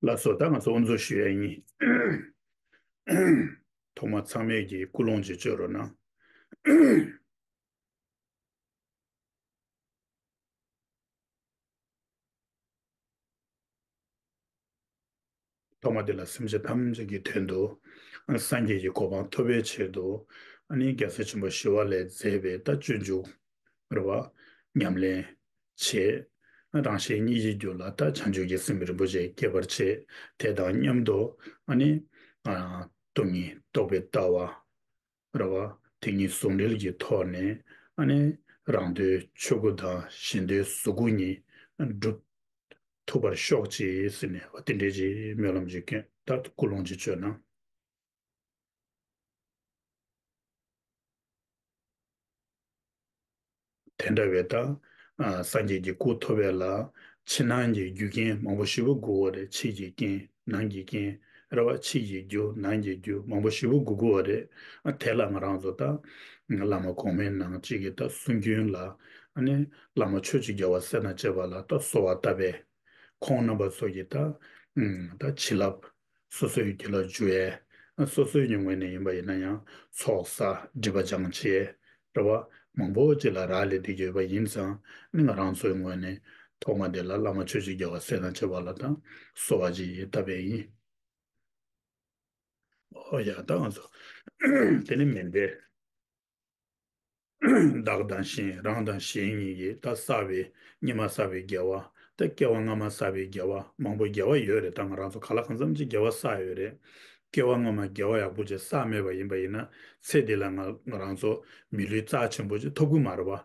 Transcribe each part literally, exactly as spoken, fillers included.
ལགས་སོ། ད་ང་ཚོ་དབུ་འཛུགས་ཞུ་ཡ་ཡིན། ཐོག་མ་ཚང་མས་ཀྱི་སྐུལ་སློང་ཅིག་བྱོས་རོགས་གནང་། ཐོག་མ་དེ་ལ་སེམས་ཅན་ཐམས་ཅད་ཀྱི་དོན་དུ། སངས་རྒྱས་ཀྱི་གོ་འཕང་ཐོབ་པའི་ཆེད་དུ། ཨ་ནི་རྒྱལ་སྲས་ཆེན་པོ་ཞི་བ་ལྷས་མཛད་པའི་ད་སྤྱོད་འཇུག་རེད་བ། ཉམས་ལེན་བྱེད། རང་གཞན་གཉིས་ཀྱི་རྒྱུད་ལ་ད་བྱང་ཆུབ་ཀྱི་སེམས་རིན་པོ་ཆེ་སྐྱེད་པར་བྱེད། དེ་དང་མཉམ་དུ་ཨ་ནི། ཨ། སྟོང་ཉིད་རྟོགས་པའི་ལྟ་བ་རེད་བ། དེ་ཉིད་ཟུང་འབྲེལ་གྱི་ཐོག་ནས་ཨ་ནི། རང་དོན་ཆོས་སྐུ་དང་གཞན་དོན་གཟུགས་སྐུ་གཉིས་སྒྲུབ་ཐུབ་པར་ཤོག་ཅིག་ཟེར་ནས་དེ་འདྲའི་ཅིག་སྨོན་ལམ་ཅིག་སྐྱོན། ད་སྐུལ་སློང་ཅིག་བྱོས་ན། དེ་འདྲ་བའི་ད། ཨ། སངས་རྒྱས་ཀྱི་སྐུ་ཐོབ་པ་ལ་ཕྱི་ནང་གི་རྒྱུ་རྐྱེན་མང་པོ་ཞེ་པོ་དགོས་པ་རེད། ཕྱི་གི་རྐྱེན་ནང་གི་རྐྱེན་རེད་བ། ཕྱི་གི་རྒྱུ་ནང་གི་རྒྱུ་མང་པོ་ཞེ་པོ་དགོས་དགོས་པ་རེད། ཨ། དེ་ལ་ང་རང་ཚོ་ད་བླ་མ་གོང་མའི་ནང་གཅིག་གི་ད་གསུང་རྒྱུན་ལ། ཨ་ནི་བླ་མ་ཆོས་ཀྱི་རྒྱལ་བ་སྲས་དང་བཅས་པ་ལ་ད་གསོལ་བ་བཏབ་པས། ཁོང་རྣམ་པ་ཚོ་གི་ད། ཨ། ད་བྱིན་རླབས། སོ་སོའི་རྒྱུད་ལ་འཇུ་ཡས། སོ་སོའི་ངོས་ནས་ཡིན་པ་ཡིན་ན་ཡང་ཚོགས་བསགས་སྒྲིབ་པ་སྦྱང་བྱེད་རེད་བ། མང་པོ་ཅིག་ལ་རག་ལས་བསྡད་ཀྱི་ཡོད་པ་ཡིན་ཙང་ནི། ང་རང་ཚོའི་ངོས་ནས་ཐོག་མ་དེ་ལ་བླ་མ་ཆོས་ཀྱི་རྒྱལ་བ་སྲས་དང་བཅས་པ་ལ་དང་གསོལ་བ་ཅིག་བཏབ་པ་ཡིན། ཨོ་ཡ། ད་ང་ཚོ་དེ་ནི་མེ་མདའི། བདག་དང་གཞན། རང་དང་གཞན་གཉིས་ཀྱིས་ད་བསགས་པའི་སྔོན་མ་བསགས་པའི་དགེ་བ། ད་སྐྱེ་བ་སྔ་མ་བསགས་པའི་དགེ་བ་མང་པོ་དགེ་བ་ཡོད་རེད། ད་ང་རང་ཚོ་ག་ལ་གང་འཚམ་ཅིག་དགེ་བ་བསགས་ཡོད་རེད། སྐྱེ་བ་སྔ་མ་དགེ་བ་ཡག་པོ་ཅིག་བསགས་མེད་པ་ཡིན་པ་ཡིན་ན། ཚེ་འདི་ལ་ང་ང་རང་ཚོ་མི་ལུས་རྩ་ཆེན་པོ་ཅིག་ཐོབ་ཀྱི་མ་རེད་བ།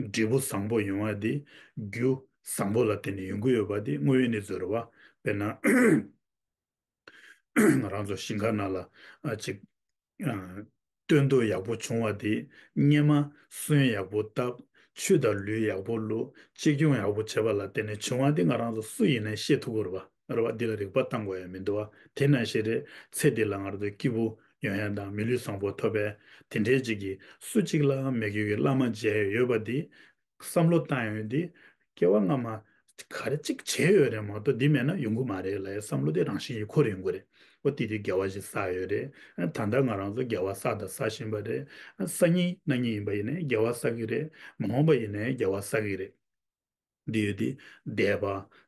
འབྲས་བུ་བཟང་པོ་ཡོང་བ་དེ་རྒྱུ་བཟང་པོ་ལ་བརྟེན་ནས་ཡོང་གི་ཡོད་པ་དེ་དངོས་ཡོད་གནས་ཚུལ་རེད་བ། དཔེར་ན། ང་རང་ཚོ་ཞིང་ཁ་ནང་ལ། ཨ། ཅིག་ཨ། སྟོན་ཐོག་ཡག་པོ་བྱུང་བ་དེ་སྔོན་མ་སོན་ཡག་པོ་བཏབ། ཆུ་དང་ལུད་ཡག་པོ་བླུགས། གཅེས་སྐྱོང་ཡག་པོ་བྱས་པ་ལ་བརྟེན་ནས་བྱུང་བ་དེ་ང་རང་ཚོ་སུ་ཡིན་ནའི་ཤེས་ཐུབ་ཀྱི་རེད་པ། རེད་པ། འདི་ལ་རིག་པ་བཏང་དགོས་ཡ་མི་འདུག་བ། དེ་ནང་བཞིན་རེད། ཚེ་འདི་ལ་ང་རང་ཚོ་སྐྱིད་པོ་ཡོང་ཡ་དང་མི་ལུས་བཟང་པོ་ཐོབ་པའི་དེ་འདྲའི་ཅིག་གི་སུ་གཅིག་ལའང་མི་དགེ་བའི་བླ་མ་མཇལ་ཡོད་པ་འདི། བསམ་བློ་བཏང་ཡོང་དུས། སྐྱེ་བ་སྔ་མ་ག་རེ་གཅིག་བྱས་ཡོད་རེད་མ་གཏོགས་འདི་མེད་ན་ཡོང་གི་མ་རེད་ལབ་ཡ་བསམ་བློ་དེ་རང་བཞིན་གྱིས་འཁོར་ཡོང་གི་རེད། འོ་དེ་དུས་དགེ་བ་ཞིག་བསགས་ཡོད་རེད། ད་ལྟ་ང་རང་ཚོ་དགེ་བ་བསགས་དང་བསགས་བཞིན་པ་རེད། སང་ཉིན་གནངས་ཉིན་ཡིན་པ་ཡིན་ནའི་དགེ་བ་བསགས་ཀྱི་རེད། མ་འོངས་པ་ཡིན་ནའི་དགེ་བ་བསགས་ཀྱི་རེད། འདི་ཡོད་དེ། འདས་པ།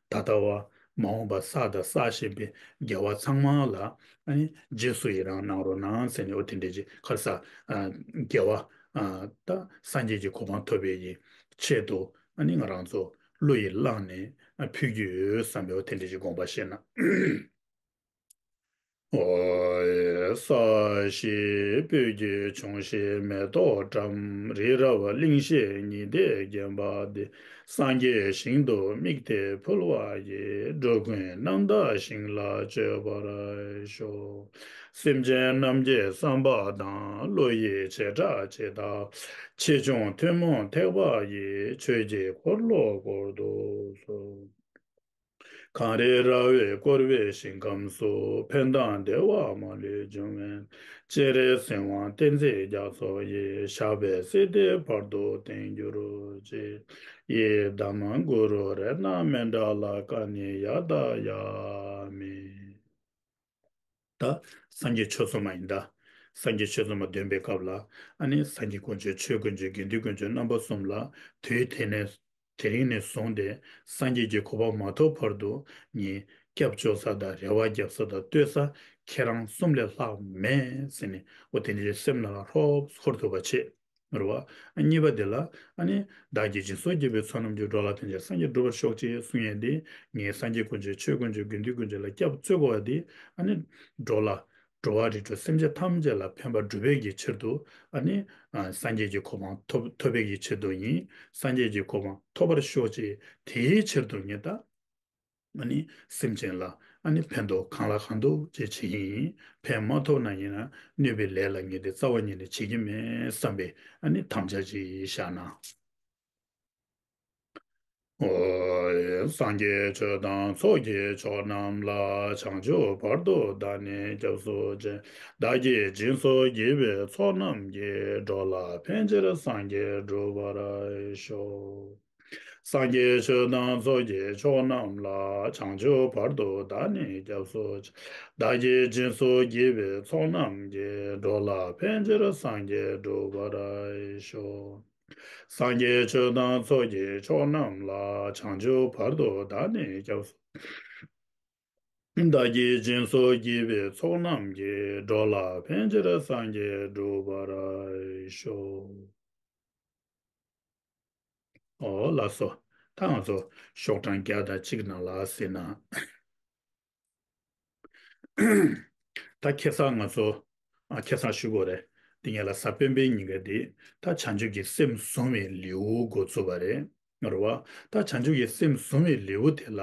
ད་ལྟ་བ། མ་འོངས་པ་བསགས་དང་བསགས་བཞིན་པའི་དགེ་བ་ཚང་མ་ལ། ཨ་ནི་རྗེས་སུ་ཡི་རང་གནང་རོགས་གནང་ཟེར་ནས། འོ་དེ་འདྲའི་ཅིག་ག་རེ་ཟ། ཨ། དགེ་བ། ཨ། ད་སངས་རྒྱས་ཀྱི་གོ་འཕང་ཐོབ་པའི་ཆེད་དུ། ཨ་ནི་ང་རང་ཚོ་བློ་ཡིས་བླངས་ནས། ཨ། ཕུལ་རྒྱུ་ཡོད་བསམ་པའི་འོ་དེ་འདྲའི་ཅིག་དགོངས་པ་བཞེས་ན། ཨོ་ཡེ། ས་གཞི་སྤོས་ཀྱི་འབྱུང་བཞི་མེ་ཏོག་བཀྲམ། རི་རབ་གླིང་བཞི་ཉི་ཟླས་བརྒྱན་པ་འདི། སངས་རྒྱས་ཞིང་དུ་དམིགས་ཏེ་ཕུལ་བ་ཡིས། འགྲོ་ཀུན་རྣམ་དག་ཞིང་ལ་སྤྱོད་པར་ཤོག། སེམས་ཅན་རྣམས་ཀྱི་བསམ་པ་དང་། བློ་ཡི་བྱེ་བྲག་ཇི་ལྟ་བ། ཆེ་ཆུང་ཐུན་མོང་ཐེག་པ་ཡི། ཆོས་ཀྱི་འཁོར་ལོ་བསྐོར་དུ་གསོལ། གངས་རི་ར་བས་བསྐོར་བའི་ཞིང་ཁམས་སུ། ཕན་དང་བདེ་བ་མ་ལུས་འབྱུང་བའི། སྤྱན་རས་གཟིགས་དབང་བསྟན་འཛིན་རྒྱ་མཚོ་ཡི། ཞབས་པད་སྲིད་མཐའི་བར་དུ་བརྟན་གྱུར་ཅིག། ཡི་དམ་གུ་རུ་རཏྣ་མཎྜལ་ཀ་ནི་ཡ་ཏ་ཡ་མི། ད་སངས་རྒྱས་ཆོས་ཚོགས་མ་ཡིན་ད། སངས་རྒྱས་ཆོས་ཚོགས་མ་འདོན་པའི་སྐབས་ལ། ཨ་ནི་སངས་རྒྱས་དཀོན་མཆོག་ཆོས་དཀོན་མཆོག་དགེ་འདུན་དཀོན་མཆོག་རྣམ་པ་གསུམ་ལ། དུས་དེ་ནས། དེ་རིང་ནས་བཟུང་སྟེ་སངས་རྒྱས་ཀྱི་གོ་འཕང་མ་ཐོབ་བར་དུ་ངས་སྐྱབས་བཅོལ་ས་དང་རེ་བ་རྒྱབ་ས་དང་བསྟོད་ས་ཁྱེད་རང་གསུམ་ལས་ལྷག་མེད་ཟེར་ནས། འོ་དེ་འདྲའི་སེམས་ནང་ལ་ལྷོབ་འཁོར་ཐུབ་པ་བྱེད། རེད་བ། གཉིས་པ་དེ་ལ། ཨ་ནི་བདག་གིས་སྦྱིན་སོགས་བགྱིས་པའི་ཚོགས་རྣམས་ཀྱིས། འགྲོ་ལ་ཕན་ཕྱིར་སངས་རྒྱས་འགྲུབ་པར་ཤོག་ཅེས་གསུང་ཡས་འདི། ངས་སངས་རྒྱས་དཀོན་མཆོག་ཆོས་དཀོན་མཆོག་དགེ་འདུན་དཀོན་མཆོག་ལ་སྐྱབས་བཅོལ་དགོས་པ་འདི། ཨ་ནི་འགྲོ་ལ། འགྲོ་བ་རིགས་དྲུག་སེམས་ཅན་ཐམས་ཅད་ལ་ཕན་པ་སྒྲུབ་པའི་གི་ཕྱིར་དུ། ཨ་ནི། ཨ། སངས་རྒྱས་ཀྱི་གོ་འཕང་ཐོབ་ཐོབ་པའི་གི་ཆེད་དུ་ཡིན། སངས་རྒྱས་ཀྱི་གོ་འཕང་ཐོབ་པར་ཤོག་ཅེས་དེའི་ཕྱིར་དུ་ངས་ད། ཨ་ནི་སེམས་ཅན་ལ། ཨ་ནི་ཕན་ཐོགས་གང་ལ་གང་ཐུབ་ཅིག་བྱེད་ཀྱི་ཡིན། ཕན་མ་ཐོགས་ན་ཡིན་ན་གནོད་པའི་ལས་ལ་ངས་དེ་རྩ་བ་ཉིད་ནས་བྱེད་ཀྱི་མེད་བསམ་པའི། ཨ་ནི་དམ་བཅའ་ཅིག་བཞག་ན། ཨོ་ཡེ། སངས་རྒྱས་ཆོས་དང་ཚོགས་ཀྱི་མཆོག་རྣམས་ལ། བྱང་ཆུབ་བར་དུ་བདག་ནི་སྐྱབས་སུ་མཆི། བདག་གིས་སྦྱིན་སོགས་བགྱིས་པའི་ཚོགས་རྣམས་ཀྱིས། འགྲོ་ལ་ཕན་ཕྱིར་སངས་རྒྱས་འགྲུབ་པར་ཤོག། སངས་རྒྱས་ཆོས་དང་ཚོགས་ཀྱི་མཆོག་རྣམས་ལ། བྱང་ཆུབ་བར་དུ་བདག་ནི་སྐྱབས་སུ་མཆི། བདག་གིས་སྦྱིན་སོགས་བགྱིས་པའི་ཚོགས་རྣམས་ཀྱིས། འགྲོ་ལ་ཕན་ཕྱིར་སངས་རྒྱས་འགྲུབ་པར་ཤོག། སངས་རྒྱས་ཆོས་དང་ཚོགས་ཀྱི་མཆོག་རྣམས་ལ། བྱང་ཆུབ་བར་དུ་བདག་ནི་སྐྱབས་སུ། བདག་གིས་སྦྱིན་སོགས་བགྱིས་པའི་ཚོགས་རྣམས་ཀྱིས། འགྲོ་ལ་ཕན་ཕྱིར་སངས་རྒྱས་འགྲུབ་པར་ཤོག། ཨོ་ལགས་སོ། ད་ང་ཚོ་ཤོག་གྲངས་བརྒྱ་དང་གཅིག་ནང་ལ་ཟིན་ན། ད་ཁ་སང་ང་ཚོ་ཨ་ཁ་སང་ཞུ་དགོས་རེད། འདི་ངེད་ལ་གཟའ་སྤེན་པའི་ཉིན་ཀ་འདི་ད་བྱང་ཆུབ་ཀྱི་སེམས་བཟུང་བའི་ལེའུ་འགོ་བཙུགས་པ་རེད། རེད་བ། ད་བྱང་ཆུབ་ཀྱི་སེམས་བཟུང་བའི་ལེའུ་དེ་ལ་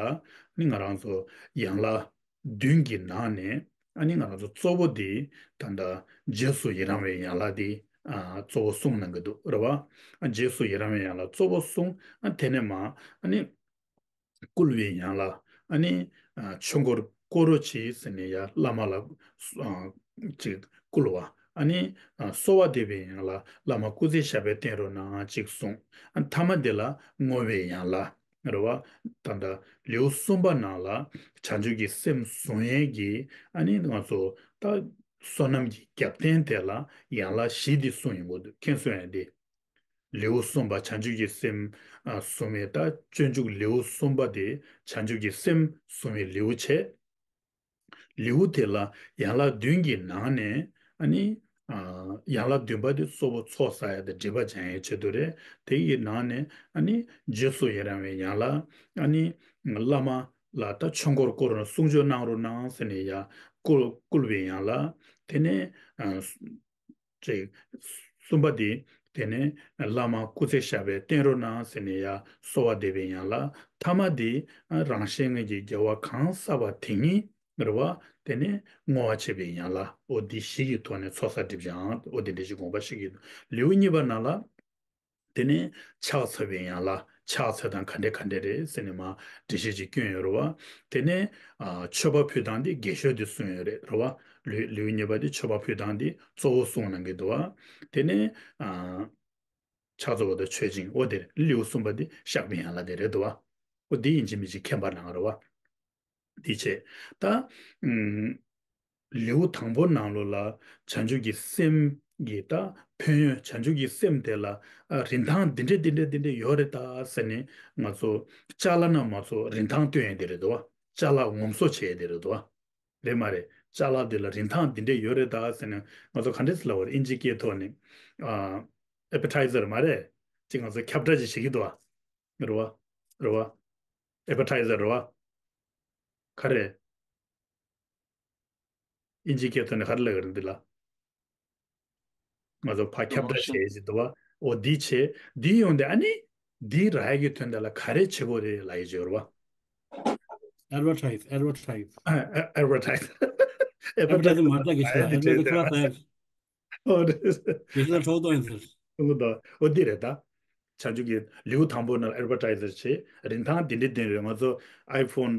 ནི་ང་རང་ཚོ་ཡན་ལག་བདུན་གྱི་ནང་ནས་ཨ་ནི་ང་རང་ཚོ་གཙོ་བོ་འདི་ད་ལྟ་རྗེས་སུ་ཡི་རང་བའི་ཡན་ལག་འདི་ཨ་གཙོ་བོ་གསུངས་གནང་གི་འདུག། རེད་བ། ཨ་རྗེས་སུ་ཡི་རང་བའི་ཡན་ལག་གཙོ་བོ་གསུངས། ཨ་དེ་ནས་མ་ཨ་ནི། བསྐུལ་བའི་ཡན་ལག། ཨ་ནི་ཨ་ཆོས་འཁོར་བསྐོར་རོ་ཅིག་ཟེར་ནས་ཡ་བླ་མ་ལ་ཨ་ཅིག་བསྐུལ་བ། ཨ་ནི་ཨ་གསོལ་བ་འདེབས་པའི་ཡན་ལག། བླ་མ་སྐུ་ཚེ་ཞབས་པད་བརྟན་རོགས་གནང་ཅིག་གསུངས། ཨ་མཐའ་མ་དེ་ལ་བསྔོ་བའི་ཡན་ལག། རེད་བ། ད་ལྟ་ལེའུ་གསུམ་པ་ནང་ལ་བྱང་ཆུབ་ཀྱི་སེམས་བཟུང་ཡས་ཀྱི་ཨ་ནི་ང་ཚོ་ད་བསོད་ནམས་ཀྱི་རྒྱབ་རྟེན་དེ་ལ་ཡན་ལག་བཞི་འདི་གསུངས་ཡོང་གི་འདུག། མཁྱེན་སོང་ཡ་འདི། ལེའུ་གསུམ་པ་བྱང་ཆུབ་ཀྱི་སེམས་ཨ་བཟུང་བའི་ད་སྤྱོད་འཇུག་ལེའུ་གསུམ་པ་དེ་བྱང་ཆུབ་ཀྱི་སེམས་བཟུང་བའི་ལེའུ་བྱས། ལེའུ་དེ་ལ་ཡན་ལག་བདུན་གྱི་ནང་ནས་ཨ་ནི་ཨ་ཡན་ལག་བདུན་པ་དེ་གཙོ་བོ་ཚོགས་བསགས་ཡ་དང་སྒྲིབ་པ་སྦྱང་ཡའི་ཆེད་དུ་རེད། དེ་ཡི་ནང་ནས་ཨ་ནི་རྗེས་སུ་ཡི་རང་བའི་ཡན་ལག། ཨ་ནི་བླ་མ་ལ་ད་ཆོས་འཁོར་བསྐོར་རོགས་གསུང་ཆོས་གནང་རོགས་གནང་ཟེར་ནས་ཡ་བསྐུལ་བསྐུལ་བའི་ཡན་ལག། དེ་ནས་ཨ། ཅེས། གསུམ་པ་འདི། དེ་ནས་བླ་མ་སྐུ་ཚེ་ཞབས་པད་བརྟན་རོགས་གནང་ཟེར་ནས་ཡ་གསོལ་བ་འདེབས་པའི་ཡན་ལག། ཐ་མ་འདི་རང་གཞན་ངེས་ཀྱི་རྒྱལ་བ་གང་བསགས་པ་དེ་ཉིད་རེད་བ། དེ་ནས་བསྔོ་བ་བྱེད་པའི་ཡན་ལག། འོ་འདི་བཞི་ཡི་ཐོག་ནས་ཚོགས་བསགས་སྒྲིབ་སྦྱང་འོ་དེ་འདྲ་ཞིག་དགོངས་པ་བཞེས་ཀྱི་འདུག། ལེའུ་གཉིས་པ་ནང་ལ། དེ་ནས་ཕྱག་འཚལ་བའི་ཡན་ལག། ཕྱག་འཚལ་སྟངས་ག་འདྲ་ག་འདྲ་རེད་ཟེར་ནས་མར་འགྲེལ་བཤད་ཅིག་བསྐྱོན་ཡོད་རེད་བ། དེ་ནས་ཨ་མཆོད་པ་ཕུལ་སྟངས་འདི་རྒྱས་ཤོས་འདི་གསུངས་ཡོད་རེད་རེད་བ། ལེའུ་ལེའུ་གཉིས་པ་འདི་མཆོད་པ་ཕུལ་སྟངས་འདི་གཙོ་བོ་གསུངས་གནང་གི་འདུག་བ། དེ་ནས་ཨ་ཕྱག་འཚལ་བ་དང་མཆོད་ཅིང་འོ་དེ་རེད། ལེའུ་གསུམ་པ་འདི་བཤགས་པའི་ཡན་ལག་དེ་རེད་འདུག་བ། འོ་འདི་ཡིན་གཅིག་མིན་གཅིག་མཁྱེན་པ་གནང་རེད་བ། འདི་བྱས། ད། ཨུམ། ལེའུ་དང་པོ་ནང་ལོགས་ལ་བྱང་ཆུབ་ཀྱི་སེམས་ཀྱི་ད་ཕན་ཡོན་བྱང་ཆུབ་ཀྱི་སེམས་དེ་ལ་ཨ་རིན་ཐང་འདི་འདྲ་འདི་འདྲ་འདི་འདྲ་ཡོད་རེད་ད་ཟེར་ནས་ང་ཚོ་ཅ་ལག་ན་མ་ཚོ་རིན་ཐང་སྟོན་ཡས་དེ་རེད་དོ། ཅ་ལག་ངོམ་སོ་བྱས་ཡས་དེ་རེད་དོ། རེད་མ་རེད། ཅ་ལག་འདི་ལ་རིན་ཐང་འདི་འདྲ་ཡོད་རེད་ད་ཟེར་ནས་ང་ཚོ་ག་འདྲ་ཟེར་ལབ་པ་རེད། ཨིན་ཇི་སྐད་ཐོག་ནས་ཨ་ཨེ་པེ་ཊའི་ཛར་མ་རེད། ཅིག་ང་ཚོ་ཁྱབ་བསྒྲགས་ཅིག་བྱེད་ཀྱི་འདུག་ཨ། རེད་བ། རེད་བ། ཨེ་པེ་ཊའི་ཛར་རེད་བ། ག་རེ། ཨིན་ཇི་སྐད་ཐོག་ནས་ག་རེ་ལབ་ཀྱི་རེད་འདི་ལ། ང་ཚོ་ཕར་ཁྱབ་བསྒྲགས་བྱེད་ཀྱི་འདུག་བ། འོ་འདི་བྱེད། འདི་ཡོང་དེ་ཨ་ནི། འདི་རག་ཡ་གི་དོན་དེ་ལ་ག་རེ་བྱེད་དགོས་རེད་ལབ་ཡ་ཅིག་ཡོད་རེད་བ། Advertise, advertise. Advertise. Advertise མ་རེད་ད་གི་ཆ་ལ་advertise ཁ་ལ་ད། ཨོ་རེད། ཡིན་ན་ཁྲོག་ཏོ་ཡིན་ཟེར། ཨོ་ད། ཨོ་འདི་རེད་ད། བྱང་ཆུབ་ཀྱི་ལེའུ་དང་པོ་ནང་ཨེ་ཌ་བར་ཊའི་ཟར་བྱེད། རིན་ཐང་འདི་འདྲ་འདི་རེད། ང་ཚོ་ཨའི་ཕོན་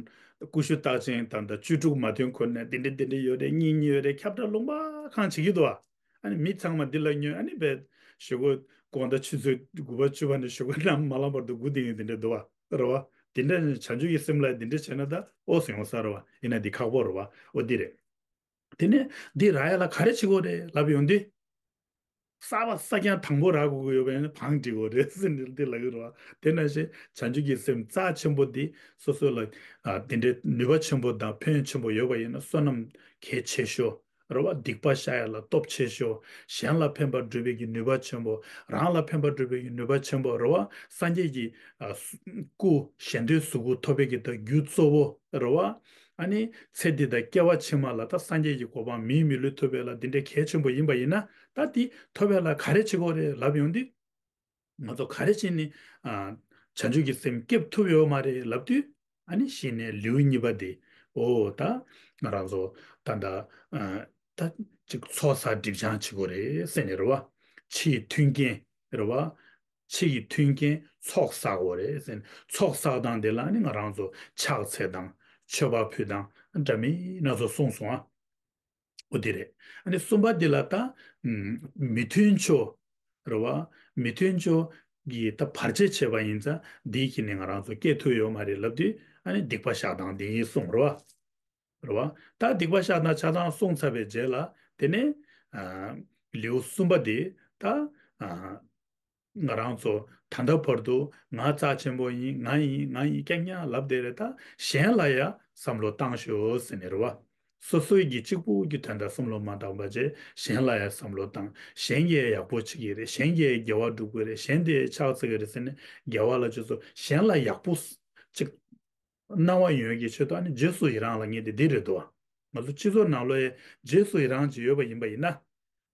ཀུ་ཤུ་རྟགས་ཅན་དང་ད་བཅུ་དྲུག་མ་ཐོན་གོང་ནས་འདི་འདྲ་འདི་འདྲ་ཡོད་རེད། གཉིས་གཉིས་ཡོད་རེད། ཁྱབ་བསྒྲགས་ལུང་པ་གང་བྱེད་ཀྱི་འདུག་ཨ། ཨ་ནི་མི་ཚང་མ་འདི་ལ་ཉོན། ཨ་ནི་བས་ཞོགས་ཀ་དགོང་དག་ཆུ་ཚོད་དགུ་པ་བཅུ་པ་ནས་ཞོགས་ཀ་ནམ་མ་ལངས་བར་དུ་སྒུག་བསྡད་མཁན་འདི་འདྲ་འདུག་ཨ། རེད་བ། འདི་འདྲ་ནི་བྱང་ཆུབ་ཀྱི་སེམས་ལ་འདི་འདྲ་བྱས་ན་ད་ཨོ་སི་ཡོང་ས་རེད་བ། ཡིན་ན་འདི་ཁག་པོ་རེད་བ། ཨོ་འདི་རེད། དེ་ནས་འདི་རག་ཡ་ལ་ག་རེ་བྱེད་དགོས་རེད་ལབ་ཡོང་དུས། གསར་པ་གསར་རྐྱང་དང་པོ་རག་དགོས་ཀྱི་ཡོད་པ་ཡིན་ན་བང་སྒྲིག་དགོས་རེད་ཟེར་ནས་འདི་ལབ་ཀྱི་རེད་བ། དེ་ནང་བཞིན་བྱང་ཆུབ་ཀྱི་སེམས་རྩ་ཆེན་པོ་འདི་སོ་སོ་ལ་ཨ་དེ་འདྲའི་ནུས་པ་ཆེན་པོ་དང་ཕན་ཡོན་ཆེན་པོ་ཡོད་པ་ཡིན་ན་བསོད་ནམས་གལ་ཆེ་ཤོས་རེད་བ། སྡིག་པ་བཤགས་ཡ་ལ་སྟོབས་ཆེ་ཤོས། གཞན་ལ་ཕན་པ་སྒྲུབ་པའི་གི་ནུས་པ་ཆེན་པོ། རང་ལ་ཕན་པ་སྒྲུབ་པའི་གི་ནུས་པ་ཆེན་པོ་རེད་བ། སངས་རྒྱས་ཀྱི་ཨ་སྐུ་གཞན་དོན་གཟུགས་སྐུ་ཐོབ་པའི་གི་ད་རྒྱུ་གཙོ་བོ་རེད་བ། ཨ་ནི་ཚེ་འདི་དང་སྐྱེ་བ་ཕྱི་མ་ལ་ད་སངས་རྒྱས་ཀྱི་གོ་འཕང་མིའི་མི་ལུས་ཐོབ་པའི་ལ་འདི་འདྲའི་གལ་ཆེན་པོ་ཡིན་པ་ཡིན་ན། ད་འདི་ཐོབ་པའི་ལ་ག་རེ་བྱེད་དགོས་རེད་ལབ་ཡོང་དུས། ང་ཚོ་ག་རེ་བྱས་ནས་ཨ་བྱང་ཆུབ་ཀྱི་སེམས་སྐྱེབ་ཐུབ་ཡོད་མ་རེད་ལབ་དུས། ཨ་ནི་གཞི་ནས་ལེའུ་གཉིས་པ་དེ་ཨོ་ད་ང་རང་ཚོ་ད་ད་ཨ་ད་ཅིག་ཚོགས་བསགས་སྒྲིབ་སྦྱང་བྱེད་དགོས་རེད་ཟེར་ནས་རེད་བ། ཕྱི་ཡི་མཐུན་རྐྱེན་རེད་བ། ཕྱི་ཡི་མཐུན་རྐྱེན་ཚོགས་བསགས་དགོས་རེད་ཟེར་ནས། ཚོགས་བསགས་སྟངས་དེ་ལ་ནི་ང་རང་ཚོ་ཕྱག་འཚལ་དང་མཆོད་པ་ཕུལ་དང་འདྲ་མིན་སྣ་ཚོགས་གསུངས་སོང་ཨ། འོ་དེ་རེད། ཨ་ནི་གསུམ་པ་འདི་ལ་ད་ཨམ་མི་མཐུན་ཕྱོགས་རེད་བ། མི་མཐུན་ཕྱོགས་ གི་ད་བར་ཆད་བྱས་པ་ཡིན་ཙང་འདིའི་གིས་ནི་ང་རང་ཚོ་སྐྱེ་ཐུབ་ཡོད་མ་རེད་ལབ་དུས། ཨ་ནི་སྡིག་པ་བཤགས་སྟངས་འདི་ཡིན་གསུངས་རེད་བ། རེད་བ། ད་སྡིག་པ་བཤགས་སྟངས་ཆ་ཚང་གསུངས་ཚར་བའི་རྗེས་ལ། དེ་ནས་ཨ་ལེའུ་གསུམ་པ་དེ་ད་ཨ་ང་རང་ཚོ་ད་ལྟ་བར་དུ་ང་རྩ་ཆེན་པོ་ཡིན། ང་ཡིན། ང་ཡིན་རྐྱང་རྐྱང་ལབ་བསྡད་རེད། ད་གཞན་ལ་ཡང་བསམ་བློ་བཏང་ཤོག་ཟེར་ནས་རེད་བ། སོ་སོའི་གི་གཅིག་པུ་གི་དོན་དག་བསམ་བློ་མ་བཏང་བ་བྱས། གཞན་ལ་ཡང་བསམ་བློ་བཏང་། གཞན་གྱིས་ཡག་པོ་བྱེད་ཀྱི་རེད། གཞན་གྱིས་དགེ་བ་སྒྲུབ་ཀྱི་རེད། གཞན་དེས་ཕྱག་འཚལ་གྱི་རེད་ཟེར་ནས་དགེ་བ་ལ་ཅིག་སོ་གཞན་ལ་ཡག་པོ་ཅིག་སྣང་བ་ཡོང་གི་ཆེད་དུ། ཨ་ནི་རྗེས་སུ་ཡི་རང་ལབ་མཁན་དེ་འདི་རེད་འདུག་ང་ཚོ་སྤྱི་ཚོགས་ནང་ལོགས་ཡ་རྗེས་སུ་ཡི་རང་ཅིག་ཡོད་པ་ཡིན་པ་ཡིན་ན།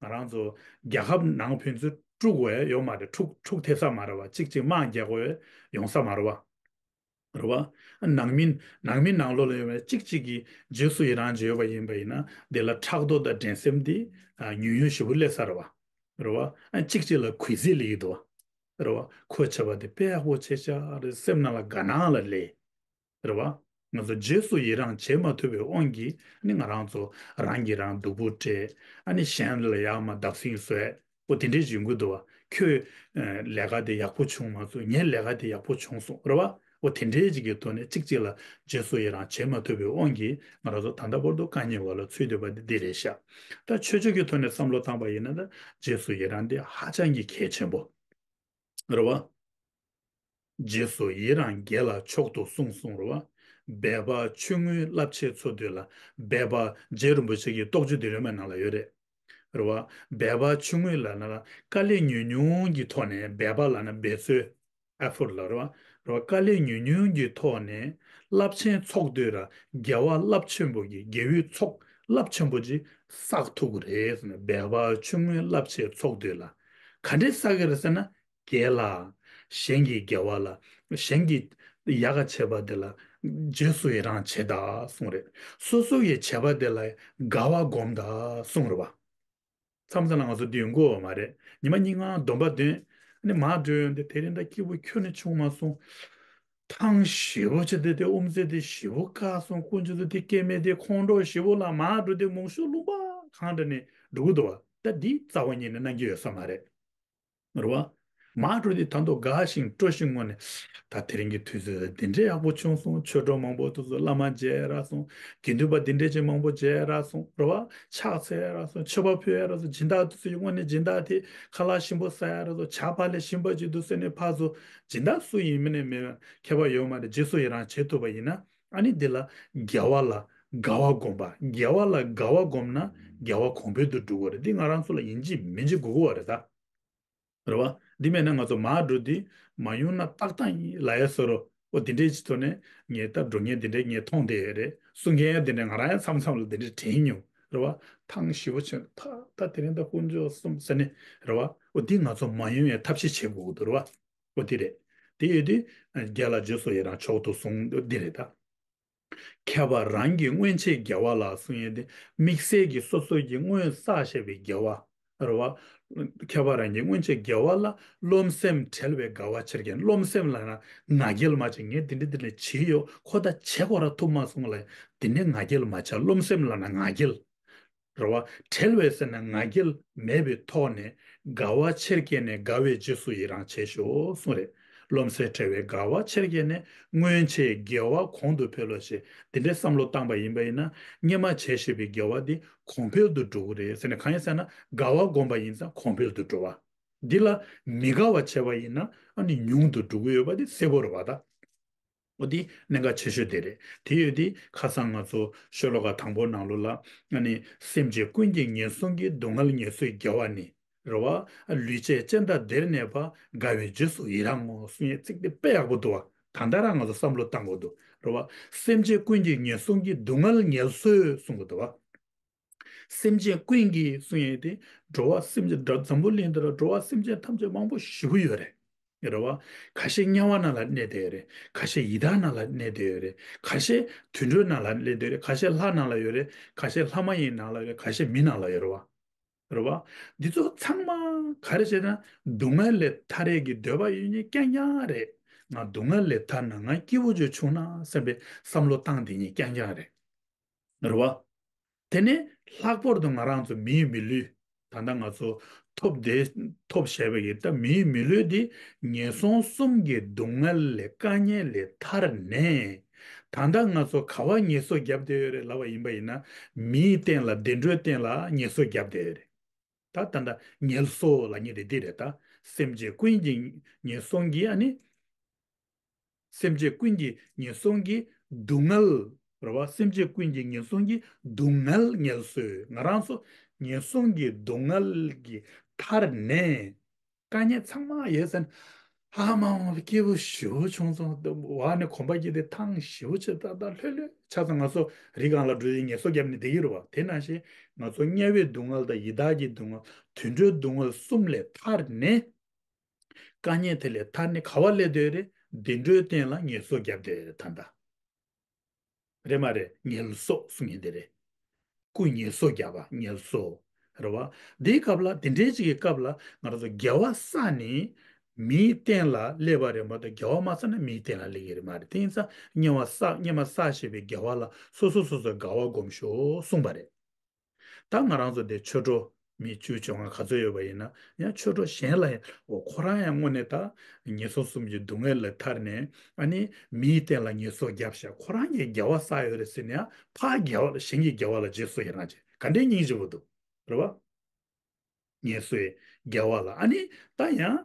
ང་རང་ཚོ་རྒྱལ་ཁབ་ནང་ཕན་ཚུན་དཀྲུག་འོས་ཡོད་མ་རེད། འཁྲུག་འཁྲུག་ཐེབས་ས་མ་རེད་བ། གཅིག་གཅིག་དམག་རྒྱག་འོས་ཡོང་ས་མ་རེད་བ། རེད་བ། ནང་མི་ནང་མི་ནང་ལོགས་ལ་ཡོད་པའི་གཅིག་གཅིག་གིས་རྗེས་སུ་ཡི་རང་ཅིག་ཡོད་པ་ཡིན་པ་ཡིན་ན། དེ་ལ་ཕྲག་དོག་དང་འགྲན་སེམས་དེ་ཨ་ཉུང་ཉུང་ཞེ་པོ་སླེབས་ས་རེད་བ། རེད་བ། ཨ་གཅིག་གཅིག་ལ་གུས་བརྩི་སླེབས་ཀྱི་འདུག་བ། རེད་བ། ཁོས་བྱས་པ་དེ་དཔེ་ཡག་པོ་བྱས་ཤག་རེད། སེམས་ནང་ལ་དགའ་སྣང་ལ་སླེབས། རེད་བ། ང་ཚོ་རྗེས་སུ་ཡི་རང་བྱེད་མ་ཐུབ་པའི་དབང་གིས་ནི་ང་རང་ཚོ་རང་གིས་རང་སྡུག་པོ་སྤྲད། ཨ་ནི་གཞན་ལ་ཡར་མར་བརྡབ་གསིག་བཟོས། འོ་དེ་འདྲས་ཡོང་གི་འདུག་བ། ཁྱོད་ཨ་ལས་ཀ་དེ་ཡག་པོ་བྱུང་མ་སོང་། ངའི་ལས་ཀ་དེ་ཡག་པོ་བྱུང་སོང་། རེད་བ། འོ་དེ་འདྲས་ཅིག་གི་ཐོག་ནས་གཅིག་གཅིག་ལ་རྗེས་སུ་ཡི་རང་བྱེད་མ་ཐུབ་པའི་དབང་གིས་ང་རང་ཚོ་ད་ལྟ་བར་དུ་དཀའ་ངལ་འོག་ལ་ཚུད་བསྡད་པ་དེ་འདི་རེད་ཤག་ད་ཆོས་ཕྱོགས་ཀྱི་ཐོག་ནས་བསམ་བློ་བཏང་པ་ཡིན་ན། ད་རྗེས་སུ་ཡི་རང་དེ་ཧ་ཅང་གི་གལ་ཆེན་པོ། རེད་བ། རྗེས་སུ་ཡི་རང་དགེ་ལ་མཆོག་ཏུ་གསུངས་གསུངས་རེད་བ། འབད་པ་ཆུང་ངུའི་རླབས་ཆེན་འཚོ་འདོད་ལ། འབད་པ་རྗེ་རིན་པོ་ཆེ་གི་རྟོགས་བརྗོད་འདི་རོལ་མོའི་ནང་ལ་ཡོད་རེད། རེད་བ། འབད་པ་ཆུང་ངུའི་ལབ་ན་ལ་དཀའ་ལས་ཉུང་ཉུང་གི་ཐོག་ནས། འབད་པ་ལབ་ན་འབད་རྩོལ། effort ལ་རེད་བ། རེད་བ། དཀའ་ལས་ཉུང་ཉུང་གི་ཐོག་ནས་རླབས་ཆེན་འཚོ་འདོད་ལ། དགེ་བ་རླབས་ཆེན་པོ་གི་དགེ་བའི་ཚོགས་རླབས་ཆེན་པོ་ཅིག་བསགས་ཐུབ་ཀྱི་རེད་ཟེར་ནས། འབད་པ་ཆུང་ངུའི་རླབས་ཆེན་འཚོ་འདོད་ལ། ག་འདྲས་བསགས་ཀྱི་རེད་ཟེར་ན། དགེ་ལ། གཞན་གྱི་དགེ་བ་ལ། གཞན་གྱི་ཡག་ག་བྱས་པ་དེ་ལ་རྗེས་སུ་ཡི་རང་བྱེད་དང་གསུངས་རེད། སོ་སོ་ཡི་བྱས་པ་དེ་ལ་དགའ་བ་སྒོམ་དང་གསུངས་རེད་བ། མཚམས་མཚམས་ལ་ང་ཚོ་འདི་ཡོང་གི་ཡོད་མ་རེད། ཉི་མ་གཉིས་ལྔ་སྡོམ་པ་འདོན། ཨ་ནི་མར་འགྲོ་ཡོང་དུས་དེ་རིང་ད་སྐྱིད་པོ་ཁྱོན་ནས་བྱུང་མ་སོང་། ཐང་ཞེ་པོ་ཅིག་དེ་དེ་དབུ་མཛད་དེ་ཞེ་པོ་དཀར་སོང་། དཀོན་མཆོག་ཏུ་དེ་སྐྱེ་དམན་དེ་ཁོང་ཁྲོ་ཞེ་པོ་ལ། མར་འགྲོ་དུས་མང་ཤོས་རླུང་པ་གང་འདྲ་ནས་འགྲོ་གི་འདུག་བ། ད་འདི་རྩ་བ་ཉིད་ནས་གནང་གི་ཡོད་ས་མ་རེད། རེད་བ། མར་འགྲོ་དུས་ད་དུང་དགའ་ཞིང་སྤྲོ་ཞིང་ངོ་ནས། ད་དེ་རིང་གི་དུས་ཚོད་འདི་འདྲའི་ཡག་པོ་བྱུང་སོང་། ཆོས་གྲོགས་མང་པོ་དེ་ཚོ་བླ་མ་མཇལ་རག་སོང་། དགེ་འདུན་པ་འདི་འདྲའི་ཅིག་མང་པོ་མཇལ་རག་སོང་། རེད་བ། ཕྱག་འཚལ་རག་སོང་། མཆོད་པ་ཕུལ་ཡག་རག་སོང་། སྦྱིན་བདག་དེ་ཚོ་ཡི་ངོ་ནས་སྦྱིན་བདག་དེ་ཁ་ལག་ཞིམ་པོ་ཟ་ཡག་རག་སོང་། ཇ་ཕར་ལས་ཞིམ་པ་ཅིག་འདུག་ཟེར་ནས་ཕར་ཚུར། སྦྱིན་བདག་སུ་ཡིན་མིན་ནས་མེད། ཁྱད་པར་ཡོད་མ་རེད། རྗེས་སུ་ཡི་རང་བྱེད་ཐུབ་པ་ཡིན་ན། ཨ་ནི་འདི་ལ་དགེ་བ་ལ་དགའ་བ་སྒོམ་པ། དགེ་བ་ལ་དགའ་བ་སྒོམ་ན་དགེ་བ་གོང་འཕེལ་དུ་འགྲོ་གི་རེད། འདི་ང་རང་ཚོ་ལ་ཡིན་གཅིག་མིན་གཅིག་དགོས་ཀྱི་ཡོད་རེད་ད། རེད་བ། འདི་མེད་ན་ང་ཚོ་མར་འགྲོ་དུས་མ་ཡོང་ན་ཏག་ཏག་ཡིན་ལབ་ཡག་བཟོ་འདྲ། འོ་དེ་འདྲའི་ཅིག་ཐོག་ནས་ངས་ད་འགྲོ་མཁན་དེ་འདྲས་ངས་མཐོང་བསྡད་ཡོད་རེད། གསུང་མཁན་ཡང་དེ་འདྲས། ང་རང་ཡང་མཚམས་མཚམས་ལ་དེ་འདྲས་དྲན་མྱོང་། རེད་བ། ཐང་ཞེ་པོ་ཆེ་ད། ད་དེ་རིང་ད་དཀོན་མཆོག་གསུམ་ཟེར་ནས། རེད་བ། འོ་འདི་ང་ཚོ་མ་ཡོང་བའི་ཐབས་ཤེས་བྱེད་དགོས་ཀྱི་འདུག་རེད་བ། འོ་དེ་རེད། དེ་ཡོད་དུས་དགེ་ལ་རྗེས་སུ་ཡི་རང་མཆོག་ཏུ་གསུངས་འདི་རེད་ད། ཁྱད་པར་རང་གི་སྔོན་ཆད་དགེ་བ་ལ་གསུང་ཡས་དེ། དམིགས་བསལ་གྱི་སོ་སོ་གྱི་སྔོན་བསགས་བཞག་པའི་དགེ་བ། རེད་བ། ཁྱད་པར་རང་གི་སྔོན་ཆད་དགེ་བ་ལ་རློམ་སེམས་བྲལ་བའི་དགའ་བ་ཆེར་སྐྱེ། རློམ་སེམས་ལབ་ན་ང་རྒྱལ་མ་བྱེད། ངས་འདི་འདྲ་འདི་འདྲ་བྱས་ཡོད། ཁོ་ད་བྱེད་དགོས་ར་ཐུབ་མ་སོང་ལབ། དེ་ནས་ང་རྒྱལ་མ་བྱ། རློམ་སེམས་ལབ་ན་ང་རྒྱལ། རེད་བ། བྲལ་བའི་ཟེར་ན་ང་རྒྱལ་མེད་པའི་ཐོག་ནས་དགའ་བ་ཆེར་སྐྱེས་ནས་དགའ་བའི་རྗེས་སུ་ཡི་རང་བྱེད་ཤོག་གསུངས་རེད། རློམ་སེམས་བྲལ་བའི་དགའ་བ་ཆེར་སྐྱེས་ནས། སྔོན་ཆད་དགེ་བ་གོང་དུ་འཕེལ་ལོ་ཞེས། དེ་འདྲའི་བསམ་བློ་བཏང་པ་ཡིན་པ་ཡིན་ན། སྔོན་མ་བྱས་བཞག་པའི་དགེ་བ་འདི་གོང་འཕེལ་དུ་འགྲོ་གི་རེད་ཟེར་ནས། གང་ཡིན་ཟེར་ན་དགའ་བ་བསྒོམ་པ་ཡིན་ཙང་གོང་འཕེལ་དུ་འགྲོ་བ། འདི་ལ་མི་དགའ་བ་བྱས་པ་ཡིན་ན་ཨ་ནི་ཉུང་དུ་འགྲོ་གི་ཡོད་པ་འདི་གསལ་པོ་རེད་བ་ད། འོ་འདི་གནད་འགག་ཆེ་ཤོས་དེ་རེད། དེ་ཡོད་དེ་ཁ་སང་ང་ཚོ་ཤོ་ལོ་ཀ་དང་པོ་ནང་ལོགས་ལ། ཨ་ནི་སེམས་ཅན་ཀུན་གྱི་ངན་སོང་གི། སྡུག་བསྔལ་ངལ་གསོའི་དགེ་བ་ནི། རེད་བ། ལུས་བཅད་སྤྱན་དང་དེར་གནས་པ། དགའ་བའི་རྗེས་སུ་ཡི་རང་ངོ་། གསུང་ཡས་ཚིག་དེ་དཔེ་ཡག་པོ་འདུག་བ། ད་ལྟ་རང་ང་ཚོ་བསམ་བློ་བཏང་དགོས་འདུག་རེད་བ། སེམས་ཅན་ཀུན་གྱི་ངན་སོང་གི། སྡུག་བསྔལ་ངལ་གསོའི་གསུང་གི་འདུག་བ། སེམས་ཅན་ཀུན་གྱི་གསུང་ཡས་དེ། འགྲོ་བ་སེམས་ཅན་འདྲ། འཛམ་བུ་གླིང་འདི་ལ་འགྲོ་བ་སེམས་ཅན་ཐམས་ཅད་མང་པོ་ཞེ་པོ་ཡོད་རེད། རེད་བ། ཁ་ཤས་དམྱལ་བ་ནང་ལ་གནས་བསྡད་ཡོད་རེད། ཁ་ཤས་ཡི་དྭགས་ནང་ལ་གནས་བསྡད་ཡོད་རེད། ཁ་ཤས་དུད་འགྲོའི་ནང་ལ་གནས་བསྡད་ཡོད་རེད། ཁ་ཤས་ལྷ་ནང་ལ་ཡོད་རེད། ཁ་ཤས་ལྷ་མ་ཡིན་ནང་ལ་ཡོད་རེད། ཁ་ཤས་མི་ནང་ལ་ཡོད་རེད་བ། རེད་བ། འདི་ཚོ་ཚང་མ་ག་རེ་བྱས་ན་སྡུག་བསྔལ་ལས་ཐར་ཡས་ཀྱི་འདོད་པ་ཡོད་མཁན་རྐྱང་རྐྱང་རེད། ང་སྡུག་བསྔལ་ལས་ཐར་ན་ང་སྐྱིད་པོ་ཅིག་བྱུང་ན་བསམ་པའི་བསམ་བློ་བཏང་བསྡད་མཁན་རྐྱང་རྐྱང་རེད། རེད་བ། དེ་ནས་ལྷག་པར་དུ་ང་རང་ཚོ་མིའི་མི་ལུས། ད་ལྟ་ང་ཚོ་ ཐོབ་བསྡད་ཐོབ་བཞག་པའི་གི་ད་མིའི་མི་ལུས་འདི་ངན་སོང་གསུམ་གྱི་སྡུག་བསྔལ་ལས་དཀའ་ངལ་ལས་ཐར་ནས། ད་ལྟ་ང་ཚོ་ག་བ་ངལ་གསོ་བརྒྱབ་བསྡད་ཡོད་རེད་ལབ་པ་ཡིན་པ་ཡིན་ན། མིའི་སྟེང་ལ་བདེ་འགྲོའི་སྟེང་ལ་ངལ་གསོ་བརྒྱབ་བསྡད་ཡོད་རེད། ད་ད་ལྟ་ངལ་གསོ་ལབ་མཁན་དེ་འདི་རེད་ད། སེམས་ཅན་ཀུན་གྱི་ངན་སོང་གི་ཨ་ནི། སེམས་ཅན་ཀུན་གྱི་ངན་སོང་གི་སྡུག་བསྔལ་རེད་བ། སེམས་ཅན་ཀུན་གྱི་ངན་སོང་གི་སྡུག་བསྔལ་ངལ་གསོས། ང་རང་ཚོ་ངན་སོང་གི་སྡུག་བསྔལ་གྱི་ཐར་ནས། དཀའ་ངལ་ཚང་མ་ཡོད་ཟེར་ན། ཧ་མ་མ་སྐྱིད་པོ་ཞེ་པོ་བྱུང་སོང་། བ་ནས་གོམ་པ་བརྒྱབ་དེ་ཐང་ཞེ་པོ་ཆེ་ཏག་ཏག་ལྷོད་ལྷོད་ཆགས་སོང་། ང་ཚོ་རི་སྒང་ལ་འགྲོ་ཡི་ངལ་གསོ་བརྒྱབ་ནས་བསྡད་ཀྱི་རེད་བ། དེ་ནང་བཞིན་ང་ཚོ་དམྱལ་བའི་སྡུག་བསྔལ་དང་ཡི་དྭགས་ཀྱི་སྡུག་བསྔལ། དུད་འགྲོའི་སྡུག་བསྔལ་གསུམ་ལས་ཐར་ནས། དཀའ་ངལ་དེ་ལས་ཐར་ནས་ག་བ་སླེབས་བསྡད་ཡོད་རེད། བདེ་འགྲོའི་སྟེང་ལ་ངལ་གསོ་བརྒྱབ་བསྡད་ཡོད་རེད་ད་ལྟ། རེད་མ་རེད། ངལ་གསོ་གསུང་མཁན་དེ་རེད། སྐུ་ངལ་གསོ་བརྒྱབ་པ་ངལ་གསོ། རེད་བ། འདིའི་སྐབས་ལ་དེ་འདྲའི་ཅིག་གི་སྐབས་ལ་ང་རང་ཚོ་དགེ་བ་བསགས་ནས་མིའི་སྟེང་ལ་སླེབས་པ་རེད་མ་གཏོགས། དགེ་བ་མ་བསགས་ན་མིའི་སྟེང་ལ་སླེབས་ཀྱི་རེད་མ་རེད། དེ་ཡིན་ཙང་སྔོན་མ་བསགས་སྔོན་མ་བསགས་བཞག་པའི་དགེ་བ་ལ་སོ་སོ་སོ་སོའི་དགའ་བ་སྒོམ་ཤོག་གསུངས་པ་རེད། ད་ང་རང་ཚོ་དེ་ཆོས་གྲོགས་མི་བཅུ་བཅོ་ལྔ་ག་ཚོད་ཡོད་པ་ཡིན་ན། ཡང་ཆོས་གྲོགས་གཞན་ལ་ཡང་འོ་ཁོ་རང་ཡང་དངོས་གནས་ད་ངན་སོང་གསུམ་གྱི་སྡུག་བསྔལ་ལས་ཐར་ནས་ཨ་ནི་མིའི་སྟེང་ལ་ངལ་གསོ་བརྒྱབ་ཤག་ཁོ་རང་གིས་དགེ་བ་བསགས་ཡོད་རེད་ཟེར་ནས་ཡང་ཕར་དགེ་བ་ལ་གཞན་གྱི་དགེ་བ་ལ་རྗེས་སུ་ཡི་རང་བྱེད། ག་འདྲའི་སྙིང་རྗེ་པོ་འདུག་རེད་བ། ངལ་གསོའི་དགེ་བ་ལ་ཨ་ནི་ད་ཡང་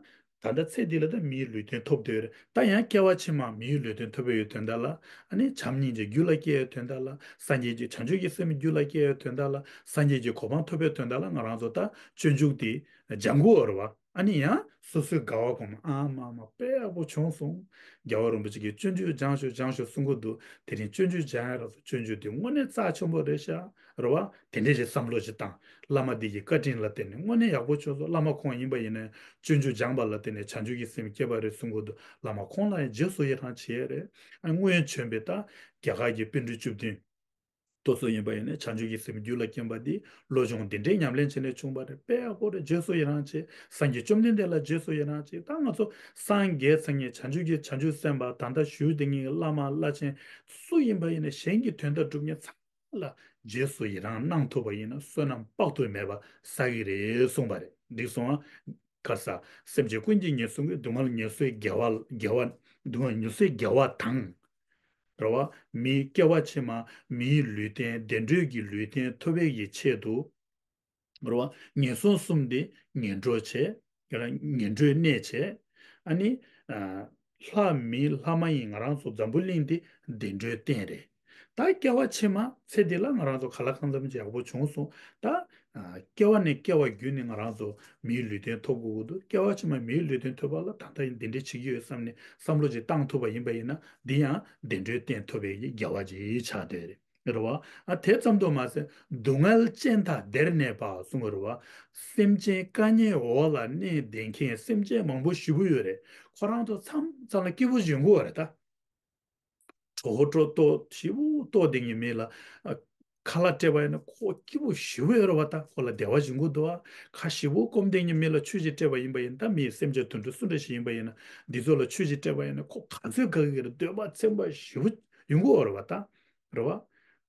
ད་ལྟ་ཚེ་འདི་ལ་ད་མིའི་ལུས་རྟེན་ཐོབ་བསྡད་ཡོད་རེད། ད་ཡང་སྐྱེ་བ་ཕྱི་མ་མིའི་ལུས་རྟེན་ཐོབ་པའི་ཡོད་དོན་དག་ལ་ཨ་ནི་བྱམས་སྙིང་རྗེ་རྒྱུད་ལ་སྐྱེ་ཡོད་དོན་དག་ལ། སངས་རྒྱས་ཀྱི་བྱང་ཆུབ་ཀྱི་སེམས་རྒྱུད་ལ་སྐྱེ་ཡོད་དོན་དག་ལ། སངས་རྒྱས་ཀྱི་གོ་འཕང་ཐོབ་པའི་དོན་དག་ལ་ང་རང་ཚོ་ད་སྤྱོད་འཇུག་དེ་སྦྱང་དགོས་རེད་བ། ཨ་ནི་ཡང་སོ་སོའི་དགའ་བ་སྒོམ། ཨ་མ་མ་དཔེ་ཡག་པོ་བྱུང་སོང་། རྒྱལ་བ་རིན་པོ་ཆེ་གིས་སྤྱོད་འཇུག་སྦྱང་ཤོག་སྦྱང་ཤོག་གསུང་གི་འདུག་དེ་རིང་སྤྱོད་འཇུག་སྦྱང་ཡ་རག་སོང་། སྤྱོད་འཇུག་དེ་དངོས་གནས་རྩ་ཆེན་པོ་རེད་ཤག་རེད་བ། དེ་འདྲས་ཞིག་བསམ་བློ་ཞིག་བཏང་། བླ་མ་འདི་གི་བཀའ་དྲིན་ལ་བརྟེན་ནས་དངོས་གནས་ཡག་པོ་བྱུང་སོང་། བླ་མ་ཁོང་ཡིན་པ་ཡིན་ན་སྤྱོད་འཇུག་སྦྱངས་པ་ལ་བརྟེན་ནས་བྱང་ཆུབ་ཀྱི་སེམས་སྐྱེས་པ་རེད་གསུང་གི་འདུག་བླ་མ་ཁོང་ལ་ཡང་རྗེས་སུ་ཡི་རང་བྱེད་ཡ་རེད། ཨ་སྔོན་བྱོན་པའི་ད་རྒྱ་གར་གྱི་པཎ་གྲུབ་བཅུ་བདུན་དེ་ཚོ་ཡིན་པ་ཡིན་ན་བྱང་ཆུབ་ཀྱི་སེམས་རྒྱུད་ལ་སྐྱེས་པ་འདི་བློ་སྦྱོང་འདི་འདྲའི་ཉམས་ལེན་བྱས་ནས་བྱུང་བ་རེད། དཔེ་ཡག་པོ་རེད། རྗེས་སུ་ཡི་རང་བྱེད། སངས་རྒྱས་བཅོམ་ལྡན་འདས་ལ་རྗེས་སུ་ཡི་རང་བྱེད། ད་ང་ཚོ་སངས་རྒྱས་ཚང་མས་བྱང་ཆུབ་ཀྱི་བྱང་ཆུབ་སེམས་དཔའ་ད་ལྟ་བཞུགས་བསྡད་མཁན་གྱི་བླ་མ་བླ་ཆེན་སུ་ཡིན་པ་ཡིན་ན་གཞན་གྱི་དོན་དག་སྒྲུབ་མཁན་ཚང་ལ་རྗེས་སུ་ཡི་རང་གནང་ཐུབ་པ་ཡིན་ན་བསོད་ནམས་དཔག་ཏུ་མེད་པ་བསགས་ཀྱི་རེད་གསུངས་པ་རེད། འགྲིག་སོང་ཨ། ག་ས། སེམས་ཅན་ཀུན་གྱི་ངན་སོང་གི་སྡུག་བསྔལ་ངལ་གསོའི་དགེ་བ་དགེ་བ། སྡུག་བསྔལ་ངལ་གསོའི་དགེ་བ་དང་། རེད་བ། མིའི་སྐྱེ་བ་ཕྱི་མ་མིའི་ལུས་རྟེན་བདེ་འགྲོའི་གི་ལུས་རྟེན་ཐོབ་པའི་གི་ཆེད་དུ། རེད་བ། ངན་སོང་གསུམ་དེ་ངན་འགྲོ་བྱས། ཡང་ན་ངན་འགྲོའི་གནས་བྱས། ཨ་ནི། ཨ། ལྷ་མི་ལྷ་མ་ཡིན་ང་རང་ཚོ་འཛམ་བུ་གླིང་འདི་བདེ་འགྲོའི་རྟེན་རེད། ད་སྐྱེ་བ་ཕྱི་མ་ཚེ་འདི་ལ་ང་རང་ཚོ་ག་ལ་གང་འཚམ་ཅིག་ཡག་པོ་བྱུང་སོང་། ད། ཨ། སྐྱེ་བ་ནས་སྐྱེ་བ་བརྒྱུད་ནས་ང་རང་ཚོ་མིའི་ལུས་རྟེན་ཐོབ་དགོས་ཀྱི་འདུག་སྐྱེ་བ་ཕྱི་མ་མིའི་ལུས་རྟེན་ཐོབ་པ་ལ་ད་ལྟ་ཡིན་འདི་འདྲས་བྱེད་ཀྱི་ཡོད་བསམ་ནས་བསམ་བློ་ཅིག་བཏང་ཐུབ་པ་ཡིན་པ་ཡིན་ན་འདི་ཡང་བདེ་འགྲོའི་རྟེན་ཐོབ་པའི་དགེ་བ་ཅིག་ཆགས་བསྡད་རེད། རེད་བ། ཨ་དེ་ཙམ་དུ་མ་ཟད་སྡུག་བསྔལ་ཅན་དག་བདེར་གནས་པ་གསུངས་པ་རེད་བ། སེམས་ཅན་དཀའ་ངལ་འོག་ལ་གནས་བསྡད་མཁན་སེམས་ཅན་མང་པོ་ཞེ་པོ་ཡོད་རེད། ཁོ་རང་ཚོ་མཚམས་མཚམས་ལ་སྐྱིད་པོ་ཞིག་ཡོང་གི་ཡོད་རེད་ད། གྲོད་ཁོག་ལྟོགས་ཞེ་པོ་ལྟོགས་བསྡད་མཁན་མི་ལ་ཨ་ཁ་ལག་སྤྲད་པ་ཡིན་ན་ཁོ་སྐྱིད་པོ་ཞེ་པོ་ཡོད་རེད་བ། ད་ཁོ་ལ་བདེ་བ་ཞིག་ཡོང་གི་འདུག་བ། ཁ་ཞེ་པོ་སྐོམ་བསྡད་མཁན་མི་ལ་ཆོས་ཅིག་སྤྲད་པ་ཡིན་པ་ཡིན་ན། ད་མིའི་སེམས་ཅན་དུད་འགྲོ་སུ་འདྲ་ཞིག་ཡིན་པ་ཡིན་ན་འདི་ཚོ་ལ་ཆོས་ཅིག་སྤྲད་པ་ཡིན་ན་ཁོ་ག་ཚོད་དགའ་གི་རེད། འདོད་པ་ཚིམ་པ་ཞེ་པོ་ཡོང་གི་ཡོད་རེད་བ་ད། རེད་བ།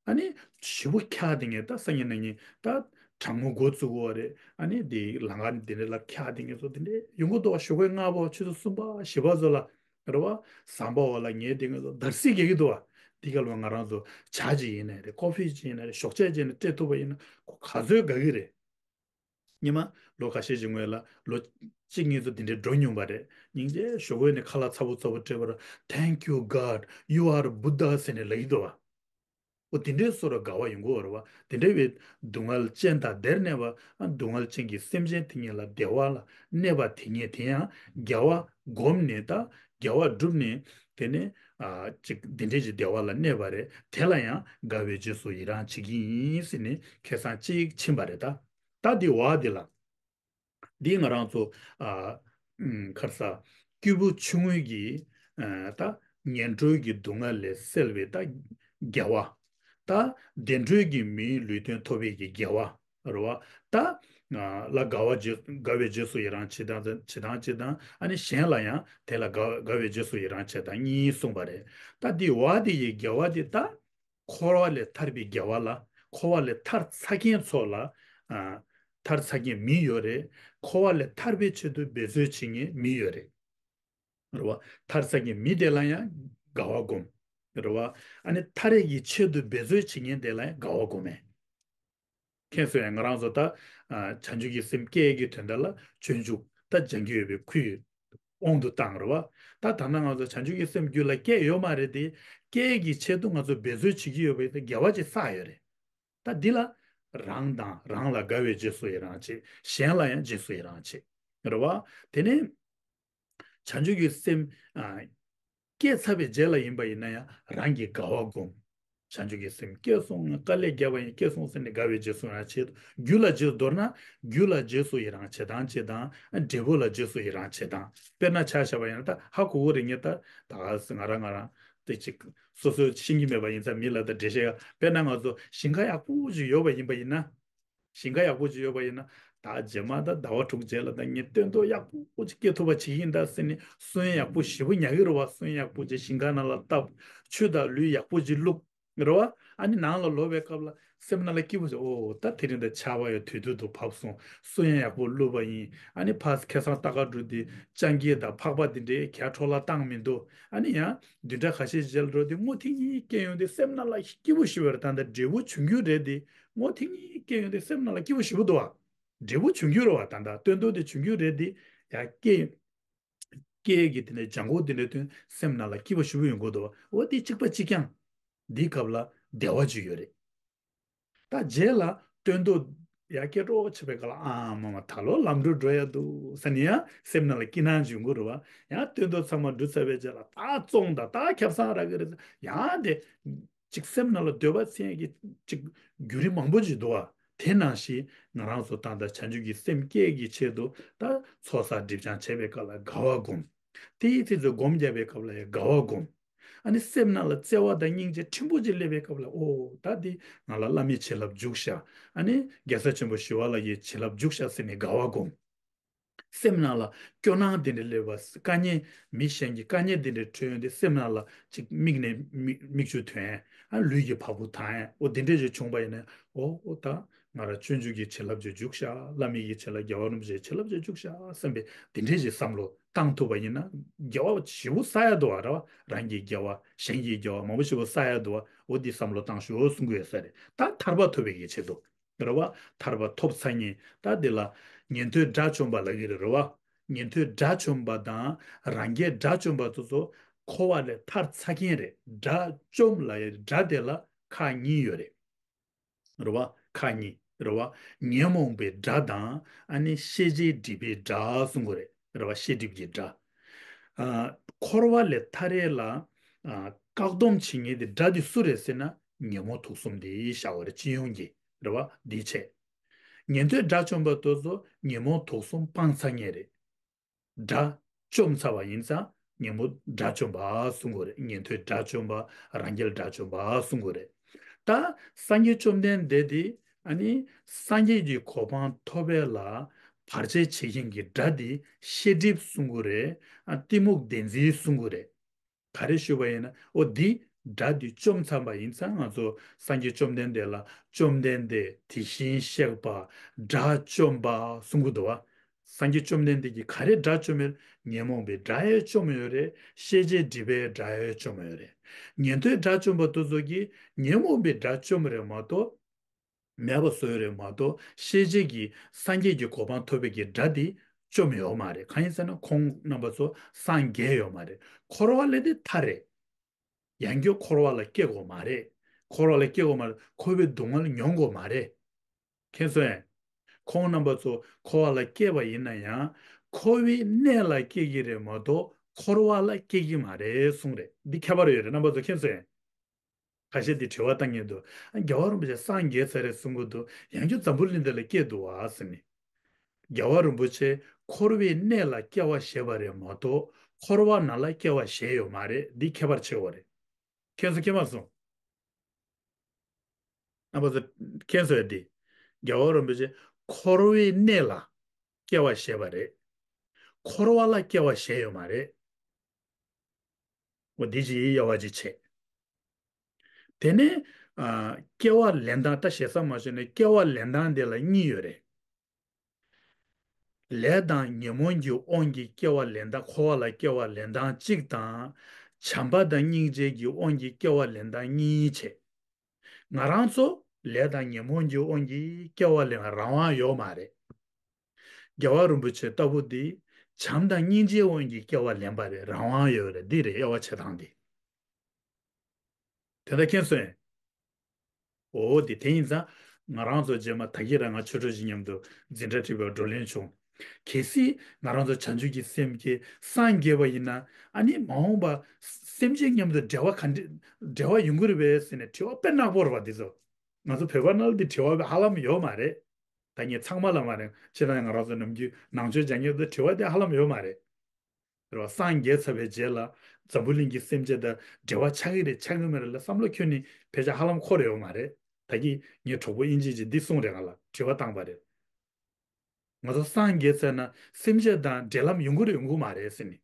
ཨ་ནི་ཞེ་པོ་འཁྱག་བསྡད་མཁན་ད་སང་ཉིན་གནངས་ཉིན་ད་གྲང་མོ་འགོ་བཙུགས་ཡོད་རེད། ཨ་ནི་དེ་ལམ་ཁ་འདི་འདྲ་ལ་འཁྱག་བསྡད་མཁན་ཚོ་དེ་འདྲ་ཡོང་གི་འདུག་བ། ཞོགས་ཀས་སྔ་པོ་ཆུ་ཚོད་གསུམ་པ་བཞི་པ་ཚོ་ལ་རེད་བ། ཟམ་པ་འོག་ལ་ཉལ་བསྡད་མཁན་ཚོ་འདར་སིག་རྒྱག་གི་འདུག་བ། དེ་ག་ལ་ང་རང་ཚོ་ཇ་ཅིག་ཡིན་ནའི་རེད། ཀོ་ཕི་ཅིག་ཡིན་ནའི་རེད། ཞོགས་ཇ་ཅིག་ཡིན་ནའི་སྤྲད་ཐུབ་པ་ཡིན་ན་ཁོ་ག་ཚོད་དགའ་གི་རེད། སྔོན་མ་ལོ་ཁ་ཤས་ཤིག་སྔོན་ལ་ལོ་གཅིག་གཉིས་ཚོ་དེ་འདྲའི་འགྲོ་མྱོང་པ་རེད། སྙིང་རྗེ་ཞོགས་པ་ནས་ཁ་ལག་ཚ་པོ་ཚ་པོ་སྤྲད་པར། Thank you God, you are Buddha ཟེར་ནས་ལབ་ཀྱི་འདུག་བ། འོ་དེ་འདྲའི་བཟོ་འདྲ་དགའ་བ་ཡོང་གི་ཡོད་རེད་བ། དེ་འདྲ་བའི་སྡུག་བསྔལ་ཅན་དག་བདེར་གནས་པ། ཨ་སྡུག་བསྔལ་ཅན་གྱི་སེམས་ཅན་དེ་ཉིད་ལ་བདེ་བ་ལ་གནས་པ་དེ་ཉིད་དེ་ཡང་དགེ་བ་བསྒོམས་ནས་ད་དགེ་བ་བསྒྲུབས་ནས་དེ་ནས་ཨ་ཅིག་དེ་འདྲའི་ཅིག་བདེ་བ་ལ་གནས་པ་རེད། དེ་ལ་ཡང་དགའ་བའི་རྗེས་སུ་ཡི་རང་བྱེད་ཀྱི་ཡིན་ཟེར་ནས་ཁ་སང་གཅིག་ཕྱིན་པ་རེད་ད། ད་འདི་བ་འདི་ལ། འདི་ང་རང་ཚོ་ཨ་ཨམ་ག་རེ་ཟ། སྐྱེས་བུ་ཆུང་ངུའི་གི་ཨ་ད་ངན་འགྲོའི་གི་སྡུག་བསྔལ་ལས་སེལ་བའི་ད་དགེ་བ། ད་བདེ་འགྲོའི་གི་མིའི་ལུས་རྟེན་ཐོབ་པའི་གི་དགེ་བ་རེད་བ། ད་ཨ་ལ་དགའ་བ་རྗེས་དགའ་བའི་རྗེས་སུ་ཡི་རང་བྱེད་སྟངས་བྱེད་སྟངས་བྱེད་སྟངས། ཨ་ནི་གཞན་ལ་ཡང་དེ་ལ་དགའ་དགའ་བའི་རྗེས་སུ་ཡི་རང་བྱེད་སྟངས་གཉིས་གསུངས་པ་རེད། ད་འདི་བ་འདི་ཡི་དགེ་བ་འདི་ད། འཁོར་བ་ལས་ཐར་པའི་དགེ་བ་ལ། འཁོར་བ་ལས་ཐར་ཚར་མཁན་ཚོ་ལ། ཨ་ ཐར་ཚར་མཁན་མི་ཡོད་རེད། འཁོར་བ་ལས་ཐར་པའི་ཆེད་དུ་འབད་རྩོལ་བྱེད་མཁན་མི་ཡོད་རེད། རེད་བ། ཐར་ཚར་མཁན་མི་དེ་ལ་ཡང་དགའ་བ་སྒོམ། རེད་བ། ཨ་ནི་ཐར་ཡས་ཀྱི་ཆེད་དུ་འབད་རྩོལ་བྱེད་མཁན་དེ་ལ་ཡང་དགའ་བ་སྒོམ་མེད། མཁྱེན་སོང་ཡང་ང་རང་ཚོ་ད། ཨ། བྱང་ཆུབ་ཀྱི་སེམས་སྐྱེ་ཡས་ཀྱི་དོན་དག་ལ་སྤྱོད་འཇུག་ད་སྦྱང་གི་ཡོད་པའི་ཁུལ་དབང་དུ་བཏང་། རེད་བ། ད་ད་ལྟ་ང་ཚོ་བྱང་ཆུབ་ཀྱི་སེམས་རྒྱུད་ལ་སྐྱེས་ཡོད་མ་རེད་དེ། སྐྱེ་ཡས་ཀྱི་ཆེད་དུ་ང་ཚོ་འབད་རྩོལ་བྱེད་ཀྱི་ཡོད་པའི་དགེ་བ་ཅིག་བསགས་ཡོད་རེད། ད་འདི་ལ་རང་དང་རང་ལ་དགའ་བའི་རྗེས་སུ་ཡི་རང་བྱེད། གཞན་ལ་ཡང་རྗེས་སུ་ཡི་རང་བྱེད། རེད་བ། དེ་ནས་བྱང་ཆུབ་ཀྱི་སེམས། ཨ། སྐྱེས་ཚར་བའི་རྗེས་ལ་ཡིན་པ་ཡིན་ན་ཡང་རང་གིས་དགའ་བ་སྒོམ། བྱང་ཆུབ་ཀྱི་སེམས་སྐྱེས་སོང་། དཀའ་ལས་བརྒྱབ་པ་ཡིན། སྐྱེས་སོང་ཟེར་ནས་དགའ་བའི་རྗེས་སུ་ཡི་རང་བྱེད། རྒྱུ་ལ་རྗེས་སུ། མདོར་ན་རྒྱུ་ལ་རྗེས་སུ་ཡི་རང་བྱེད་སྟངས་བྱེད་སྟངས། འབྲས་བུ་ལ་རྗེས་སུ་ཡི་རང་བྱེད་སྟངས། དཔེར་ན་ཆ་བཞག་པ་ཡིན་ན་ད་ཧ་གོ་གི་རེད། ངས་ད་ད་ག་ང་རང་ང་རང་དེ་ཅིག་སོ་སོས་ཤེས་ཀྱི་མེད་པ་ཡིན་ཙང་མི་ལ་ད་འགྲེལ་བཤད། དཔེར་ན་ང་ཚོ་ཞིང་ཁ་ཡག་པོ་ཅིག་ཡོད་པ་ཡིན་པ་ཡིན་ན། ཞིང་ཁ་ཡག་པོ་ཅིག་ཡོད་པ་ཡིན་ན། ད་རྗེས་མ་ད་ཟླ་བ་དྲུག་རྗེས་ལ་ད་ངས་སྟོན་ཐོག་ཡག་པོ་ཅིག་སྐྱེ་ཐུབ་པ་བྱེད་ཀྱི་ཡིན་ད་ཟེར་ནས་སོན་ཡག་པོ་ཞེ་པོ་ཉར་གྱི་རེད་བ། སོན་ཡག་པོ་ཅིག་ཞིང་ཁ་ནང་ལ་བཏབ། ཆུ་དང་ལུད་ཡག་པོ་ཅིག་བླུགས། རེད་བ། ཨ་ནི་ནང་ལ་ལོག་པའི་སྐབས་ལ་སེམས་ནང་ལ་སྐྱིད་པོ་བྱུང་། ཨོ་ད་དེ་རིང་ད་ཆར་པ་ཡང་དུས་ཐོག་ཏུ་བབས་སོང་། སོན་ཡག་པོ་བླུགས་པ་ཡིན། ཨ་ནི་ཕར་ཁ་སང་ལྟ་ག་འགྲོ་དུས་སྤྱང་ཀི་དང་ཕག་པ་དེ་འདྲའི་ག་འཕྲོ་བརླག་བཏང་མི་འདུག་ཨ་ནི་ཡང་བདུན་ཕྲག་ཁ་ཤས་རྗེས་ལ་འགྲོ་དུས་སྔོ་ཐིང་ངེ་སྐྱེ་ཡོང་དུས་སེམས་ནང་ལ་སྐྱིད་པོ་ཞེ་པོ་རེད། ད་ལྟ་འབྲས་བུ་བྱུང་རྒྱུ་རེད་དེ། སྔོ་ཐིང་ངེ་སྐྱེ་ཡོང་དུས་སེམས་ནང་ལ་སྐྱིད་པོ་ཞེ་པོ་འདུག་བ། འབྲས་བུ་བྱུང་རྒྱུ་རེད་བ། ད་ལྟ་སྟོན་ཐོག་དེ་བྱུང་རྒྱུ་རེད་དེ། ཡང་སྐྱེ་སྐྱེ་ཡས་ཀྱི་དེ་འདྲའི་སྦྱང་གོ་དེ་འདྲའི་དོན་སེམས་ནང་ལ་སྐྱིད་པ་ཞེ་པོ་ཡོང་གི་འདུག་བ། འོ་དེ་གཅིག་པ་གཅིག་རྐྱང་། འདིའི་སྐབས་ལ་བདེ་བ་ཅིག་ཡོད་རེད། ད་རྗེས་ལ་སྟོན་ཐོག་ཡར་སྐྱེ་འགྲོ་བྱེད་པའི་སྐབས་ལ་ཨ་མ་མ་ད་ལོ་ལམ་འགྲོ་འགྲོ་ཡ་འདུག་ཟེར་ནས་ཡང་སེམས་ནང་ལ་སྐྱིད་སྣང་འབྱུང་གི་རེད་བ། ཡང་སྟོན་ཐོག་ཚང་མ་འགྲོ་ཚར་བའི་རྗེས་ལ་ད་བཙོང་དང་ད་ཁེ་བཟང་རག་གི་རེད། ཡང་དེ་ཅིག་སེམས་ནང་ལ་འདོད་པ་ཚིམ་ཡས་ཀྱི་ཅིག་བརྒྱུད་རིམ་མང་པོ་ཅིག་འདུག་བ། དེ་ནང་བཞིན་ང་རང་ཚོ་ད་ལྟ་བྱང་ཆུབ་ཀྱི་སེམས་སྐྱེ་ཡས་ཀྱི་ཆེད་དུ་ད་ཚོགས་བསགས་སྒྲིབ་སྦྱང་བྱེད་པའི་སྐབས་ལ་དགའ་བ་སྒོམ། དེའི་ཚེ་ཚོ་སྒོམ་རྒྱབ་པའི་སྐབས་ལ་ཡང་དགའ་བ་སྒོམ། ཨ་ནི་སེམས་ནང་ལ་བརྩེ་བ་དང་སྙིང་རྗེ་ཕྲན་བུ་ཅིག་སླེབས་པའི་སྐབས་ལ་ཨོ་ད་འདི་ང་ལ་བླ་མའི་བྱིན་རླབས་འཇུག་ཤག་ཨ་ནི་རྒྱལ་སྲས་ཆེན་པོ་ཞི་བ་ལྷ་ཡི་བྱིན་རླབས་འཇུག་ཤག་ཟེར་ནས་དགའ་བ་སྒོམ། སེམས་ནང་ལ་སྐྱོ་སྣང་དེ་འདྲ་སླེབས་པ། དཀའ་ངལ་མི་གཞན་གྱི་དཀའ་ངལ་དེ་འདྲ་འཕྲད་ཡོང་དུས་སེམས་ནང་ལ་ཅིག་མིག་ནས་མིག་མིག་ཆུ་ཐོན། ཨ་ལུས་ཀྱི་བ་སྤུ་ལྡང་། ཨོ་དེ་འདྲ་ཅིག་བྱུང་པ་ཡིན་ན་ཨོ་ཨོ་ད་ང་རང་སྤྱོད་འཇུག་གི་བྱིན་རླབས་ཅིག་འཇུག་ཤག་བླ་མའི་གི་བྱིན་རླབས་རྒྱལ་བ་རིན་པོ་ཆེའི་བྱིན་རླབས་ཅིག་འཇུག་ཤག་བསམ་པའི་དེ་འདྲ་ཅིག་བསམ་བློ་བཏང་ཐུབ་པ་ཡིན་ན་དགེ་བ་ཞེ་པོ་བསགས་ཡ་འདུག་བ། ར་བ་རང་གི་དགེ་བ་གཞན་གྱི་དགེ་བ་མང་པོ་ཞེ་པོ་བསགས་ཡ་འདུག་བ། འོ་འདི་བསམ་བློ་བཏང་ཤོག་གསུང་གི་ཡོད་ས་རེད། ད་ཐར་པ་ཐོབ་པའི་གི་ཆེད་དུ། རེད་བ། ཐར་པ་ཐོབ་ཚར་མཁན་ད་འདི་ལ་ཉན་ཐོས་དགྲ་བཅོམ་པ་ལབ་ཀྱི་རེད། རེད་བ། ཉན་ཐོས་དགྲ་བཅོམ་པ་དང་རང་རྒྱལ་དགྲ་བཅོམ་པ་དེ་ཚོ་འཁོར་བ་ལས་ཐར་ཚར་མཁན་རེད། དགྲ་བཅོམ་ལབ་ཡ་དགྲ་དེ་ལ་ཁག་གཉིས་ཡོད་རེད། རེད་བ། ཁག་གཉིས། རེད་བ། ཉོན་མོངས་པའི་དགྲ་དང་ཨ་ནི་ཤེས་བྱའི་སྒྲིབ་པའི་དགྲ་གསུང་གི་རེད། རེད་བ། ཤེས་སྒྲིབ་ཀྱི་དགྲ། ཨ། འཁོར་བ་ལས་ཐར་ཡས་ལ་ཨ་བཀག་སྡོམ་བྱེད་མཁན་དེ་དགྲ་དེ་སུ་རེད་ཟེར་ན་ཉོན་མོངས་དུག་གསུམ་དེ་བཞག་པ་རེད། སྤྱི་ཡོངས་ཀྱི་རེད་བ། འདི་བྱས། ཉན་ཐོས་དགྲ་བཅོམ་པ་དེ་ཚོ་ཉོན་མོངས་དུག་གསུམ་སྤངས་ཚར་མཁན་རེད། དགྲ་བཅོམ་ཚར་བ་ཡིན་ཙང་ཉོན་མོངས་དགྲ་བཅོམ་པ་གསུང་གི་རེད། ཉན་ཐོས་དགྲ་བཅོམ་པ། རང་རྒྱལ་དགྲ་བཅོམ་པ་གསུང་གི་རེད། ད་སངས་རྒྱས་བཅོམ་ལྡན་འདས་དེ་ཨ་ནི་སངས་རྒྱས་ཀྱི་གོ་འཕང་ཐོབ་པ་ལ་བར་ཆད་བྱེད་མཁན་གྱི་དགྲ་དེ་ཤེས་སྒྲིབ་གསུང་གི་རེད། ཨ་གཏི་མུག་བདེན་འཛིན་གསུང་གི་རེད། ག་རེ་ཞུས་པ་ཡིན་ན་ཨོ་འདི་དགྲ་འདི་བཅོམ་ཚར་བ་ཡིན་ཙང་ང་ཚོ་སངས་རྒྱས་བཅོམ་ལྡན་འདས་ལ་བཅོམ་ལྡན་འདས་དེ་བཞིན་གཤེགས་པ་དགྲ་བཅོམ་པ་གསུང་གི་འདུག་བ། སངས་རྒྱས་བཅོམ་ལྡན་འདས་ཀྱིས་ག་རེ་དགྲ་བཅོམ་ཡོད། ཉོན་མོངས་པའི་དགྲ་ཡང་བཅོམ་ཡོད་རེད། ཤེས་བྱའི་སྒྲིབ་པའི་དགྲ་ཡང་བཅོམ་ཡོད་རེད། ཉན་ཐོས་དགྲ་བཅོམ་པ་དེ་ཚོ་གིས་ཉོན་མོངས་པའི་དགྲ་བཅོམ་རེད་མ་གཏོགས། མེད་པ་བཟོས་རེད་མ་གཏོགས་ཤེས་བྱེད་ཀྱི་སངས་རྒྱས་ཀྱི་གོ་འཕང་ཐོབ་པའི་གི་དགྲ་དེ་བཅོམ་ཡོད་མ་རེད། གང་ཡིན་ཟེར་ན་ཁོང་རྣམ་པ་ཚོ་སངས་རྒྱས་ཡོད་མ་རེད། འཁོར་བ་ལས་དེ་ཐར་རེད། ཡང་བསྐྱར་འཁོར་བ་ལ་སྐྱེ་དགོས་མ་རེད། འཁོར་བ་ལ་སྐྱེ་དགོས་མ་རེད། འཁོར་བའི་སྡུག་བསྔལ་མྱོང་དགོས་མ་རེད། མཁྱེན་སོང་ངས། ཁོང་རྣམ་པ་ཚོ་འཁོར་བ་ལ་སྐྱེས་པ་ཡིན་ན་ཡང་འཁོར་བའི་གནས་ལ་སྐྱེ་གི་རེད་མ་གཏོགས་འཁོར་བ་ལ་སྐྱེ་གི་མ་རེད་གསུངས་རེད། འདི་ཁྱད་པར་ཡོད་རེད། རྣམ་པ་ཚོ་མཁྱེན་སོང་ངས། ཁ་ཤས་དེ་དྲི་བ་བཏང་མཁན་འདུག་ཨ་རྒྱལ་བ་རིན་པོ་ཆེ་སངས་རྒྱས་ཚར་རེད་གསུང་གི་འདུག་ཡང་བསྐྱར་འཛམ་བུ་གླིང་འདི་ལ་སྐྱེས་འདུག་བ་ཟེར་ནས། རྒྱལ་བ་རིན་པོ་ཆེ་འཁོར་བའི་གནས་ལ་སྐྱེ་བ་བཞེས་པ་རེད་མ་གཏོགས་འཁོར་བ་ནང་ལ་སྐྱེ་བ་བཞེས་ཡོད་མ་རེད། འདི་ཁྱད་པར་ཕྱེ་དགོས་རེད། མཁྱེན་སོང་མཁྱེན་མ་སོང་། རྣམ་པ་ཚོ་མཁྱེན་སོང་ངས། འདི་རྒྱལ་བ་རིན་པོ་ཆེ་འཁོར་བའི་གནས་ལ་སྐྱེ་བ་བཞེས་པ་རེད། འཁོར་བ་ལ་སྐྱེ་བ་བཞེས་ཡོད་མ་རེད། འོ་འདི་ཅིག་དབྱེ་བ་ཅིག་ཕྱེ། དེ་ནས་ཨ་སྐྱེ་བ་ལེན་སྟངས། ད་ཞེ་ས་མ་ཞུས་ནས་སྐྱེ་བ་ལེན་སྟངས་དེ་ལ་གཉིས་ཡོད་རེད། ལས་དང་ཉོན་མོངས་ཀྱི་དབང་གིས་སྐྱེ་བ་ལེན་སྟངས། འཁོར་བ་ལ་སྐྱེ་བ་ལེན་སྟངས་གཅིག་དང་། བྱམས་པ་དང་སྙིང་རྗེ་གི་དབང་གིས་སྐྱེ་བ་ལེན་སྟངས་གཉིས་བྱས། ང་རང་ཚོ་ལས་དང་ཉོན་མོངས་ཀྱི་དབང་གིས་སྐྱེ་བ་ལེན་རང་དབང་ཡོད་མ་རེད། རྒྱལ་བ་རིན་པོ་ཆེ་ལྟ་བུ་འདི་བྱམས་དང་སྙིང་རྗེའི་དབང་གིས་སྐྱེ་བ་ལེན་པ་རེད། རང་དབང་ཡོད་རེད། འདི་རེད་དབྱེ་བ་ཕྱེ་སྟངས་འདི། དེ་འདྲ་མཁྱེན་སོང་ངས། འོ་དེ་དེ་ཡིན་ཙང་། ང་རང་ཚོ་རྗེས་མ་ད་གིན་རང་ང་ཆོས་གྲོགས་ཤིག་མཉམ་དུ་འཛིན་གྲྭ་ཁྲིད་པའི་བགྲོ་གླེང་བྱུང་། གལ་སྲིད་ང་རང་ཚོ་བྱང་ཆུབ་ཀྱི་སེམས་ཀྱིས་སངས་རྒྱས་པ་ཡིན་ན། ཨ་ནི་མ་འོངས་པ་སེམས་ཅན་མཉམ་དུ་འབྲེལ་བ་ག་འདྲ་འབྲེལ་བ་ཡོང་གི་རེད་པས་ཟེར་ནས་དྲི་བ་དཔེ་ནག་པོ་རེད་པ། འདི་ཚོ་ང་ཚོ་བོད་པ་ནང་ལ་འདི་དྲི་བ་ཧ་ལམ་ཡོད་མ་རེད། ད་ངས་ཚང་མ་ལ་མ་རེད། སྤྱིར་བཏང་ང་རང་ཚོ་ནམ་རྒྱུན་ནང་ཆོས་སྦྱང་མཁན་ཚོ་དྲི་བ་དེ་ཧ་ལམ་ཡོད་མ་རེད། རེད་བ། སངས་རྒྱས་ཚར་བའི་རྗེས་ལ་འཛམ་བུ་གླིང་གི་སེམས་ཅན་དང་འབྲེལ་བ་ཆགས་ཀྱི་རེད་ཆགས་ཀྱི་མ་རེད་ལ་བསམ་བློ་ཁྱོན་ནས་ཕལ་ཆེར་ཧ་ལམ་འཁོར་ཡོད་མ་རེད། ད་གིན་ངའི་གྲོགས་པོ་དབྱིན་ཇི་ཅིག་འདི་གསུངས་རེད། ང་ལ་དྲི་བ་བཏང་པ་རེད། ང་ཚོ་སངས་རྒྱས་ཚར་ན་སེམས་ཅན་དང་འབྲེལ་ལམ་ཡོང་གི་རེད་ཡོང་གི་མ་རེད་ཟེར་ནས།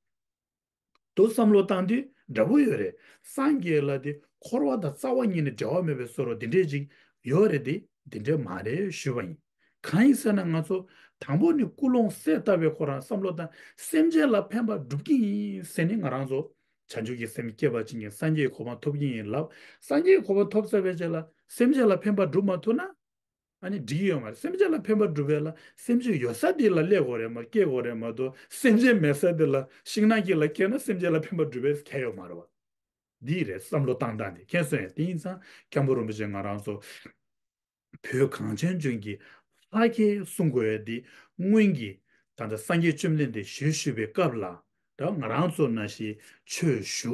དུ་བསམ་བློ་བཏང་དུས་འདྲ་པོ་ཡོད་རེད། སངས་རྒྱས་ལ་དེ་འཁོར་བ་དང་རྩ་བ་ཉིད་ནས་འབྲེལ་བ་མེད་པའི་བཟོ་འདྲ་དེ་འདྲས་ཅིག་ཡོད་རེད་དེ། དེ་འདྲས་མ་རེད་ཞུས་པ་ཡིན། གང་ཡིན་ཟེར་ན་ང་ཚོ་དང་པོ་ནས་ཀུན་སློང་གསལ་བཏབ་པའི་ཁོ་རང་བསམ་བློ་བཏང་། སེམས་ཅན་ལ་ཕན་པ་སྒྲུབ་ཀྱི་ཡིན་ཟེར་ནས་ང་རང་ཚོ་བྱང་ཆུབ་ཀྱི་སེམས་བསྐྱེད་པ་ཅིག་ཡིན། སངས་རྒྱས་ཀྱི་གོ་འཕང་ཐོབ་ཀྱི་ཡིན་ལབ། སངས་རྒྱས་ཀྱི་གོ་འཕང་ཐོབ་ཚར་བའི་རྗེས་ལ་སེམས་ཅན་ལ་ཕན་པ་སྒྲུབ་མ་ཐུབ་ན། ཨ་ནི་འགྲིག་གི་ཡོད་མ་རེད། སེམས་ཅན་ལ་ཕན་པ་སྒྲུབ་པ་ལ་སེམས་ཅན་ཡོད་ས་དེ་ལ་སླེབས་དགོས་རེད་མ། སྐྱེ་དགོས་རེད་མ་གཏོགས། སེམས་ཅན་མེད་ས་དེ་ལ་ཤིང་ནགས་དཀྱིལ་ལ་སྐྱེས་ན་སེམས་ཅན་ལ་ཕན་པ་སྒྲུབ་པའི་ཁྱད་ཡོད་མ་རེད་བ། འདི་རེད་བསམ་བློ་བཏང་སྟངས་དེ། མཁྱེན་སོང་ངས། དེ་ཡིན་ཙང་སྐྱབས་མགོན་རིན་པོ་ཆེ་ང་རང་ཚོ་བོད་གངས་ཅན་ལྗོངས་ཀྱི་ལྷ་སྐལ་སྲུང་དགོས་ཡ་དེ་སྔོན་གྱི་ད་ལྟ་སངས་རྒྱས་བཅོམ་ལྡན་འདས་ཞལ་བཞུགས་པའི་སྐབས་ལ། ད་ང་རང་ཚོ་ནང་བཞིན་ཆོས་ཞུ་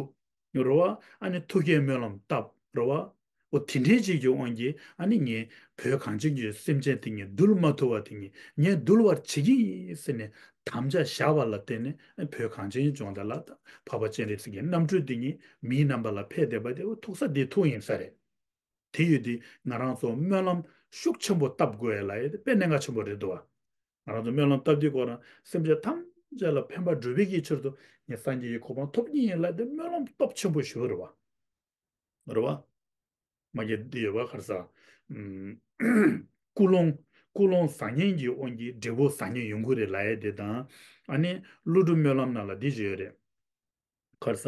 རེད་བ། ཨ་ནི་ཐུགས་བསྐྱེད་སྨོན་ལམ་བཏབ་རེད་བ། འོ་དེ་འདྲའི་ཅིག་གི་དབང་གིས་ཨ་ནི་ངས་བོད་གངས་ཅན་གྱི་སེམས་ཅན་དེ་ངས་འདུལ་མ་ཐུབ་པ་དེ་ངས་ངས་འདུལ་བར་བྱེད་ཀྱི་ཡིན་ཟེར་ནས་དམ་བཅའ་བཞག་པ་ལ་བརྟེན་ནས། བོད་གངས་ཅན་ལྗོངས་དེ་ལ་འཕགས་པ་སྤྱན་རས་གཟིགས་ཀྱི་རྣམ་སྤྲུལ་དེ་ཉིད་མིའི་རྣམ་པ་ལ་ཕེབས་བསྡད་པ་དེ་འོ་ཐུག་ས་དེ་ཐུག་ཡིན་ས་རེད། དེ་ཡོད་དུས་ང་རང་ཚོ་སྨོན་ལམ་ཤུགས་ཆེན་པོ་བཏབ་དགོས་ཡ་ལ་ཡ་དེ་དཔེ་གནད་འགག་ཆེན་པོ་རེད་འདུག་བ། ང་རང་ཚོ་སྨོན་ལམ་བཏབ་དུས་ཁོ་རང་སེམས་ཅན་ཐམས་ཅད་ལ་ཕན་པ་སྒྲུབ་པའི་གི་ཕྱིར་དུ་ངས་སངས་རྒྱས་ཀྱི་གོ་འཕང་ཐོབ་ཀྱི་ཡིན་ལབ་དེ་སྨོན་ལམ་སྟོབས་ཆེན་པོ་ཞིག་རེད་བ། རེད་བ། མ་གི་འདི་ཡོད་བ་ག་རེ་ཟ། ཨམ། ཀུན་སློང་། ཀུན་སློང་བཟང་ངན་གྱི་དབང་གིས་འབྲས་བུ་བཟང་ངན་ཡོང་གི་རེད་ལབ་ཡ་དེ་དང་། ཨ་ནི་ཀླུ་སྒྲུབ་སྨོན་ལམ་ནང་ལ་འདི་བརྗོད་ཡོད་རེད། ག་རེ་ཟ།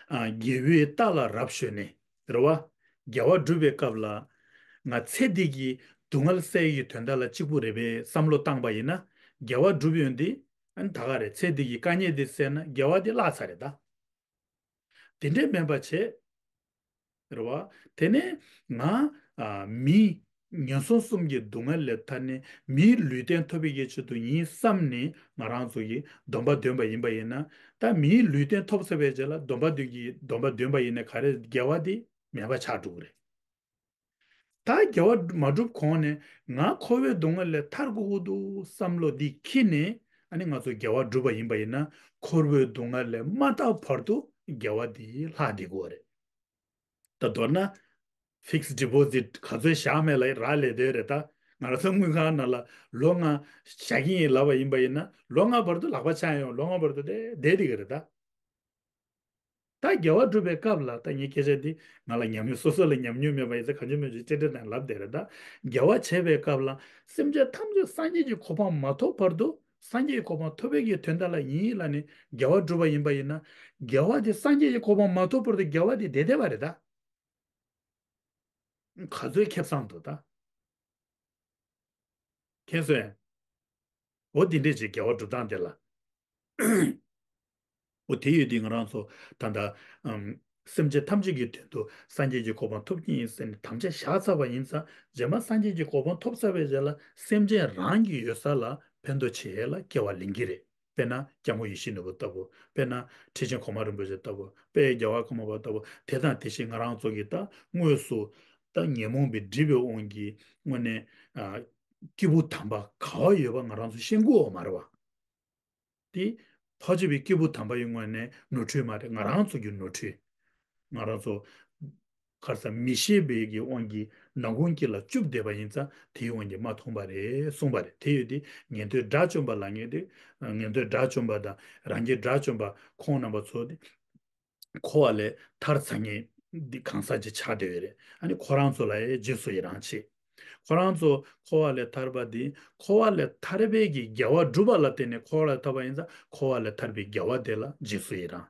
ཨ། དགེ་བའི་རྟགས་ལ་རབ་ཞོན་ནས། རེད་བ། དགེ་བ་སྒྲུབ་པའི་སྐབས་ལ། ང་ཚེ་འདི་གི་སྡུག་བསྔལ་སེལ་ཡི་དོན་དག་ལ་གཅིག་པུ་རེད་པས་བསམ་བློ་བཏང་པ་ཡིན་ན། དགེ་བ་སྒྲུབ་ཡོང་དུས། ཨ་ནི་ད་ག་རེད། ཚེ་འདི་གི་དཀའ་ངལ་འདི་སེལ་ན་དགེ་བ་འདི་བརླག་ཚར་རེད་ད། དེ་འདྲས་མིན་པ་བྱས། རེད་བ། དེ་ནས་ང་། ཨ། མི་ངན་སོང་གསུམ་གྱི་སྡུག་བསྔལ་ལས་ཐར་ནས་མིའི་ལུས་རྟེན་ཐོབ་པའི་གི་ཆེད་དུ་ཡིན་བསམ་ནས་ང་རང་ཚོ་གིས་སྡོམ་པ་འདོན་པ་ཡིན་པ་ཡིན་ན། ད་མིའི་ལུས་རྟེན་ཐོབ་ཚར་བའི་རྗེས་ལ་སྡོམ་པ་འདོན་གྱི་སྡོམ་པ་འདོན་པ་ཡིན་ན་ག་རེ་དགེ་བ་དེ་མེད་པ་ཆགས་འགྲོ་གི་རེད། ད་དགེ་བ་མ་སྒྲུབ་གོང་ནས་ང་འཁོར་བའི་སྡུག་བསྔལ་ལས་ཐར་དགོས་ཀྱི་འདུག་བསམ་བློ་འདི་འཁྱེར་ནས། ཨ་ནི་ང་ཚོ་དགེ་བ་བསྒྲུབ་པ་ཡིན་པ་ཡིན་ན་འཁོར་བའི་སྡུག་བསྔལ་ལས་མ་ཐར་བར་དུ་དགེ་བ་འདི་ལྷག་བསྡད་དགོས་རེད། ད་མདོར་ན། ཕིག་སི་ཌི་པོ་ཟིཊ་ག་ཚོད་བཞག་མེད་ལ་རག་ལས་བསྡད་རེད་ད། ང་རང་ཚོ་དངུལ་ཁང་ནང་ལ་ལོ་ལྔ་བཞག་གི་ཡིན་ལབ་པ་ཡིན་པ་ཡིན་ན་ལོ་ལྔ་བར་དུ་ལག་པ་འཆང་ཡོང་། ལོ་ལྔ་བར་དུ་དེ་བསྡད་བསྡད་ཀྱི་རེད་ད། ད་དགེ་བ་སྒྲུབ་པའི་སྐབས་ལ་ད་ངའི་སྐད་ཆ་འདི་ང་ལ་ཉམས་མྱོང་སོ་སོ་ལ་ཉམས་མྱོང་མེད་པ་ཡིན་ཙང་གང་བྱུང་མང་བྱུང་ཅི་འདྲ་ནས་ལབ་བསྡད་རེད་ད། དགེ་བ་བྱེད་པའི་སྐབས་ལ་སེམས་ཅན་ཐམས་ཅད་སངས་རྒྱས་ཀྱི་གོ་འཕང་མ་ཐོབ་བར་དུ། སངས་རྒྱས་ཀྱི་གོ་འཕང་ཐོབ་པའི་གི་དོན་དག་ལ་ཡིན་ལབ་ནས་དགེ་བ་བསྒྲུབ་པ་ཡིན་པ་ཡིན་ན། དགེ་བ་དེ་སངས་རྒྱས་ཀྱི་གོ་འཕང་མ་ཐོབ་བར་དུ་དགེ་བ་དེ་བསྡད་བསྡད་པ་རེད་ད། ག་ཚོད་ཁེ་བཟང་འདུག་ད། མཁྱེན་སོང་ངས། འོ་འདི་འདྲས་ཅིག་དགེ་བ་སྒྲུབ་སྟངས་དེ་ལ། འོ་དེ་ཡོད་དུས་ང་རང་ཚོ་ད་ལྟ། ཨམ། སེམས་ཅན་ཐམས་ཅད་ཀྱི་དོན་དུ་སངས་རྒྱས་ཀྱི་གོ་འཕང་ཐོབ་ཀྱི་ཡིན་ཟེར་ནས་དམ་བཅའ་བཞག་ཚར་བ་ཡིན་ཙང་རྗེས་མ་སངས་རྒྱས་ཀྱི་གོ་འཕང་ཐོབ་ཚར་བའི་རྗེས་ལ་སེམས་ཅན་རང་གི་ཡོད་ས་ལ་ཕན་ཐོགས་བྱེད་ཡས་ལ་སྐྱེ་བ་ལེན་གྱི་རེད། དཔེར་ན་སྐྱབས་མགོན་ཡིད་བཞིན་ནོར་བུ་ལྟ་བུ། དཔེར་ན་ཁྲི་ཆེན་གོང་མ་རིན་པོ་ཆེ་ལྟ་བུ། དཔལ་རྒྱལ་བ་ཀརྨ་པ་ལྟ་བུ། དེ་དང་དེ་བཞིན་ང་རང་ཚོ་གི་ད་དངོས་སུ་ད་ཉོན་མོངས་པའི་སྒྲིབ་པའི་དབང་གིས་དངོས་གནས། ཨ། སྐྱེས་བུ་དམ་པ་ག་བ་ཡོད་པ་ང་རང་ཚོ་ཤེས་དགོས་པ་མ་རེད་བ། དེ་ཕལ་ཆེ་བའི་སྐྱེས་བུ་དམ་པ་ཡི་ངོས་ནས་ནོར་འཁྲུལ་མ་རེད། ང་རང་ཚོ་གི་ནོར་འཁྲུལ། ང་རང་ཚོ་ག་རེ་ཟ། མི་ཤེས་པའི་གི་དབང་གིས་ནང་ཁུང་དཀྱིལ་ལ་བཅུག་བསྡད་པ་ཡིན་ཙང་དེའི་དབང་གིས་མ་མཐོང་བ་རེད་གསུངས་པ་རེད། དེ་ཡོད་དུས་ཉན་ཐོས་དགྲ་བཅོམ་པ་ལབ་མཁན་དེ། ཉན་ཐོས་དགྲ་བཅོམ་པ་དང་རང་རྒྱལ་དགྲ་བཅོམ་པ་ཁོང་རྣམ་པ་ཚོ་དེ་འཁོར་བ་ལས་ཐར་ཚར་མཁན་འདི་གང་ཟག་ཅིག་ཆགས་བསྡད་ཡོད་རེད། ཨ་ནི་ཁོ་རང་ཚོ་ལ་ཡང་རྗེས་སུ་ཡི་རང་བྱེད། ཁོ་རང་ཚོ་འཁོར་བ་ལས་ཐར་པ་འདི་འཁོར་བ་ལས་ཐར་པའི་གི་དགེ་བ་བསྒྲུབ་པ་ལ་བརྟེན་ནས་འཁོར་བ་ལས་ཐར་པ་ཡིན་ཙང་འཁོར་བ་ལས་ཐར་པའི་དགེ་བ་དེ་ལ་རྗེས་སུ་ཡི་རང་།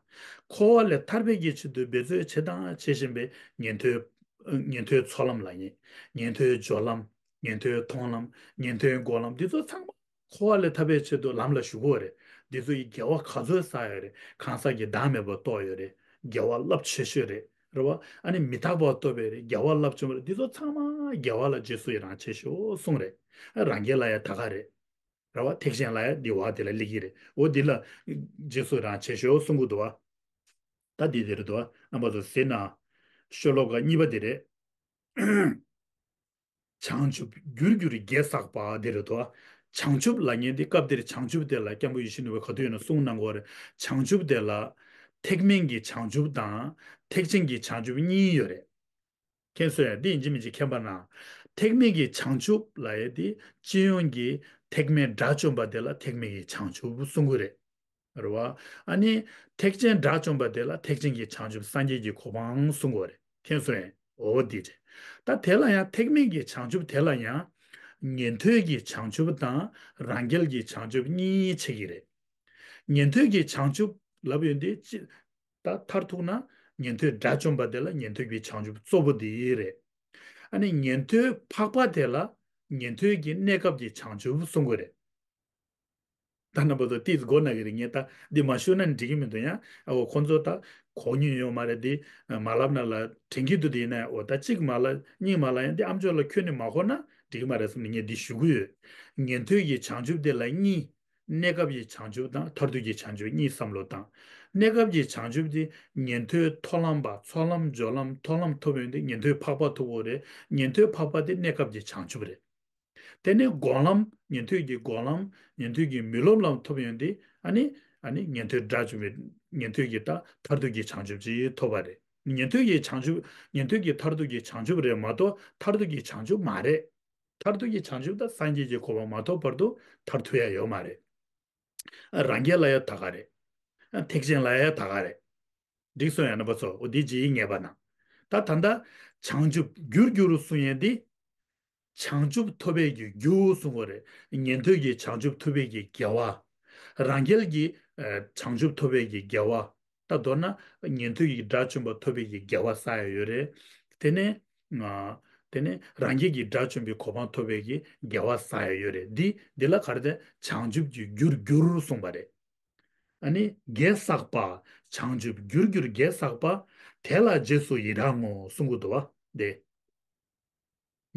འཁོར་བ་ལས་ཐར་པའི་གི་ཆེད་དུ་འབད་རྩོལ་བྱེད་དང་བྱེད་བཞིན་པའི་ཉན་ཐོས་ཉན་ཐོས་ཚོགས་ལམ་ལ་ཉན། ཉན་ཐོས་སྦྱོར་ལམ། ཉན་ཐོས་མཐོང་ལམ། ཉན་ཐོས་སྒོམ་ལམ། འདི་ཚོ་ཚང་མ་འཁོར་བ་ལས་ཐར་པའི་ཆེད་དུ་ལམ་ལ་ཞུགས་ཡོད་རེད། འདི་ཚོ་ཡི་དགེ་བ་ག་ཚོད་བསགས་ཡོད་རེད། གང་ཟག་གིས་བདག་མེད་པར་རྟོགས་ཡོད་རེད། དགེ་བ་རླབས་ཆེ་ཤོས་རེད། རེད་བ། ཨ་ནི་མི་རྟག་པར་རྟོགས་པའི་རེད། དགེ་བ་རླབས་ཆེན་པོ་རེད། འདི་ཚོ་ཚང་མ་དགེ་བ་ལ་རྗེས་སུ་ཡི་རང་བྱེད་ཤོག་གསུངས་རེད། རང་རྒྱལ་ལ་ཡང་ད་ག་རེད། རེད་བ། ཐེག་ཆེན་ལ་ཡང་འདི་བ་དེ་ལ་སླེབས་ཀྱི་རེད། འོ་འདི་ལ་རྗེས་སུ་ཡི་རང་བྱེད་ཤོག་གསུང་གི་འདུག་བ། ད་འདི་དེ་རེད་འདུག་བ། རྣམ་པ་ཚོ་གཟིགས་ན། ཤོ་ལོ་ཀ་གཉིས་པ་དེ་རེད། བྱང་ཆུབ་རྒྱུར་གྱུར་དགེ་བསགས་པ་དེ་རེད་དོ། བྱང་ཆུབ་ལབ་མཁན་དེ་སྐབས་དེར་བྱང་ཆུབ་དེ་ལ་སྐྱབས་མགོན་ཡིད་བཞིན་ནོར་བུས་ག་དུས་ཡིན་ན་གསུངས་གནང་གི་ཡོད་རེད། བྱང་ཆུབ་དེ་ལ་ཐེག་དམན་གྱི་བྱང་ཆུབ་དང་ཐེག་ཆེན་གྱི་བྱང་ཆུབ་གཉིས་ཡོད་རེད། མཁྱེན་སོང་ཡ། འདི་ཡིན་གཅིག་མིན་གཅིག་མཁྱེན་པ་ན། ཐེག་དམན་གྱི་བྱང་ཆུབ་ལབ་ཡ་དེ་སྤྱི་ཡོངས་ཀྱི་ཐེག་དམན་དགྲ་བཅོམ་པ་དེ་ལ་ཐེག་དམན་གྱི་བྱང་ཆུབ་གསུང་གི་རེད། རེད་བ། ཨ་ནི། ཐེག་ཆེན་དགྲ་བཅོམ་པ་དེ་ལ་ཐེག་ཆེན་གྱི་བྱང་ཆུབ་སངས་རྒྱས་ཀྱི་གོ་འཕང་གསུང་གི་ཡོད་རེད། མཁྱེན་སོང་ངས། འོ་འདི་རེད། ད་དེ་ལ་ཡང་ཐེག་དམན་གྱི་བྱང་ཆུབ་དེ་ལ་ཡང་། ཉན་ཐོས་ཀྱི་བྱང་ཆུབ་དང་རང་རྒྱལ་གྱི་བྱང་ཆུབ་གཉིས་ཕྱེ་གི་རེད། ཉན་ཐོས་ཀྱི་བྱང་ཆུབ་ལབ་ཡོད་དེ་ཅི། ད་མཐར་ཐུག་ན་ཉན་ཐོས་དགྲ་བཅོམ་པ་དེ་ལ་ཉན་ཐོས་ཀྱི་བྱང་ཆུབ་གཙོ་བོ་དེ་རེད། ཨ་ནི་ཉན་ཐོས་འཕགས་པ་དེ་ལ་ཉན་ཐོས་ཀྱི་གནས་སྐབས་ཀྱི་བྱང་ཆུབ་གསུང་གི་རེད། ད་རྣམ་པ་ཚོ་ཏིས་མགོ་ན་གི་རེད། ངས་ད་འདི་མ་ཞུ་ན་འགྲིག་གི་མི་འདུག་ཡང་། ཨ་འོ་ཁོ་ཚོ་ད་གོ་མྱོང་ཡོད་མ་རེད། འདི་མ་ལབ་ན་ལ་དྲན་གྱི་འདུག་དེ་ཡིན་ན་འོ་ད་གཅིག་མ་ལ་གཉིས་མ་ལ་ཡང་འདི་ཨམ་ཅོག་ལ་ཁྱོན་ནས་མ་གོ་ན་འགྲིག་གི་མ་རེད་བསམ་ནས་ངས་འདི་ཞུ་གི་ཡོད། ཉན་ཐོས་ཀྱི་བྱང་ཆུབ་དེ་ལ་གཉིས། གནས་སྐབས་ཀྱི་བྱང་ཆུབ་དང་མཐར་ཐུག་གི་བྱང་ཆུབ་གཉིས་བསམ་བློ་བཏང་། གནས་སྐབས་ཀྱི་བྱང་ཆུབ་དེ་ཉན་ཐོས་མཐོང་ལམ་པ་ཚོགས་ལམ་སྦྱོར་ལམ་མཐོང་ལམ་ཐོབ་ཡོང་དུས་ཉན་ཐོས་འཕགས་པ་ཐོབ་དགོས་རེད། ཉན་ཐོས་འཕགས་པ་དེ་གནས་སྐབས་ཀྱི་བྱང་ཆུབ་རེད། དེ་ནས་སྒོམ་ལམ། ཉན་ཐོས་ཀྱི་སྒོམ་ལམ། ཉན་ཐོས་ཀྱི་མི་སློབ་ལམ་ཐོབ་ཡོང་དུས་ཨ་ནི། ཨ་ནི་ཉན་ཐོས་དགྲ་བཅོམ་པའི་ཉན་ཐོས་ཀྱི་ད་མཐར་ཐུག་གི་བྱང་ཆུབ་ཅིག་ཐོབ་པ་རེད། ཉན་ཐོས་ཀྱི་བྱང་ཆུབ། ཉན་ཐོས་ཀྱི་མཐར་ཐུག་གི་བྱང་ཆུབ་རེད་མ་གཏོགས་མཐར་ཐུག་གི་བྱང་ཆུབ་མ་རེད། མཐར་ཐུག་གི་བྱང་ཆུབ་ད་སངས་རྒྱས་ཀྱི་གོ་འཕང་མ་ཐོབ་བར་དུ་མཐར་ཐུག་ཡ་ཡོད་མ་རེད། རང་རྒྱལ་ལ་ཡ་ད་ག་རེད། ཐེག་ཆེན་ལ་ཡ་ད་ག་རེད། འགྲིག་སོང་ཡ་རྣམ་པ་ཚོ། འོ་འདི་ཅིག་ངེས་པ་ན། ད་ད་ལྟ་བྱང་ཆུབ་རྒྱུར་གྱུར་གསུང་ཡས་འདི། བྱང་ཆུབ་ཐོབ་པའི་གི་རྒྱུ་གསུང་བ་རེད། ཉན་ཐོས་ཀྱི་བྱང་ཆུབ་ཐོབ་པའི་གི་དགེ་བ། རང་རྒྱལ་གྱི་ཨ་བྱང་ཆུབ་ཐོབ་པའི་གི་དགེ་བ། ད་མདོར་ན་ཉན་ཐོས་ཀྱི་དགྲ་བཅོམ་པ་ཐོབ་པའི་གི་དགེ་བ་བསགས་ཡ་ཡོད་རེད། དེ་ནས་ཨ་དེ་ནས་རང་རྒྱལ་གྱི་དགྲ་བཅོམ་པའི་གོ་འཕང་ཐོབ་པའི་གི་དགེ་བ་བསགས་ཡ་ཡོད་རེད། འདི་འདི་ལ་ག་རེ་ཟེར། བྱང་ཆུབ་ཀྱི་རྒྱུར་གྱུར་གསུངས་པ་རེད། ཨ་ནི་དགེ་བསགས་པ། བྱང་ཆུབ་རྒྱུར་གྱུར་དགེ་བསགས་པ། དེ་ལ་རྗེས་སུ་ཡི་རང་ངོ་། གསུང་གི་འདུག་བ། དེ།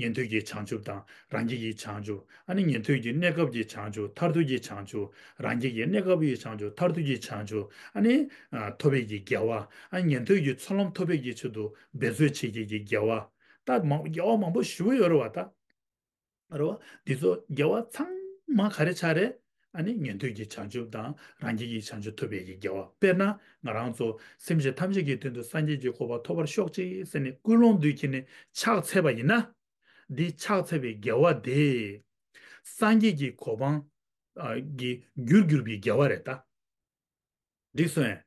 ཉན་ཐོས་ཀྱི་བྱང་ཆུབ་དང་རང་རྒྱལ་གྱི་བྱང་ཆུབ། ཨ་ནི་ཉན་ཐོས་ཀྱི་གནས་སྐབས་ཀྱི་བྱང་ཆུབ། མཐར་ཐུག་གི་བྱང་ཆུབ། རང་རྒྱལ་གྱི་གནས་སྐབས་ཀྱི་བྱང་ཆུབ། མཐར་ཐུག་གི་བྱང་ཆུབ། ཨ་ནི་ཨ་ཐོབ་པའི་གི་དགེ་བ། ཨ་ནི་ཉན་ཐོས་ཀྱི་ཚོགས་ལམ་ཐོབ་པའི་གི་ཆེད་དུ་འབད་རྩོལ་བྱེད་ཀྱི་གི་དགེ་བ། ད་མང་དགེ་བ་མང་པོ་ཞེ་པོ་ཡོད་རེད་བ་ད། རེད་བ། འདི་ཚོ་དགེ་བ་ཚང་མ་ག་རེ་ཆགས་རེད། ཨ་ནི་ཉན་ཐོས་ཀྱི་བྱང་ཆུབ་དང་རང་རྒྱལ་གྱི་བྱང་ཆུབ་ཐོབ་པའི་གི་དགེ་བ། དཔེར་ན་ང་རང་ཚོ་སེམས་ཅན་ཐམས་ཅད་ཀྱི་དོན་དུ་སངས་རྒྱས་ཀྱི་གོ་འཕང་ཐོབ་པར་ཤོག་ཅིག་ཟེར་ནས་ཀུན་སློང་འདི་འཁྱེར་ནས་ཕྱག་འཚལ་བ་ཡིན་ན། འདི་ཕྱག་འཚལ་བའི་དགེ་བ་དེ། སངས་རྒྱས་ཀྱི་གོ་འཕང་ཨ་གི་རྒྱུར་གྱུར་པའི་དགེ་བ་རེད་ད། འགྲིག་སོང་ངས།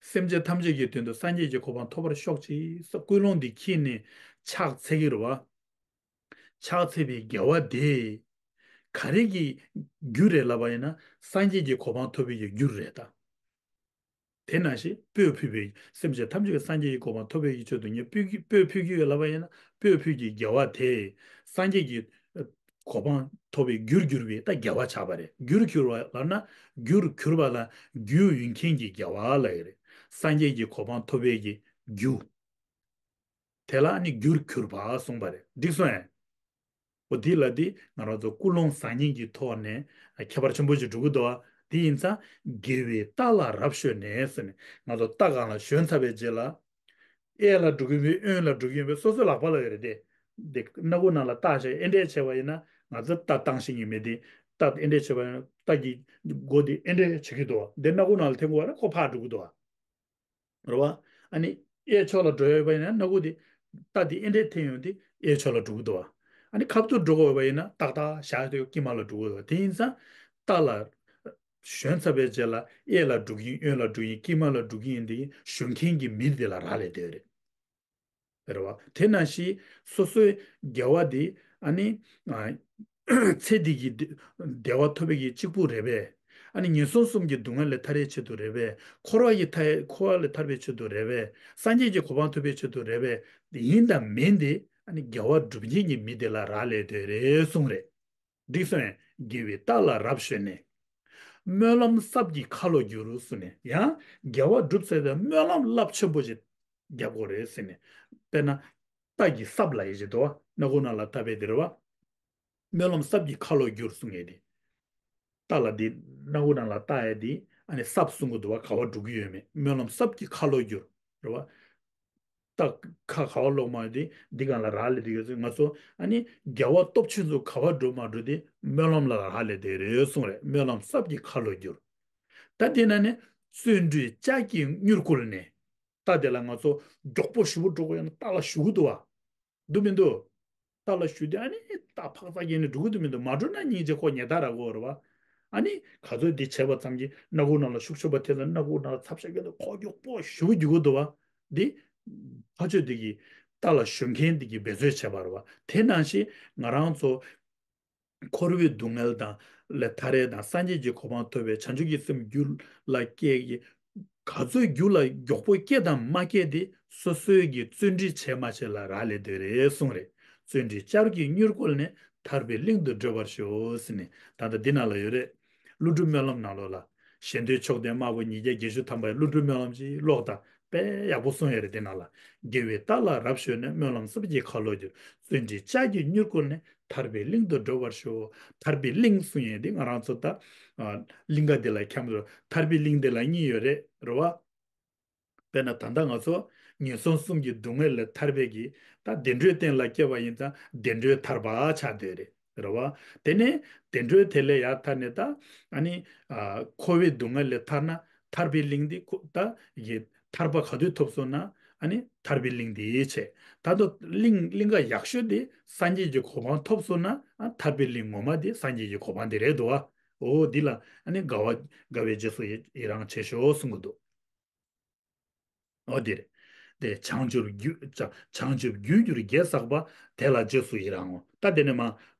སེམས་ཅན་ཐམས་ཅད་ཀྱི་དོན་དུ་སངས་རྒྱས་ཀྱི་གོ་འཕང་ཐོབ་པར་ཤོག་ཅིག་ཟེར་ཀུན་སློང་འདི་འཁྱེར་ནས་ཕྱག་འཚལ་གྱི་རེད་བ། ཕྱག་འཚལ་བའི་དགེ་བ་དེ་ག་རེ་གི་རྒྱུ་རེད་ལབ་པ་ཡིན་ན་སངས་རྒྱས་ཀྱི་གོ་འཕང་ཐོབ་པའི་རྒྱུ་རེད་ད། དེ་ནང་བཞིན་སྤོས་ཕུལ་བའི་སེམས་ཅན་ཐམས་ཅད་ཀྱི་སངས་རྒྱས་ཀྱི་གོ་འཕང་ཐོབ་པའི་ཆེད་དུ་ངས་སྤོས་ཀྱི་སྤོས་ཕུལ་གྱི་ཡོད་ལབ་པ་ཡིན་ན་སྤོས་ཕུལ་གྱི་དགེ་བ་དེ་སངས་རྒྱས་ཀྱི་གོ་འཕང་ཐོབ་པའི་རྒྱུར་གྱུར་པའི་ད་དགེ་བ་ཆགས་པ་རེད། རྒྱུར་གྱུར་པ་ལབ་ན་རྒྱུར་གྱུར་པ་ལ་རྒྱུ་ཡོད་མཁན་གྱི་དགེ་བ་ལབ་ཀྱི་རེད། སངས་རྒྱས་ཀྱི་གོ་འཕང་ཐོབ་པའི་གི་རྒྱུ། དེ་ལ་ནི་རྒྱུར་གྱུར་པ་གསུངས་པ་རེད། འགྲིག་སོང་ངས། འོ་འདི་ལ་འདི་ང་རང་ཚོ་ཀུན་སློང་བཟང་ངན་གྱི་ཐོག་ནས་ཁྱད་པར་ཆེན་པོ་ཞིག་འགྲོ་གི་འདུག་དེ་ཡིན་ཙང་དགེ་བའི་རྟ་ལ་རབ་ཞོན་ནས་ཟེར་ནས་ང་ཚོ་རྟ་སྒང་ལ་ཞོན་ཚར་བའི་རྗེས་ལ། གཡས་ལ་འགྲོ་གི་ཡིན་པས་གཡོན་ལ་འགྲོ་གི་ཡིན་པས་སོ་སོའི་ལག་པ་ལ་ཡོད་རེད་དེ། དེ་སྣ་ཁུག་ནང་ལ་རྟ་བཞག་ཨེ་འདྲས་བྱས་པ་ཡིན་ན་ང་ཚོ་རྟ་བཏང་ཤེས་ཀྱི་མེད་དེ། རྟ་ཨེ་འདྲས་བྱས་པ་ཡིན་ན་རྟ་གི་མགོ་དེ་ཨེ་འདྲས་བྱེད་ཀྱི་འདུག་དེ་སྣ་ཁུག་ནང་ལ་འཐེན་དགོས་པ་ན་ཁོ་ཕར་འགྲོ་གི་འདུག་རེད་བ། ཨ་ནི་གཡས་ཕྱོགས་ལ་འགྲོ་ཡོད་པ་ཡིན་ན་སྣ་ཁུག་དེ་རྟ་དེ་ཨེ་འདྲས་འཐེན་ཡོང་དུས་གཡས་ཕྱོགས་ལ་འགྲོ་གི་འདུག་བ། ཨ་ནི་ཁ་ཐུག་འགྲོ་དགོས་པ་ཡིན་ན་ཏག་ཏག་བཞག་དུས་དཀྱིལ་མ་ལ་འགྲོ་གི་འདུག་བ། དེ་ཡིན་ཙང་རྟ་ལ་ཞོན་ཚར་བའི་རྗེས་ལ་གཡས་ལ་འགྲོ་གི་ཡིན་གཡོན་ལ་འགྲོ་གི་ཡིན་དཀྱིལ་མ་ལ་འགྲོ་གི་ཡིན་དེ་ཞོན་མཁན་གྱི་མི་དེ་ལ་རག་ལས་བསྡད་ཡོད་རེད། རེད་བ། དེ་ནང་བཞིན་སོ་སོའི་དགེ་བ་དེ་ ཨ་ནི་ཨ་ཚེ་འདི་གི་བདེ་བདེ་བ་ཐོབ་པའི་གི་གཅིག་པུ་རེད་པས། ཨ་ནི་ངན་སོང་གསུམ་གྱི་སྡུག་བསྔལ་ལས་ཐར་ཡའི་ཆེད་དུ་རེད་པས། འཁོར་བ་ཡི་མཐའ་འཁོར་བ་ལས་ཐར་པའི་ཆེད་དུ་རེད་པས། སངས་རྒྱས་ཀྱི་གོ་འཕང་ཐོབ་པའི་ཆེད་དུ་རེད་པས། ཡིན་དང་མིན་དེ་ཨ་ནི་དགེ་བ་སྒྲུབ་མཁན་གྱི་མི་དེ་ལ་རག་ལས་དེ་རེད་གསུངས་རེད། འགྲིག་སོང་ངས། དགེ་བའི་རྟགས་ལ་རབ་ཞོན་ནས། སྨོན་ལམ་སྲབ་ཀྱི་ཁ་ལོ་བསྒྱུར་གསུངས་ནས། ཡང་དགེ་བ་སྒྲུབ་ཚར་དུས་སྨོན་ལམ་རླབས་ཆེན་པོ་ཞིག་རྒྱབ་དགོས་རེད་ཟེར་ནས། དཔེར་ན། རྟ་གི་སྲབ་ལབ་ཡས་ཅིག་འདུག་བ། སྣ་ཁུག་ནང་ལ་བཏགས་པའི་དེ་རེད་བ། སྨོན་ལམ་སྲབ་ཀྱི་ཁ་ལོ་བསྒྱུར་གསུང་ཡས་དེ། རྟ་ལ་དེ་སྣ་ཁུག་ནང་ལ་བཏགས་ཡས་དེ་ཨ་ནི་སྲབ་གསུང་གི་འདུག་བ། ག་བ་འགྲོ་གི་ཡོད་མེད། སྨོན་ལམ་སྲབ་ཀྱི་ཁ་ལོ་བསྒྱུར། རེད་བ། རྟ་ཁ་ག་བ་ལོག་མ་དེ་འདི་གང་ལ་རག་ལས་དེ་ཡོད་ཚེ། ང་ཚོ་ཨ་ནི་དགེ་བ་སྟོབས་ཆེན་ཚོ་ག་བ་འགྲོ་མ་འགྲོ་དེ་སྨོན་ལམ་ལ་རག་ལས་དེ་རེད་གསུང་རེད། སྨོན་ལམ་སྲབ་ཀྱི་ཁ་ལོ་བསྒྱུར། ད་དེ་ན་ནི་བརྩོན་འགྲུས་ལྕགས་ཀྱི་མྱུར་བསྐུལ་ནས། རྟ་དེ་ལ་ང་ཚོ་མགྱོགས་པོ་ཞུ་བོ་འགྲོ་དགོས་ཡང་རྟ་ལ་ཞུ་གི་འདུག་བ། འདུག་མི་འདུག་རྟ་ལ་ཞུ་དུས་ཨ་ནི་རྟ་ཕག་ཚ་གྱེན་ནས་འགྲོ་གི་འདུག་མི་འདུག་མ་འགྲོ་ན་སྙིང་རྗེ་ཁོ་ཉེ་ད་ར་གོ་རེད་བ། ཨ་ནི་ག་ཚོད་འདི་བྱས་པ་ཙམ་གྱིས་སྣ་ཁུག་ནང་ལ་ཤུགས་ཆུ་བ་དེ་ལ་སྣ་ཁུག་ནང་ལ་ཚབ་ཤ་གྱོན་དུ་ཁོ་མགྱོགས་པོ་ཞུ་རྒྱུ་གི་འདུག་བ། འདི་ཕ་ཆོས་འདི་གི་རྟ་ལ་ཞུ་མཁན་འདི་གི་འབད་རྩོལ་བྱས་པ་རེད་བ། དེ་ནང་བཞིན་ང་རང་ཚོ་འཁོར་བའི་སྡུག་བསྔལ་དང་ལས་ཐར་ཡས་དང་སངས་རྒྱས་ཀྱི་གོ་འཕང་ཐོབ་པའི་བྱང་ཆུབ་ཀྱི་སེམས་རྒྱུད་ལ་སྐྱེ་གི། ག་ཚོད་རྒྱུད་ལ་མགྱོགས་པོ་སྐྱེ་དང་མ་སྐྱེ་དེ་སོ་སོའི་གི་བརྩོན་འགྲུས་བྱས་མ་བྱས་ལ་རག་ལས་དེ་རེད་གསུངས་རེད། བརྩོན་འགྲུས་ལྕགས་ཀྱི་མྱུར་བསྐུལ་ནས། ཐར་པའི་གླིང་དུ་བགྲོད་པར་ཤོག་ཟེར་ནས་ད་ལྟ་འདི་ནང་ལ་ཡོད་རེད། ཀླུ་སྒྲུབ་སྨོན་ལམ་ནང་ལོགས་ལ། གཞན་དོན་མཆོག་ལྡན་དམར་པོ་ཉིས་བརྒྱ་བརྒྱད་ཅུ་ཐམ་པའི་ཀླུ་སྒྲུབ་སྨོན་ལམ་ཅིག་ཀློག་དང་། དཔེ་ཡག་པོ་གསུངས་ཡོད་རེད་དེ་ནང་ལ། དགེ་བའི་རྟགས་ལ་རབ་ཞོན་ནས། སྨོན་ལམ་སྲབ་ཀྱི་ཁ་ལོ་བསྒྱུར། བརྩོན་འགྲུས་ལྕགས་ཀྱི་མྱུར་བསྐུལ་ནས། ཐར་པའི་གླིང་དུ་བགྲོད་པར་ཤོག་ཐར་པའི་གླིང་གསུང་ཡས་དེ་ང་རང་ཚོ་ད་ཨ་གླིང་ག་དེ་ལ་འཁྱམས་རོགས། ཐར་པའི་གླིང་དེ་ལ་གཉིས་ཡོད་རེད། རེད་བ། དཔེར་ན་ད་ལྟ་ང་ཚོ་ངན་སོང་གསུམ་གྱི་སྡུག་བསྔལ་ལས་ཐར་པའི་གི་ད་བདེ་འགྲོའི་སྟེང་ལ་སྐྱེས་པ་ཡིན་ཙང་བདེ་འགྲོའི་ཐར་པ་ཆགས་བསྡད་རེད། རེད་བ། དེ་ནས་བདེ་འགྲོའི་དེ་ལས་ཡར་ཐར་ནས་ད་ཨ་ནི་ཨ་འཁོར་བའི་སྡུག་བསྔལ་ལས་ཐར་ན་ཐར་པའི་གླིང་འདི་ཁོ་ད་ཡི་ཐར་པ་ག་དུས་ཐོབ་སོང་ན་ཨ་ནི་ཐར་པའི་གླིང་འདི་བྱས། ད་དུ་གླིང་གླིང་ག་ཡག་ཤོས་དེ་སངས་རྒྱས་ཀྱི་གོ་འཕང་ཐོབ་སོང་ན་ཨ་ཐར་པའི་གླིང་ངོ་མ་དེ་སངས་རྒྱས་ཀྱི་གོ་འཕང་དེ་རེད་འདུག་བ། འོ་འདི་ལ་ཨ་ནི་དགའ་བ་དགའ་བའི་རྗེས་སུ་ཡི་ཡི་རང་བྱེད་ཤོག་གསུང་གི་འདུག་འོ་དེ་རེད། དེ་བྱང་ཆུབ་རྒྱུ་བྱ་བྱང་ཆུབ་རྒྱུར་གྱུར་རྒྱལ་བསགས་པ། དེ་ལ་རྗེས་སུ་ཡི་རང་ངོ་། ད་དེ་ནས་མ་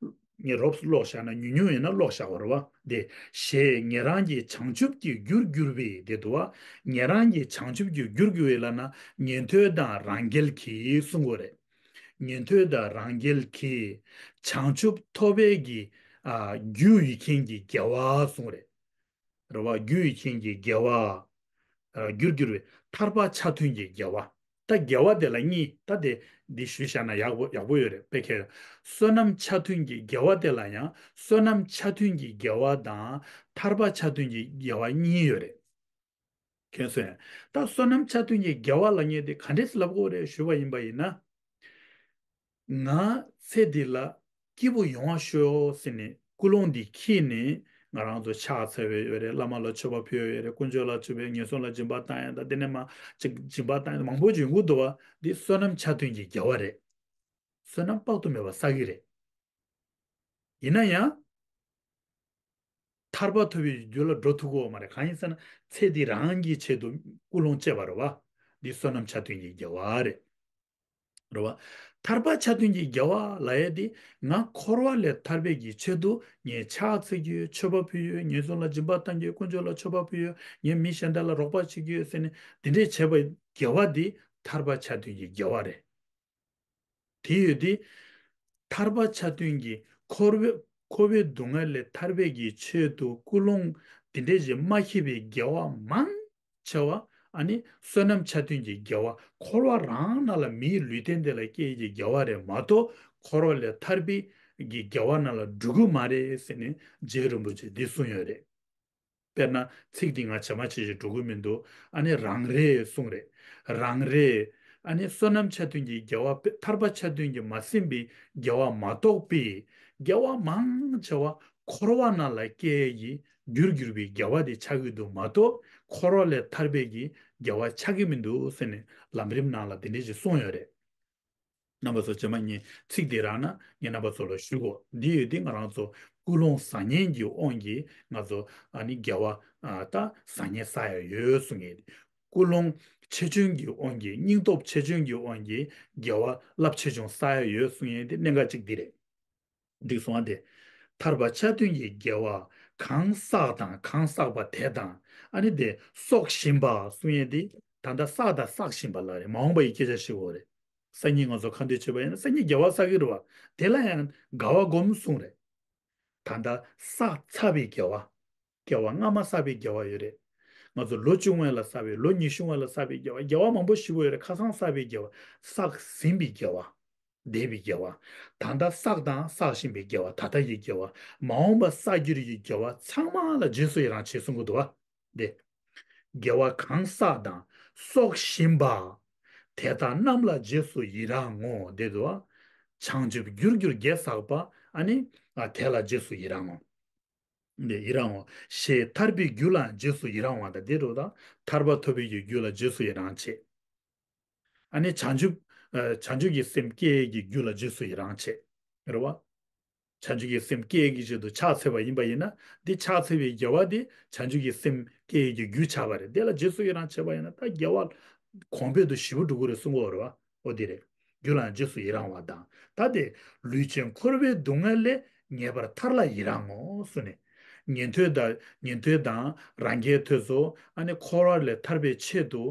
ངས་རོབ་ཀློག་བཞག་ན་ཉུང་ཉུང་ཡིན་ན་ཀློག་བཞག་པ་རེད་བ། དེ་ཞེས་ཉན་རང་གི་བྱང་ཆུབ་ཀྱི་རྒྱུར་གྱུར་པའི་དེ་འདུག་བ། ཉན་རང་གི་བྱང་ཆུབ་ཀྱི་རྒྱུར་གྱུར་པའི་ལབ་ན་ཉན་ཐོས་དང་རང་རྒྱལ་གྱིས་གསུང་དགོས་རེད། ཉན་ཐོས་དང་རང་རྒྱལ་གྱིས་བྱང་ཆུབ་ཐོབ་པའི་གི་ཨ་རྒྱུ་ཡི་མཁན་གྱི་དགེ་བ་གསུང་རེད། རེད་བ། རྒྱུ་ཡི་མཁན་གྱི་དགེ་བ། ཨ་རྒྱུར་གྱུར་པའི་ཐར་པ་ཆ་མཐུན་གྱི་དགེ་བ། ད་དགེ་བ་དེ་ལ་གཉིས། ད་དེ་འདི་ཞུས་བཞག་ན་ཡག་པོ་ཡག་པོ་ཡོད་རེད། དཔེ་ཁྱེར། བསོད་ནམས་ཆ་མཐུན་གྱི་དགེ་བ་དེ་ལ་ཡང་བསོད་ནམས་ཆ་མཐུན་གྱི་དགེ་བ་དང་ཐར་པ་ཆ་མཐུན་གྱི་དགེ་བ་གཉིས་ཡོད་རེད། མཁྱེན་སོང་ངས། ད་བསོད་ནམས་ཆ་མཐུན་གྱི་དགེ་བ་ལབ་མཁན་དེ་ག་འདྲས་ལབ་དགོས་རེད་ཞུས་པ་ཡིན་པ་ཡིན་ན། ང་ཚེ་འདི་ལ་སྐྱིད་པོ་ཡོང་བ་ཤོག་ཟེར་ནས་ཀུན་སློང་འདི་འཁྱེར་ནས་ང་རང་ཚོ་ཕྱག་འཚལ་བའི་ཡོད་རེད། བླ་མ་ལ་མཆོད་པ་ཕུལ་བའི་ཡོད་རེད། དཀོན་མཆོག་ལ་མཆོད་པའི་ངན་སོང་ལ་སྦྱིན་པ་བཏང་ཡ་དང་། དེ་ནས་མ་ཅིག་སྦྱིན་པ་བཏང་ཡ་མང་པོ་ཅིག་ཡོང་གི་འདུག་བ། འདི་བསོད་ནམས་ཆ་མཐུན་གྱི་དགེ་བ་རེད། བསོད་ནམས་དཔག་ཏུ་མེད་པ་བསགས་ཀྱི་རེད། ཡིན་ན་ཡང་། ཐར་པ་ཐོབ་པའི་རྒྱུ་ལ་འགྲོ་ཐུབ་ཀྱི་ཡོད་མ་རེད། གང་ཡིན་ཟེར་ན་ཚེ་འདི་རང་གི་ཆེད་དུ་ཀུན་སློང་བཅས་པ་རེད་བ། འདི་བསོད་ནམས་ཆ་མཐུན་གྱི་དགེ་བ་རེད། རེད་བ། ཐར་པ་ཆ་མཐུན་གྱི་དགེ་བ་ལབ་ཡས་འདི་ང་འཁོར་བ་ལས་ཐར་པའི་གི་ཆེད་དུ་ངས་ཕྱག་འཚལ་གྱི་ཡོད། མཆོད་པ་ཕུལ་ཡོད། ངན་སོང་ལ་སྦྱིན་པ་བཏང་གི་ཡོད། དཀོན་མཆོག་ལ་མཆོད་པ་ཕུལ་ཡོད། ངས་མི་གཞན་དག་ལ་རོགས་པ་བྱེད་ཀྱི་ཡོད་ཟེར་ནས་འདི་འདྲས་བྱས་པའི་དགེ་བ་འདི་ཐར་པ་ཆ་མཐུན་གྱི་དགེ་བ་རེད། དེ་ཡོད་དེ། ཐར་པ་ཆ་མཐུན་གྱི་འཁོར་བའི་འཁོར་བའི་སྡུག་བསྔལ་ལས་ཐར་པའི་གི་ཆེད་དུ་ཀུན་སློང་དེ་འདྲས་ཞིག་མ་མཁྱེན་པའི་དགེ་བ་མང་ཆེ་བ། ཨ་ནི་བསོད་ནམས་ཆ་མཐུན་གྱི་དགེ་བ། འཁོར་བ་རང་ནང་ལ་མིའི་ལུས་རྟེན་དེ་ལ་སྐྱེ་ཡི་གི་དགེ་བ་རེད་མ་གཏོགས་འཁོར་བ་ལས་ཐར་པའི་གི་དགེ་བ་ནང་ལ་འགྲོ་གི་མ་རེད་ཟེར་ནས་རྗེ་རིན་པོ་ཆེ་འདི་གསུངས་ཡོད་རེད། དཔེར་ན་ཚིག་འདི་ང་ཇེ་མང་ཇེ་ཆེ་འགྲོ་གི་མི་འདུག་ཨ་ནི་རང་རེ་གསུངས་རེད། རང་རེ། ཨ་ནི་བསོད་ནམས་ཆ་མཐུན་གྱི་དགེ་བ་དཔེ་ཐར་པ་ཆ་མཐུན་གྱིས་མ་ཟིན་པའི་དགེ་བ་མ་གཏོགས་པའི་དགེ་བ་མང་ཆེ་བ་འཁོར་བ་ནང་ལ་སྐྱེ་ཡི་རྒྱུར་གྱུར་པའི་དགེ་བ་དེ་ཆགས་ཀྱི་འདུག་མ་གཏོགས་འཁོར་བ་ལས་ཐར་པའི་གི་དགེ་བ་ཆགས་ཀྱི་མི་འདུག་ཟེར་ནས་ལམ་རིམ་ནང་ལ་དེ་འདྲ་ཞིག་གསུངས་ཡོད་རེད། རྣམ་པ་ཚོ་རྗེས་མ་ངས་ཚིག་འདི་རག་ན་ངས་རྣམ་པ་ཚོ་ལ་ཞུ་གོ་འདི་ཡོད་དེ་ང་རང་ཚོ་ཀུན་སློང་བཟང་ངན་གྱི་དབང་གིས་ང་ཚོ་ཨ་ནི་དགེ་བ་ཨ་ད་བཟང་ངན་བསགས་ཡ་ཡོད་གསུང་ངེས་དེ། ཀུན་སློང་ཆེ་ཆུང་གི་དབང་གིས་སྙིང་སྟོབས་ཆེ་ཆུང་གི་དབང་གིས་དགེ་བ་རླབས་ཆེ་ཆུང་བསགས་ཡ་ཡོད་གསུང་ངེས་དེ་གནད་འགག་གཅིག་འདི་རེད། འགྲིག་སོང་ཨ། དེ་ཐར་པ་ཆ་མཐུན་གྱི་དགེ་བ་གང་བསགས་དང་གང་བསགས་པ་དེ་དང་། ཨ་ནི་དེ་གསོག་བཞིན་པ་གསུང་ཡས་དེ་ད་ལྟ་བསགས་དང་བསགས་བཞིན་པ་ལ་རེད། མ་འོངས་པ་ཡི་སྐད་ཆ་ཞིག་འོ་རེད། སང་ཉིན་ང་ཚོ་ཁ་འདོན་བྱེད་པ་ཡིན་ན་སང་ཉིན་དགེ་བ་བསགས་ཀྱི་རེད་བ། དེ་ལ་ཡང་དགའ་བ་སྒོམ་གསུང་རེད། ད་ལྟ་བསགས་ཚར་བའི་དགེ་བ། དགེ་བ་སྔ་མ་བསགས་པའི་དགེ་བ་ཡོད་རེད། ང་ཚོ་ལོ་བཅུ་སྔོན་ལ་བསགས་པའི་ལོ་ཉི་ཤུ་སྔོན་ལ་བསགས་པའི་དགེ་བ། དགེ་བ་མང་པོ་ཞེ་པོ་ཡོད་རེད། ཁ་སང་བསགས་པའི་དགེ་བ། བསགས་ཟིན་པའི་དགེ་བ། འདས་པའི་དགེ་བ། ད་ལྟ་བསགས་དང་བསགས་བཞིན་པའི་དགེ་བ། ད་ལྟ་ཡི་དགེ་བ། མ་འོངས་པ་བསགས་རྒྱུ་ཡི་དགེ་བ་ཚང་མ་ལ་རྗེས་སུ་ཡི་རང་བྱེད་གསུང་གི་འདུག་བ། འདི། དགེ་བ་གང་བསགས་དང་གསོག་བཞིན་པ། དེ་དག་རྣམས་ལ་རྗེས་སུ་ཡི་རང་ངོ་། འདི་འདུག་བ། བྱང་ཆུབ་རྒྱུར་གྱུར་དགེ་བསགས་པ། ཨ་ནི། ཨ་དེ་ལ་རྗེས་སུ་ཡི་རང་ངོ་། འདི་ཡི་རང་ངོ་། ཞེས་ཐར་པའི་རྒྱུ་ལ་རྗེས་སུ་ཡི་རང་བ་དང་། འདི་རུ་དང་ཐར་པ་ཐོབ་པའི་རྒྱུ་ལ་རྗེས་སུ་ཡི་རང་བྱེད། ཨ་ནི་བྱང་ཆུབ། ཨ་བྱང་ཆུབ་ཀྱི་སེམས་སྐྱེ་ཡས་ཀྱི་རྒྱུ་ལ་རྗེས་སུ་ཡི་རང་བྱེད། རེད་བ། བྱང་ཆུབ་ཀྱི་སེམས་སྐྱེ་ཡས་ཀྱི་ཆེད་དུ་ཕྱག་འཚལ་བ་ཡིན་པ་ཡིན་ན། འདི་ཕྱག་འཚལ་བའི་དགེ་བ་དེ་བྱང་ཆུབ་ཀྱི་སེམས་སྐྱེ་ཡས་ཀྱི་རྒྱུ་ཆགས་པ་རེད། དེ་ལ་རྗེས་སུ་ཡི་རང་བྱེད་པ་ཡིན་ན་ད་དགེ་བ་གོང་འཕེལ་དུ་ཞེ་པོ་འགྲོ་གི་རེད་གསུང་གི་ཡོད་རེད་བ། འོ་དེ་རེད། རྒྱུ་ལ་རྗེས་སུ་ཡི་རང་བ་དང་། ད་དེ་ལུས་ཅན་འཁོར་བའི་སྡུག་བསྔལ་ལས་ངེས་པར་ཐར་ལ་ཡི་རང་ངོ་གསུངས་ནས། ཉན་ཐོས་དང་ཉན་ཐོས་དང་རང་རྒྱལ་ཐོས་སོ། ཨ་ནི་འཁོར་བ་ལས་ཐར་པའི་ཆེད་དུ་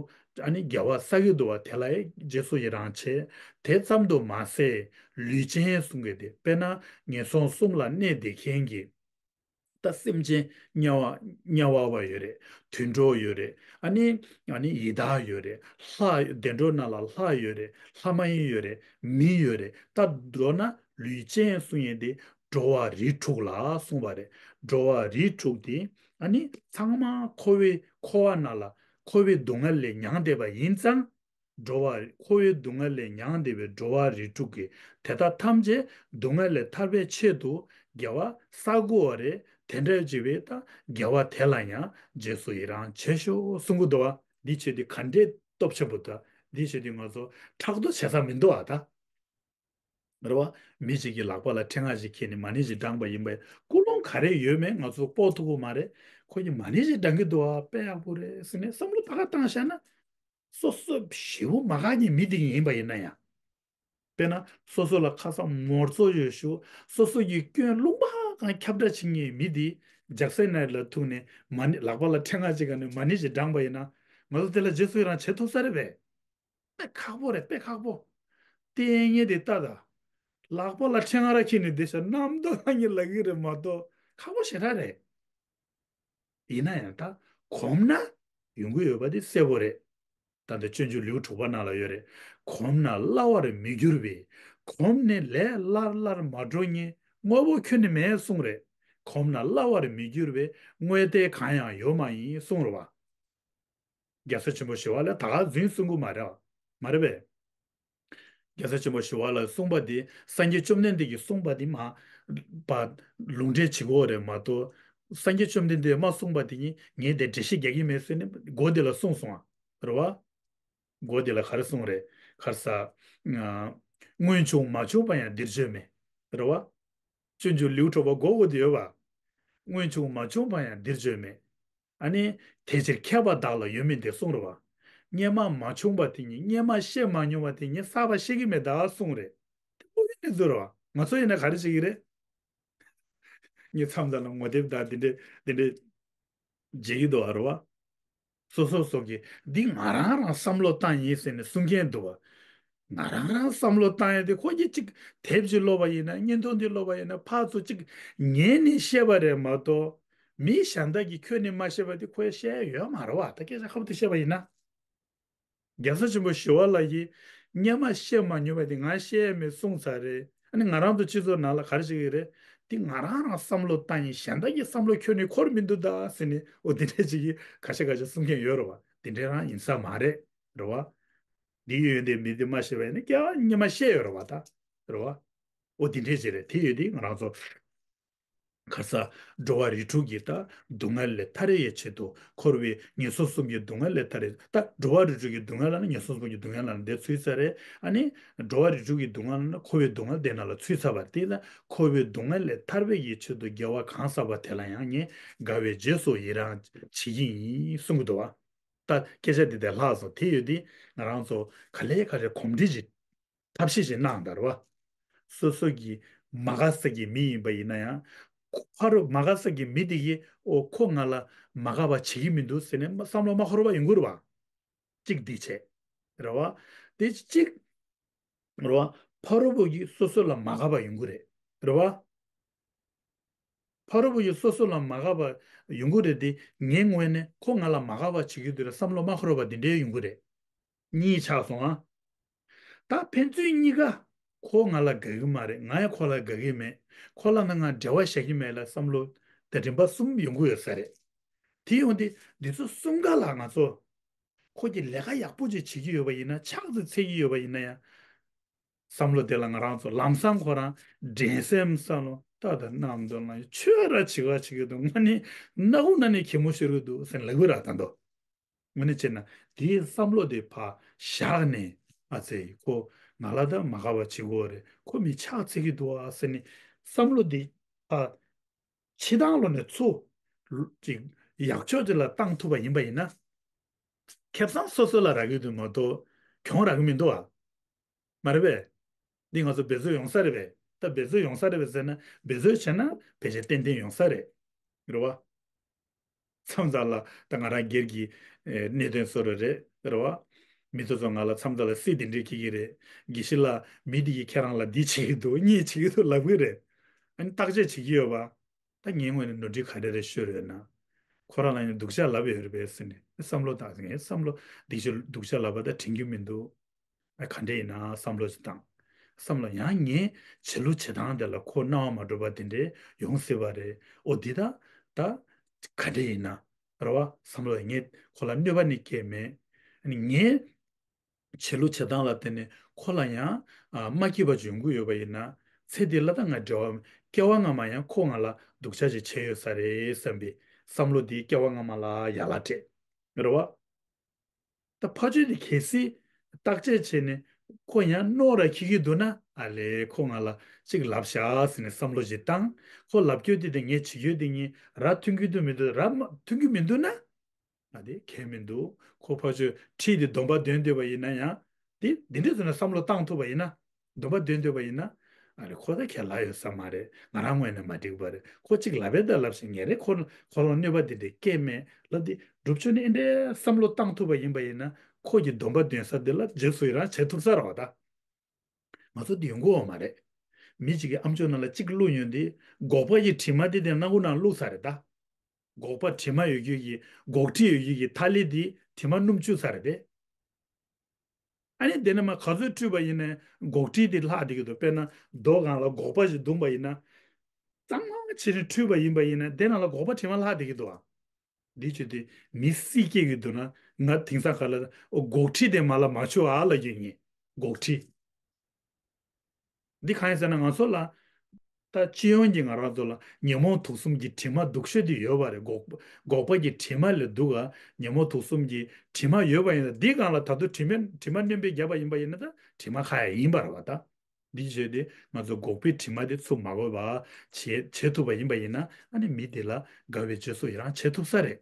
ཨ་ནི་དགེ་བ་བསགས་ཀྱི་འདུག་བ། དེ་ལ་རྗེས་སུ་ཡི་རང་བྱེད། དེ་ཙམ་དུ་མ་ཟད་ལུས་ཅན་གསུང་གི་དེ། དཔེར་ན་ངན་སོང་གསུམ་ལ་གནས་བསྡད་མཁན་གྱི། ད་སེམས་ཅན་དམྱལ་བ་དམྱལ་བ་བ་ཡོད་རེད། དུད་འགྲོ་ཡོད་རེད། ཨ་ནི་ཨ་ནི་ཡི་དྭགས་ཡོད་རེད། ལྷ་བདེ་འགྲོ་ནང་ལ་ལྷ་ཡོད་རེད། ལྷ་མ་ཡིན་ཡོད་རེད། མི་ཡོད་རེད། ད་མདོར་ན་ལུས་ཅན་གསུང་ཡས་དེ་འགྲོ་བ་རིགས་དྲུག་ལ་གསུངས་པ་རེད། འགྲོ་བ་རིགས་དྲུག་དེ་ཨ་ནི་ཚང་མ་འཁོར་བའི་འཁོར་བ་ནང་ལ་འཁོར་བའི་སྡུག་བསྔལ་ལས་མྱངས་བསྡད་པ་ཡིན་ཙང་། འགྲོ་བ་འཁོར་བའི་སྡུག་བསྔལ་ལས་མྱངས་བསྡད་པའི་འགྲོ་བ་རིགས་དྲུག་གི་དེ་དག་ཐམས་ཅད་སྡུག་བསྔལ་ལས་ཐར་པའི་ཆེད་དུ་དགེ་བ་བསགས་དགོས་པ་རེད། དེ་འདྲ་བྱས་པའི་ད་དགེ་བ་དེ་ལ་ཡང་རྗེས་སུ་ཡི་རང་བྱེད་ཤོག་གསུང་གི་འདུག་བ། འདི་བྱས་ཏེ་ག་འདྲའི་སྟོབས་ཆེན་པོ་ད། འདི་བྱས་ཏེ་ང་ཚོ་ཕྲག་དོག་བྱེད་ས་མི་འདུག་བ་ད། རེད་བ། མི་གཅིག་གིས་ལག་པ་ལ་ཕྲེང་བ་ཞིག་འཁྱེར་ནས་མ་ཎི་ཞིག་བགྲངས་པ་ཡིན་པས་ཀུན་སློང་ག་རེ་ཡོད་མེད་ང་ཚོ་དཔོག་ཐུབ་ཀྱི་མ་རེད། ཁོ་གཉིས་མ་ཎི་ཞིག་བགྲང་གི་འདུག་ཨ། དཔེ་ཡག་པོ་རེད་ཟེར་ནས་བསམ་བློ་ད་ག་བཏང་བཞག་ན། སོ་སོ་ཞེ་པོ་མ་དགའ་མཁན་མི་དེ་ཡིན་པ་ཡིན་ན་ཡང་། དཔེར་ན་སོ་སོ་ལ་ཁ་སང་མོར་ཚོ་ཡོད་ཞུ། སོ་སོ་གི་སྐྱོན་རླུང་པ་གང་ཁྱབ་བསྒྲགས་བྱེད་མཁན་མི་དེ་ཇག་སེ་ནའི་ལ་ཐུག་ནས་མ་ཎི་ལག་པ་ལ་ཕྲེང་བ་ཅིག་ག་ནས་མ་ཎི་ཞིག་བགྲངས་པ་ཡིན་ན། ང་ཚོ་དེ་ལ་རྗེས་སུ་ཡི་རང་བྱེད་ཐུབ་ས་རེད་པས། དཔེ་ཁག་པོ་རེད། དཔེ་ཁག་པོ། ལྟས་ངན་དེ་ལྟ་ད། ལག་པ་ལ་ཕྲེང་བ་ར་འཁྱེར་ནས་བསྡད་ཤག་རྣམ་རྟོག་ལངས་ཀྱི་ལབ་ཀྱི་རེད་མ་གཏོགས་ཁག་པོ་ཞེ་དྲག་རེད། ཡིན་ན་ཡང་ད་གོམས་ན་ཡོང་གི་ཡོད་པ་དེ་གསལ་པོ་རེད། ད་ལྟ་སྤྱོད་འཇུག་ལེའུ་དྲུག་པ་ནང་ལ་ཡོད་རེད། གོམས་ན་སླ་བར་མི་འགྱུར་བས། གོམས་ནས་ལས་སླར་སླར་མ་འགྲོ་ཉིད་དངོས་པོ་ཁྱོན་ནས་མེད་གསུངས་རེད། གོམས་ན་སླ་བར་མི་འགྱུར་བས་དངོས་བསྟན་གང་ཡང་ཡོད་མ་ཡིན་གསུངས་རེད་བ། རྒྱལ་སྲས་ཆེན་པོ་ཞི་བ་ལྷས་ད་ག་རྫུན་གསུང་གི་མ་རེད་བ། མ་རེད་པས། རྒྱལ་སྲས་ཆེན་པོ་ཞི་བ་ལྷས་གསུངས་པ་དེ་སངས་རྒྱས་བཅོམ་ལྡན་འདས་ཀྱིས་གསུངས་པ་དེ་མ་པ་ལུང་འདྲེན་བྱེད་དགོས་རེད་མ་གཏོགས། སངས་རྒྱས་བཅོམ་ལྡན་འདས་མ་གསུངས་པ་དེ་ཉིད་ངས་དེ་འགྲེལ་བཤད་རྒྱག་གི་མེད་ཟེར་ནས་མགོ་དེ་ལ་གསུངས་སོང་ཨ། རེད་བ། མགོ་དེ་ལ་ག་རེ་གསུངས་རེད། ག་རེ་ཟ། སྔོན་བྱུང་མ་བྱུང་བ་ཡང་འདིར་བརྗོད་མེད། རེད་བ། སྤྱོད་འཇུག་ལེའུ་དྲུག་པ་མགོ་དགུ་དེ་ཡོད་པ། སྔོན་བྱུང་མ་བྱུང་བ་ཡང་འདིར་བརྗོད་མེད། ཨ་ནི། དེ་ཕྱིར་མཁས་པ་བདག་ལ་ཡོད་མིན་ཏེ་གསུངས་རེད་བ། སྔོན་མ་མ་བྱུང་བ་དེ་ཉིད་སྔོན་མ་བཤད་མ་མྱོང་བ་དེ་ཉིད་གསར་པ་བཤད་ཀྱི་མེད་ད་གསུངས་རེད། དེ་ཕུགས་ཀྱི་གནས་ཚུལ་རེད་བ། ང་ཚོ་ཡིན་ན་ག་རེ་བྱེད་ཀྱི་རེད། ངས་མཚམས་མཚམས་ལ་ངོ་དེབ་དང་དེ་འདྲས་དེ་འདྲས་བརྗེད་ཀྱི་འདུག་བ་རེད་བ། སོ་སོ་སོ་གིས་འདི་ང་རང་རང་བསམ་བློ་བཏང་ཡིན་ཟེར་ནས་གསུང་མཁན་འདུག་བ། ང་རང་རང་བསམ་བློ་བཏང་ཡ་དེ་ཁོ་གིས་གཅིག་དེབ་ཅིག་ཀློག་པ་ཡིན་ན་བརྙན་ཐུང་འདི་ཀློག་པ་ཡིན་ན་ཕར་ཚུར་གཅིག་ཉན་ནས་བཤད་པ་རེད་མ་གཏོགས། མི་གཞན་དག་གིས་ཁྱོན་ནས་མ་བཤད་པ་དེ་ཁོས་བཤད་ཡ་ཡོད་མ་རེད་བ། ད་སྐད་ཆ་ཁ་པོ་དེ་བཤད་པ་ཡིན་ན། རྒྱལ་སྲས་ཆེན་པོ་ཞི་བ་ལྷ་ཡིས་སྔོན་མ་བཤད་མ་མྱོང་བ་དེ་ང་བཤད་ཡ་མེད་གསུངས་ཚར་རེད། ཨ་ནི་ང་རང་ཚོ་སྤྱི་ཚོགས་ནང་ལ་ག་རེ་བྱེད་ཀྱི་རེད། དེ་ང་རང་རང་བསམ་བློ་བཏང་ཡིན་གཞན་དག་གི་བསམ་བློ་ཁྱོན་ནས་འཁོར་མི་འདུག་ད་ཟེར་ནས་འོ་དེ་འདྲས་ཅིག་གིས་ཁ་ཤས་ཁ་ཤས་གསུང་མཁན་ཡོད་རེད་བ། དེ་འདྲས་རང་ཡིན་ས་མ་རེད། རེད་བ། འདི་ཡོད་འདི་མི་འདི་མ་ཤེས་པ་ཡིན་ན་སྐྱེ་བ་སྔོན་མ་ཤེས་ཡོད་རེད་བ་ད། རེད་བ། འོ་དེ་འདྲས་ཅིག་རེད། དེ་ཡོད་དེ་ང་རང་ཚོ་ག་རེ་ཟ། འགྲོ་བ་རིགས་དྲུག་གི་ད་སྡུག་བསྔལ་ལས་ཐར་ཡའི་ཆེད་དུ་འཁོར་བའི་ངན་སོང་གསུམ་གྱི་སྡུག་བསྔལ་ལས་ཐར་ཡ། ད་འགྲོ་བ་རིགས་དྲུག་གི་སྡུག་བསྔལ་ལ་ནི་ངན་སོང་གསུམ་གྱི་སྡུག་བསྔལ་ལ་ནི་དེ་ཚུད་ཚར་རེད། ཨ་ནི་འགྲོ་བ་རིགས་དྲུག་གི་སྡུག་བསྔལ་ལ་ནི་འཁོར་བའི་སྡུག་བསྔལ་དེ་ནང་ལ་ཚུད་ཚར་བ་རེད། དེ་ལ་འཁོར་བའི་སྡུག་བསྔལ་ལས་ཐར་བའི་ཡི་ཆེད་དུ་དགེ་བ་གང་བསགས་པ་དེ་ལ་ཡང་ངས་དགའ་བའི་རྗེས་སུ་ཡི་རང་བྱེད་ཀྱི་ཡིན་གསུང་གི་འདུག་བ། ད་སྐད་ཆ་འདི་དེ་ལྷག་སོང་། དེ་ཡོད་དེ་ང་རང་ཚོ་ག་ལེ་ག་ལེ་གོམས་འདྲིས་ཀྱི་ཐབས་ཤེས་ཤིག་གནང་དང་རེད་བ། སོ་སོ་གི་ མ་དགའ་ས་གི་མི་ཡིན་པ་ཡིན་ན་ཡང་། ཁོ་ཕ་རོལ་མ་དགའ་ས་གི་མི་དེ་གིས་ཨོ་ཁོ་ང་ལ་མ་དགའ་བ་བྱེད་ཀྱི་མི་འདུག་ཟེར་ནས་བསམ་བློ་མ་འཁོར་བ་ཡོང་གི་རེད་བ། གཅིག་འདི་བྱས། རེད་བ། དེ་གཅིག་རེད་བ། ཕ་རོལ་པོ་གིས་སོ་སོ་ལ་མ་དགའ་བ་ཡོང་གི་རེད། རེད་བ། ཕ་རོལ་པོ་ཡིས་སོ་སོ་ལ་མ་དགའ་བ་ཡོང་གི་རེད་དེ། ངའི་ངོས་ནས་ཁོ་ང་ལ་མ་དགའ་བ་བྱེད་ཀྱི་འདུག་ལ་བསམ་བློ་མ་འཁོར་བ་འདི་འདྲའི་ཡོང་གི་རེད། གཉིས་ཆགས་སོང་ཨ། ད་ཕན་ཚུན་གཉིས་ཀ་ཁོ་ང་ལ་དགའ་གི་མ་རེད། ང་ཡང་ཁོ་ལ་དགའ་གི་མེད། ཁོ་ལ་ན་ང་འབྲེལ་བ་བཞག་གི་མེད་ལ་བསམ་བློ་དེ་རིམ་པ་གསུམ་ཡོང་གི་ཡོད་ས་རེད། དེ་ཡོང་དུས་འདི་ཚོ་གསུམ་ཀ་ལ་ང་ཚོ་ཁོ་གིས་ལས་ཀ་ཡག་པོ་ཅིག་བྱེད་ཀྱི་ཡོད་པ་ཡིན་ན། ཕྱག་ཏུ་འཚལ་གྱི་ཡོད་པ་ཡིན་ན་ཡང་། བསམ་བློ་དེ་ལ་ང་རང་ཚོ་ལམ་སང་ཁོ་རང་འགྲན་སེམས་ས་ལོ་ཏག་ཏག་རྣམ་དོ་ལ་ཆོས་ར་བྱེད་ག་བྱེད་ཀྱི་འདུག་ང་ནི་སྣ་ཁུག་ན་ནི་གད་མོ་ཤོར་གི་འདུག་ཟེར་ལབ་གི་ར་ད་འདུག་ངོ་ནས་བྱས་ན་དེའི་བསམ་བློ་དེ་ཕར་བཞག་ནས། ཨ་ཙེ། ཁོ་ང་ལ་ད་མ་དགའ་བ་བྱེད་གོ་རེད། ཁོ་མི་ཕྱག་འཚལ་གྱི་འདུག་ཨ་ཟེར་ནས་བསམ་བློ་དེ་ཕར་ཕྱི་ཐང་ལོག་ནས་ཚུར་ཅིག་ཡག་ཕྱོགས་ཅིག་ལ་བཏང་ཐུབ་པ་ཡིན་པ་ཡིན་ན། ཁེ་བཟང་སོ་སོ་ལ་རག་གི་འདུག་མ་གཏོགས་གྱོང་རག་གི་མི་འདུག་ཨ། མ་རེད་པས། འདི་ང་ཚོ་འབད་རྩོལ་ཡོང་ས་རེད་པས། ད་འབད་རྩོལ་ཡོང་ས་རེད་པས་ཟེར་ན། འབད་རྩོལ་བྱས་ན་ཕལ་ཆེར་ཏན་ཏན་ཡོང་ས་རེད། རེད་བ། མཚམས་མཚམས་ལ་ད་ང་རང་སྒེར་གྱི་ཨེ་གནད་དོན་བཟོ་འདྲ་རེད། རེད་བ། མི་ཚོ་ཚོ་ང་ལ་མཚམས་མཚམས་ལ་སྲིད་དེ་འདྲས་འཁྱེར་གྱི་རེད། དགེ་བཤེས་ལགས། མི་འདི་གིས་ཁྱེད་རང་ལ་འདི་བྱེད་ཀྱི་འདུག་གཉིས་བྱེད་ཀྱི་འདུག་ལབ་ཀྱི་རེད། ཨ་ནི་བརྟག་དཔྱད་བྱེད་ཀྱི་ཡོད་པ། ད་ངའི་ངོས་ནས་ནོར་འཁྲུལ་ག་རེ་རེ་ཤོར་ཡོད་ན། ཁོ་རང་ལ་ཡང་སྡུག་ཅག་ལབ་ཡོད་རེད་པས་ཟེར་ནས་བསམ་བློ་བཏང་། ངའི་བསམ་བློ་སྡིག་ཅག་སྡུག་ཅག་ལབ་པ་ད་དྲན་རྒྱུ་མི་འདུག་ཨ། ག་འདྲས་ཡིན་ན་བསམ་བློ་ཞིག་བཏང་། བསམ་བློ་ཡང་ངའི་བྱེད་ལུགས་བྱེད་སྟངས་དེ་ལ་ཁོ་སྣང་བ་མ་འགྲོ་བ་དེ་འདྲས་ཡོང་སྲིད་པ་རེད། ཨོ་འདི་ད་ད་ག་འདྲས་ཡིན་ན་རེད་བ། བསམ་བློ་ངས་ཁོ་ལ་གནོད་པ་ནི་སྐྱེལ་མེད། ཨ་ནི་ངའི་བྱེད་ལུགས་བྱེད་སྟངས་ལ་བརྟེན་ནས་ཁོ་ལ་ཡང་ཨ་མ་སྐྱིད་པ་འབྱུང་གི་ཡོད་པ་ཡིན་ན། ཚེ་འདི་ལ་ད་ང་འབྲེལ་བ། སྐྱེ་བ་སྔ་མ་ཡང་ཁོ་ང་ལ་སྡུག་ཅག་ཅིག་བྱས་ཡོད་ས་རེད་བསམ་པའི་བསམ་བློ་འདིས་སྐྱེ་བ་སྔ་མ་ལ་ཡ་ལ་སྤྲད། རེད་བ། ད་ཕར་ཕྱོགས་དེ་གལ་སྲིད་བརྟག་དཔྱད་བྱས་ནས་ཁོ་ཡང་རྣོ་ར་འཁྱེར་གྱི་འདུག་ན། ཨ་ལས། ཁོ་ང་ལ་ཅིག་ལབ་ཤག་ཟེར་ནས་བསམ་བློ་ཞིག་བཏང་། ཁོ་ལབ་རྒྱུ་དེ་དེ་ངས་བྱེད་རྒྱུ་དེ་གཉིས་ར་མཐུན་གྱི་འདུག་མི་འདུག་ར་མ་མཐུན་གྱི་མི་འདུག་ན། ཨ་དེ་གལ་མི་འདུག་ཁོ་ཕར་ཕྱོགས་ཁྲིད་དེ་སྡོམ་པ་འདོན་འདོད་པ་ཡིན་ན་ཡང་། དེ་འདི་འདྲས་བཟོས་ན་བསམ་བློ་བཏང་ཐུབ་པ་ཡིན་ན། སྡོམ་པ་འདོན་འདོད་པ་ཡིན་ན། ཨ་ནི་ཁོ་ད་ཁས་ལེན་ཡོད་ས་མ་རེད། ང་རང་ངོས་ནས་མ་འགྲིག་པ་རེད། ཁོ་གཅིག་ལབ་པས་ད་ལབ་ཤིག་ངས་རེད། ཁོ་ཁོ་ལ་གནོད་པ་འདི་འདྲས་སྐྱེལ་མེད་ལབ་དེ། སྒྲུབ་ཕྱོགས་ནས་འདི་འདྲའི་བསམ་བློ་བཏང་ཐུབ་པ་ཡིན་པ་ཡིན་ན། ཁོ་གི་སྡོམ་པ་འདོན་ས་འདི་ལ་རྗེས་སུ་ཡི་རང་བྱེད་ཐུབ་ས་རེད་བ་ད། ང་ཚོ་འདི་ཡོང་གི་ཡོད་མ་རེད། མི་གཅིག་གིས་ཨམ་ཅོག་ནང་ལ་གཅིག་བླུགས་ཡོང་དུས་སྒོག་པ་གི་དྲི་མ་དེ་དེ་སྣ་ཁུག་ནང་བླུགས་ས་རེད་ད། སྒོག་པ་དྲི་མ་ཡོད་རྒྱུ་གི། སྒོག་དྲི་ཡོད་རྒྱུ་གི་ཐ་ལི་དེ་དྲི་མ་སྣུམ་བཅུག་ས་རེད་དེ། ཨ་ནི་དེ་ནས་མར་ག་ཚོད་བཀྲུས་པ་ཡིན་ནའི་སྒོག་དྲི་དེ་ལྷག་བསྡད་ཀྱི་འདུག་དཔེར་ན་རྡོ་སྒང་ལ་སྒོག་པ་ཞིག་བརྡུངས་པ་ཡིན་ན། གཙང་མ་བྱས་ནས་བཀྲུས་པ་ཡིན་པ་ཡིན་ན་དེ་ནང་ལ་སྒོག་པ་དྲི་མ་ལྷག་བསྡད་ཀྱི་འདུག་ཨ། འདི་བྱས་ཏེ་མི་སྲིད་སྐྱེ་གི་འདུག་ན། ང་དེང་སང་ག་ལ་སྒོག་དྲི་དེ་མར་ལ་མ་བཅུག་ཨ་ལབ་རྒྱུ་ཡིན། སྒོག་དྲི། འདི་གང་ཡིན་ཟེར་ན་ང་ཚོ་ལ། ད་སྤྱི་ཡོངས་ཀྱི་ང་རང་ཚོ་ལ་ཉོན་མོངས་དུག་གསུམ་གྱི་དྲི་མ་སྡུག་ཤོས་དེ་ཡོད་པ་རེད། སྒོག་སྒོག་པ་གི་དྲི་མ་ལས་སྡུག་ག་ཉོན་མོངས་དུག་གསུམ་གྱི་དྲི་མ་ཡོད་པ་ཡིན་ན། འདི་སྒང་ལ་ད་དུང་དྲི་མ་དྲི་མ་སྣོན་པ་བརྒྱབ་པ་ཡིན་པ་ཡིན་ན་ད་དྲི་མ་ཁ་ཡ་ཡིན་པ་རེད་བ་ད། འདི་བྱས་ཏེ་ང་ཚོ་སྒོག་པའི་དྲི་མ་དེ་ཚུར་མ་གོ་བ་བྱེད་བྱེད་ཐུབ་པ་ཡིན་པ་ཡིན་ན། ཨ་ནི་མི་དེ་ལ་དགའ་བའི་རྗེས་སུ་ཡི་རང་བྱེད་ཐུབ་ས་རེད།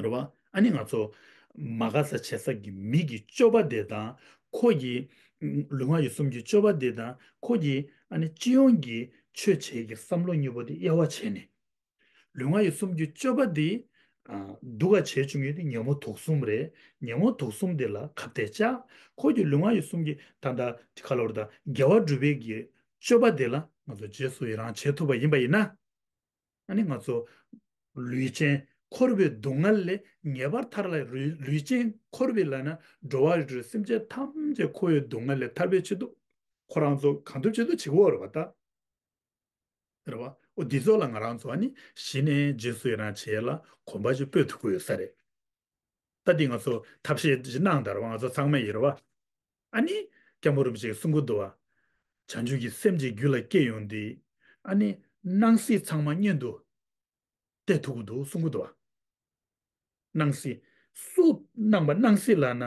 རེད་བ། ཨ་ནི་ང་ཚོ་མ་དགའ་ས་བྱེད་ས་གི་མི་གི་སྤྱོད་པ་དེ་དང་། ཁོ་གི་ལུས་ངག་ཡིད་གསུམ་གྱི་སྤྱོད་པ་དེ་དང་། ཁོ་གི་ཨ་ནི་སྤྱི་ཡོངས་ཀྱི་ཆོས་བྱེད་ཀྱི་བསམ་བློ་གཉིས་པོ་དེ་དབྱེ་བ་ཕྱེ་ནས། ལུས་ངག་ཡིད་གསུམ་གྱི་སྤྱོད་པ་དེ། ཨ། སྡུག་ག་བྱས་བྱུང་ཡོད་དེ་ཉོན་མོངས་དུག་གསུམ་རེད། ཉོན་མོངས་དུག་གསུམ་དེ་ལ་ཁ་གཏད་བཅག་ཁོ་གི་ལུས་ངག་ཡིད་གསུམ་གྱི་ད་ལྟ་ག་ལབ་རེད་ད། དགེ་བ་སྒྲུབ་པའི་གི་སྤྱོད་པ་དེ་ལ་ང་ཚོ་རྗེས་སུ་ཡི་རང་བྱེད་ཐུབ་པ་ཡིན་པ་ཡིན་ན། ཨ་ནི་ང་ཚོ་ལུས་ཅན་འཁོར་བའི་སྡུག་བསྔལ་ལས་ངེས་པར་ཐར་ལ། ལུས་ལུས་ཅན་འཁོར་བའི་ལ་ན་འགྲོ་བ་རིགས་དྲུག་སེམས་ཅན་ཐམས་ཅད་འཁོར་བའི་སྡུག་བསྔལ་ལས་ཐར་བའི་ཆེད་དུ་ཁོ་རང་ཚོ་གང་ཐུབ་ཅི་ཐུབ་བྱེད་ཀྱི་ཡོད་རེད་བ་ད། རེད་བ། འོ་འདི་ཚོ་ལ་ང་རང་ཚོ་ཨ་ནི་གཞི་ནས་རྗེས་སུ་ཡི་རང་བྱེད་ཡ་ལ་གོམ་པ་ཅིག་སྤོས་ཐུབ་ཀྱི་ཡོད་ས་རེད། ད་འདི་ང་ཚོ་ཐབས་ཤེས་ཅིག་གནང་དང་རེད་བ། ང་ཚོ་ཚང་མས་ཡིན་རེད་བ། ཨ་ནི་སྐྱབས་མགོན་རིན་པོ་ཆེས་གསུང་གི་འདུག་བ། བྱང་ཆུབ་ཀྱི་སེམས་ཀྱི་རྒྱུད་ལ་སྐྱེ་ཡོང་དུས། ཨ་ནི་སྣང་སྲིད་ཚང་མ་གཉེན་དུ་གཏད་ཐུབ་ཀྱི་འདུག་གསུང་གི་འདུག་བ། སྣང་སྲིད། སུ་སྣང་བ། སྣང་སྲིད་ལབ་ན་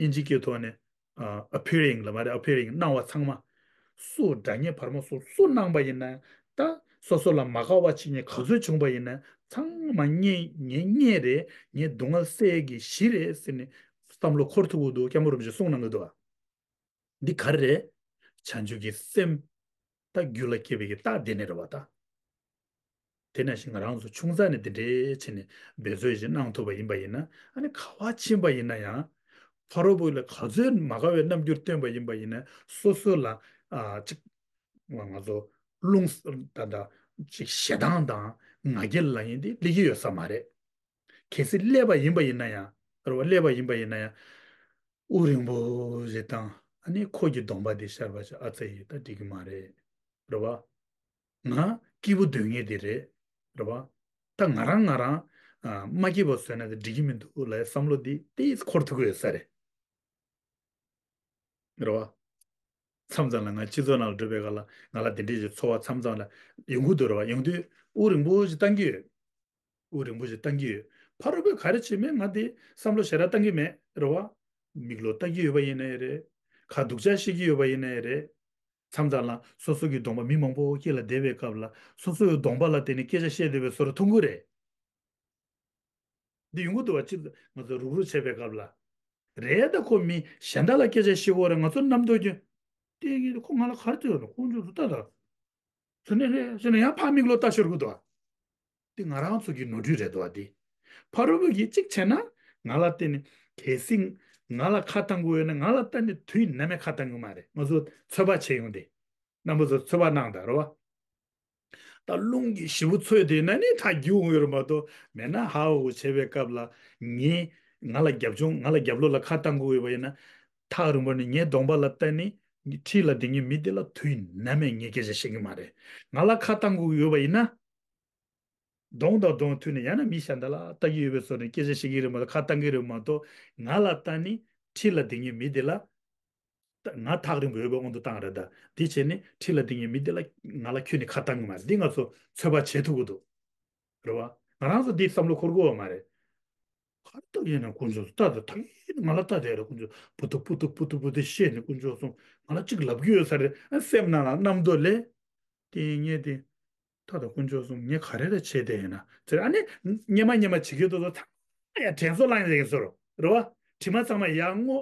ཨིན་ཇི་སྐད་ཐོག་ནས་ཨ། appearing ལབ་མ་རེད། appearing སྣང་བ་ཚང་མ། སུ་དགྲ་གཉེན་བར་མ་སོགས་སུ་སྣང་བ་ཡིན་ན། ད་སོ་སོ་ལ་མ་དགའ་བ་བྱེད་མཁན་ག་ཚོད་བྱུང་བ་ཡིན་ན་ཚང་མ་ངའི་ངའི་གཉེན་རེད། ངའི་སྡུག་བསྔལ་སེལ་གྱི་གཞི་རེད་ཟེར་ནས་བསམ་བློ་འཁོར་ཐུབ་ཀྱི་འདུག་སྐྱབས་མགོན་རིན་པོ་ཆེས་གསུང་གནང་གི་འདུག་བ། འདི་ག་རེ་རེད། བྱང་ཆུབ་ཀྱི་སེམས། ད་རྒྱུད་ལ་སྐྱེས་པའི་གི་རྟགས་དེ་ནི་རེད་བ་ད། དེ་ནང་བཞིན་ང་རང་ཚོ་ཆུང་ཙག་ནས་དེ་འདྲའི་བྱས་ནས་འབད་རྩོལ་ཞིག་གནང་ཐུབ་པ་ཡིན་པ་ཡིན་ན། ཨ་ནི་ག་བ་ཕྱིན་པ་ཡིན་ན་ཡང་ཕ་རོལ་པོ་ལ་ག་ཚོད་མ་དགའ་བའི་རྣམ་འགྱུར་སྟོན་པ་ཡིན་པ་ཡིན་ན། སོ་སོ་ལ་ཨ་ཅིག་ང་ཚོ་རླུང་ད་ད་ཅིག་ཞེ་སྡང་དང་ང་རྒྱལ་ལ་ཡིན་དེ་སླེབས་ཀྱི་ཡོད་ས་མ་རེད། གལ་སྲིད་སླེབས་པ་ཡིན་པ་ཡིན་ན་ཡང་རེད་བ། སླེབས་པ་ཡིན་པ་ཡིན་ན་ཡང་དབུགས་རིང་པོ་ཞིག་བཏང་། ཨ་ནི་ཁོ་གི་གདོང་པ་དེ་ཤར་བ་ཞིག་ཨ་ཙི་ཡིས་ད་འགྲིག་གི་མ་རེད། རེད་བ། ང་སྐྱིད་པོ་སྡོད་མཁན་དེ་རེད། རེད་བ། ད་ང་རང་ང་རང་ཨ་མ་སྐྱིད་པ་བཟོས་ན་དེ་འགྲིག་གི་མི་འདུག་ལབ་བསམ་བློ་འདི་ཏོག་ཙམ་འཁོར་ཐུབ་ཀྱི་ཡོད་ས་རེད། རེད་བ། མཚམས་མཚམས་ལ་ང་སྤྱི་ཚོགས་ནང་ལ་འགྲོ་བའི་སྐབས་ལ་ང་ལ་དེ་འདྲའི་ཞིག་ཚོར་བ་མཚམས་མཚམས་ལ་ཡོང་གི་འདུག་རེད་བ། ཡོང་དུས་དབུགས་རིང་པོ་ཞིག་བཏང་གི་ཡོད། དབུགས་རིང་པོ་ཞིག་བཏང་གི་ཡོད། ཕ་རོལ་པོས་ག་རེ་བྱེད་མིན་ང་དེ་བསམ་བློ་ཞེ་དྲག་བཏང་གི་མེད། རེད་བ། མིག་ལོག་ལྟ་གི་ཡོད་པ་ཡིན་ནའི་རེད། ཁ་སྡུག་ཅག་བཤད་ཀྱི་ཡོད་པ་ཡིན་ནའི་རེད། མཚམས་མཚམས་ལ་སོ་སོ་གི་གདོང་པ། མི་མང་པོ་དཀྱིལ་ལ་བསྡད་པའི་སྐབས་ལ་སོ་སོ་ཡི་གདོང་པ་ལ་བལྟས་ནས་སྐད་ཆ་བཤད་བསྡད་པའི་བཟོ་འདྲ་མཐོང་གི་རེད། འདི་ཡོང་གི་འདུག་བ། སྤྱིར་ང་ཚོ་རུག་རུག་བྱེད་པའི་སྐབས་ལ། རེད། ད་ཁོ་མི་གཞན་དག་ལ་སྐད་ཆ་བཤད་ཀྱི་ཡོད་རེད། ང་ཚོ་རྣམ་རྟོག་གིས་ལྟས་ངན་དེ་ཁོ་ང་ལ་ག་རེ་བྱེད་ཡོད་ན། དཀོན་མཆོག་གསུམ་ལྟ་དང་། ཟེར་ནས་རེད་ཟེར་ནས་ཡང་ཕར་མིག་ལོག་ལྟ་ཤོར་གྱི་འདུག་བ། འདི་ང་རང་ཚོ་གི་ནོར་འཁྲུལ་རེད་འདུག་བ། འདི་ཕ་རོལ་པོ་གིས་གཅིག་བྱས་ན་ང་ལ་བརྟེན་ནས། གལ་སྲིད་ང་ལ་ཁ་བཏང་དགོས་ཡོད་ན་ང་ལ་བརྟེན་ནས་དུས་ནམ་ཡང་ཁ་བཏང་གི་མ་རེད། ང་ཚོ་ཚོད་དཔག་བྱས་ཡོང་དེ། རྣམ་པ་ཚོ་ཚོད་དཔག་གནང་དང་། རེད་བ། ད་རླུང་གིས་ཞེ་པོ་འཚོས་དེ་ན་ནི་ད་རྒྱུག་འོང་ཡོད་རེད་མ་གཏོགས། མེད་ན་ཧ་འོ་བྱེད་པའི་སྐབས་ལ་ངས་ང་ལ་རྒྱབ་ལྗོངས། ང་ལ་རྒྱབ་ལོགས་ལ་ཁ་བཏང་དགོས་ཡོད་པ་ཡིན་ན། ཐག་རིང་པོ་ནས་ངའི་གདོང་པ་ལ་བལྟས་ནས་འཁྲིས་ལ་བསྡད་མཁན་མི་དེ་ལ་དུས་ནམ་ཡང་ངས་སྐད་ཆ་བཤད་ཀྱི་མ་རེད། ང་ལ་ཁ་བཏང་དགོས་ཡོད་པ་ཡིན་ན། གདོང་དང་གདོང་མཐུད་ནས་ཡང་ན་མི་གཞན་དག་ལ་ལྟ་གི་ཡོད་པའི་བཟོ་ནས་སྐད་ཆ་བཤད་ཀྱི་རེད་མ་གཏོགས། ཁ་བཏང་གི་རེད་མ་གཏོགས། ང་ལ་ལྟ་ནས་འཁྲིས་ལ་བསྡད་མཁན་མི་དེ་ལ། ད་ང་ཐག་རིང་པོ་ཡོད་པའི་དབང་དུ་བཏང་རེད། ད་དེ་བྱས་ནས་འཁྲིས་ལ་བསྡད་མཁན་མི་དེ་ལ་ང་ལ་ཁྱོན་ནས་ཁ་བཏང་གི་མ་རེད། འདི་ང་ཚོ་ཚོད་དཔག་བྱེད་ཐུབ་ཀྱི་འདུག་རེད་བ། ང་རང་ཚོ་འདི་བསམ་བློ་འཁོར་དགོས་པ་མ་རེད། ག་རེ་ལྟ་ཡིན་ན་དཀོན་མཆོག་ལྟ་དང་། ད་ཡིན་ང་ལ་ལྟ་དེ་རེད། དཀོན་མཆོག་པུ་ཏུ་པུ་ཏུ་པུ་ཏུ་པུ་ཏུ་བཤད་ནས་དཀོན་མཆོག་གསུམ་ང་ལ་གཅིག་ལབ་ཀྱི་ཡོད་ས་རེད། ཨ་སེམས་ནང་ལ་རྣམ་རྟོག་ལས། དེ་ངས་དེ། ད་ད་དཀོན་མཆོག་གསུམ་ངས་ག་རེ་རེ་བྱས་བསྡད་ཡིན་ན་ཟེར། ཨ་ནི་སྙེ་མ་སྙེ་མ་བྱེད་ཀྱི་འདུག་ཚོ་ཚང་མ་ཡང་དྲན་གསོ་བླངས་ཡོད་ཀྱི་བཟོ་འདྲ་རེད་བ། དྲི་མ་ཚང་མ་ཡར་སྔོ།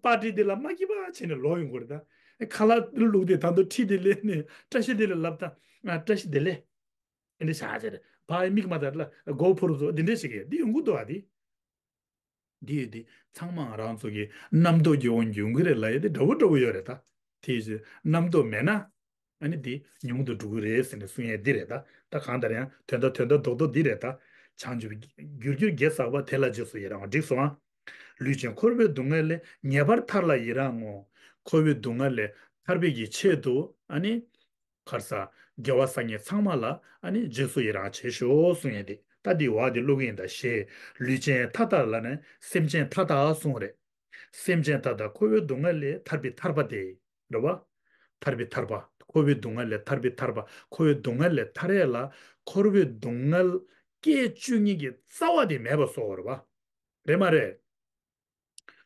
པར་ཊི་དེ་ལ་མ་སྐྱིད་པ་བྱས་ནས་ལོག་ཡོང་གི་རེད་ད། ཁ་ལག་བླུགས་དེ་ད་དུང་ཁྲི་དེ་ལས་ནས་བཀྲ་ཤིས་བདེ་ལེགས་ལབ་ད། ཨ་བཀྲ་ཤིས་བདེ་ལེགས། ཨེ་འདྲ་བྱ་བྱས་རེད། ཕ་ཡི་མིག་མ་དར་ལ་མགོ་འཕུར་བཟོ་འདི་འདྲ་ཞིག་གི་འདི་ཡོང་གི་འདུག་བ། འདི། འདི་ཡོད་དེ་ཚང་མ་ང་རང་ཚོ་གི་རྣམ་རྟོག་གི་དབང་གིས་ཡོང་གི་རེད་ལབ་ཡས་དེ་འདྲ་བོ་འདྲ་བོ་ཡོད་རེད་ད། དེ་ཡི་རྣམ་རྟོག་མེད་ན་ཨ་ནི་དེ་ཉུང་དུ་འགྲོ་གི་རེད་ཟེར་ནས་གསུང་ཡས་འདི་རེད་ད། ད་གང་ལྟར་ཡང་དོན་དག་དོན་དག་རྡོག་རྡོག་འདི་རེད་ད། བྱང་ཆུབ་རྒྱུར་གྱུར་དགེ་བསགས་པ། དེ་ལ་རྗེས་སུ་ཡི་རང་བ། འགྲིག་སོང་ཨ། ལུས་ཅན་འཁོར་བའི་སྡུག་བསྔལ་ལས། ངེས་པར་ཐར་ལ་ཡི་རང་ངོ་། འཁོར་བའི་སྡུག་བསྔལ་ལས་ཐར་པའི་གི་ཆེད་དུ་ཨ་ནི། ཁར་ས་དགེ་བ་བསགས་མཁན་ཚང་མ་ལ་ཨ་ནི་རྗེས་སུ་ཡི་རང་བྱེད་ཤོག་གསུང་ཡས་དེ། ད་འདི་བ་འདི་ཀློག་གི་ཡིན་ད། ཞེས་ལུས་ཅན་མཐའ་དག་ལ་ནི། སེམས་ཅན་མཐའ་དག་གསུང་རེད། སེམས་ཅན་མཐའ་དག་འཁོར་བའི་སྡུག་བསྔལ་ལས་ཐར་པའི་ཐར་པ་དེ་རེད་བ། ཐར་པའི་ཐར་པ། འཁོར་བའི་སྡུག་བསྔལ་ལས་ཐར་པའི་ཐར་པ། འཁོར་བའི་སྡུག་བསྔལ་ལས་ཐར་ཡས་ལ་འཁོར་བའི་སྡུག་བསྔལ་སྐད་བཅུ་གཉིས་ཀྱི་རྩ་བ་དེ་མེད་པ་བཟོ་བ་རེད་བ། རེད་མ་རེད།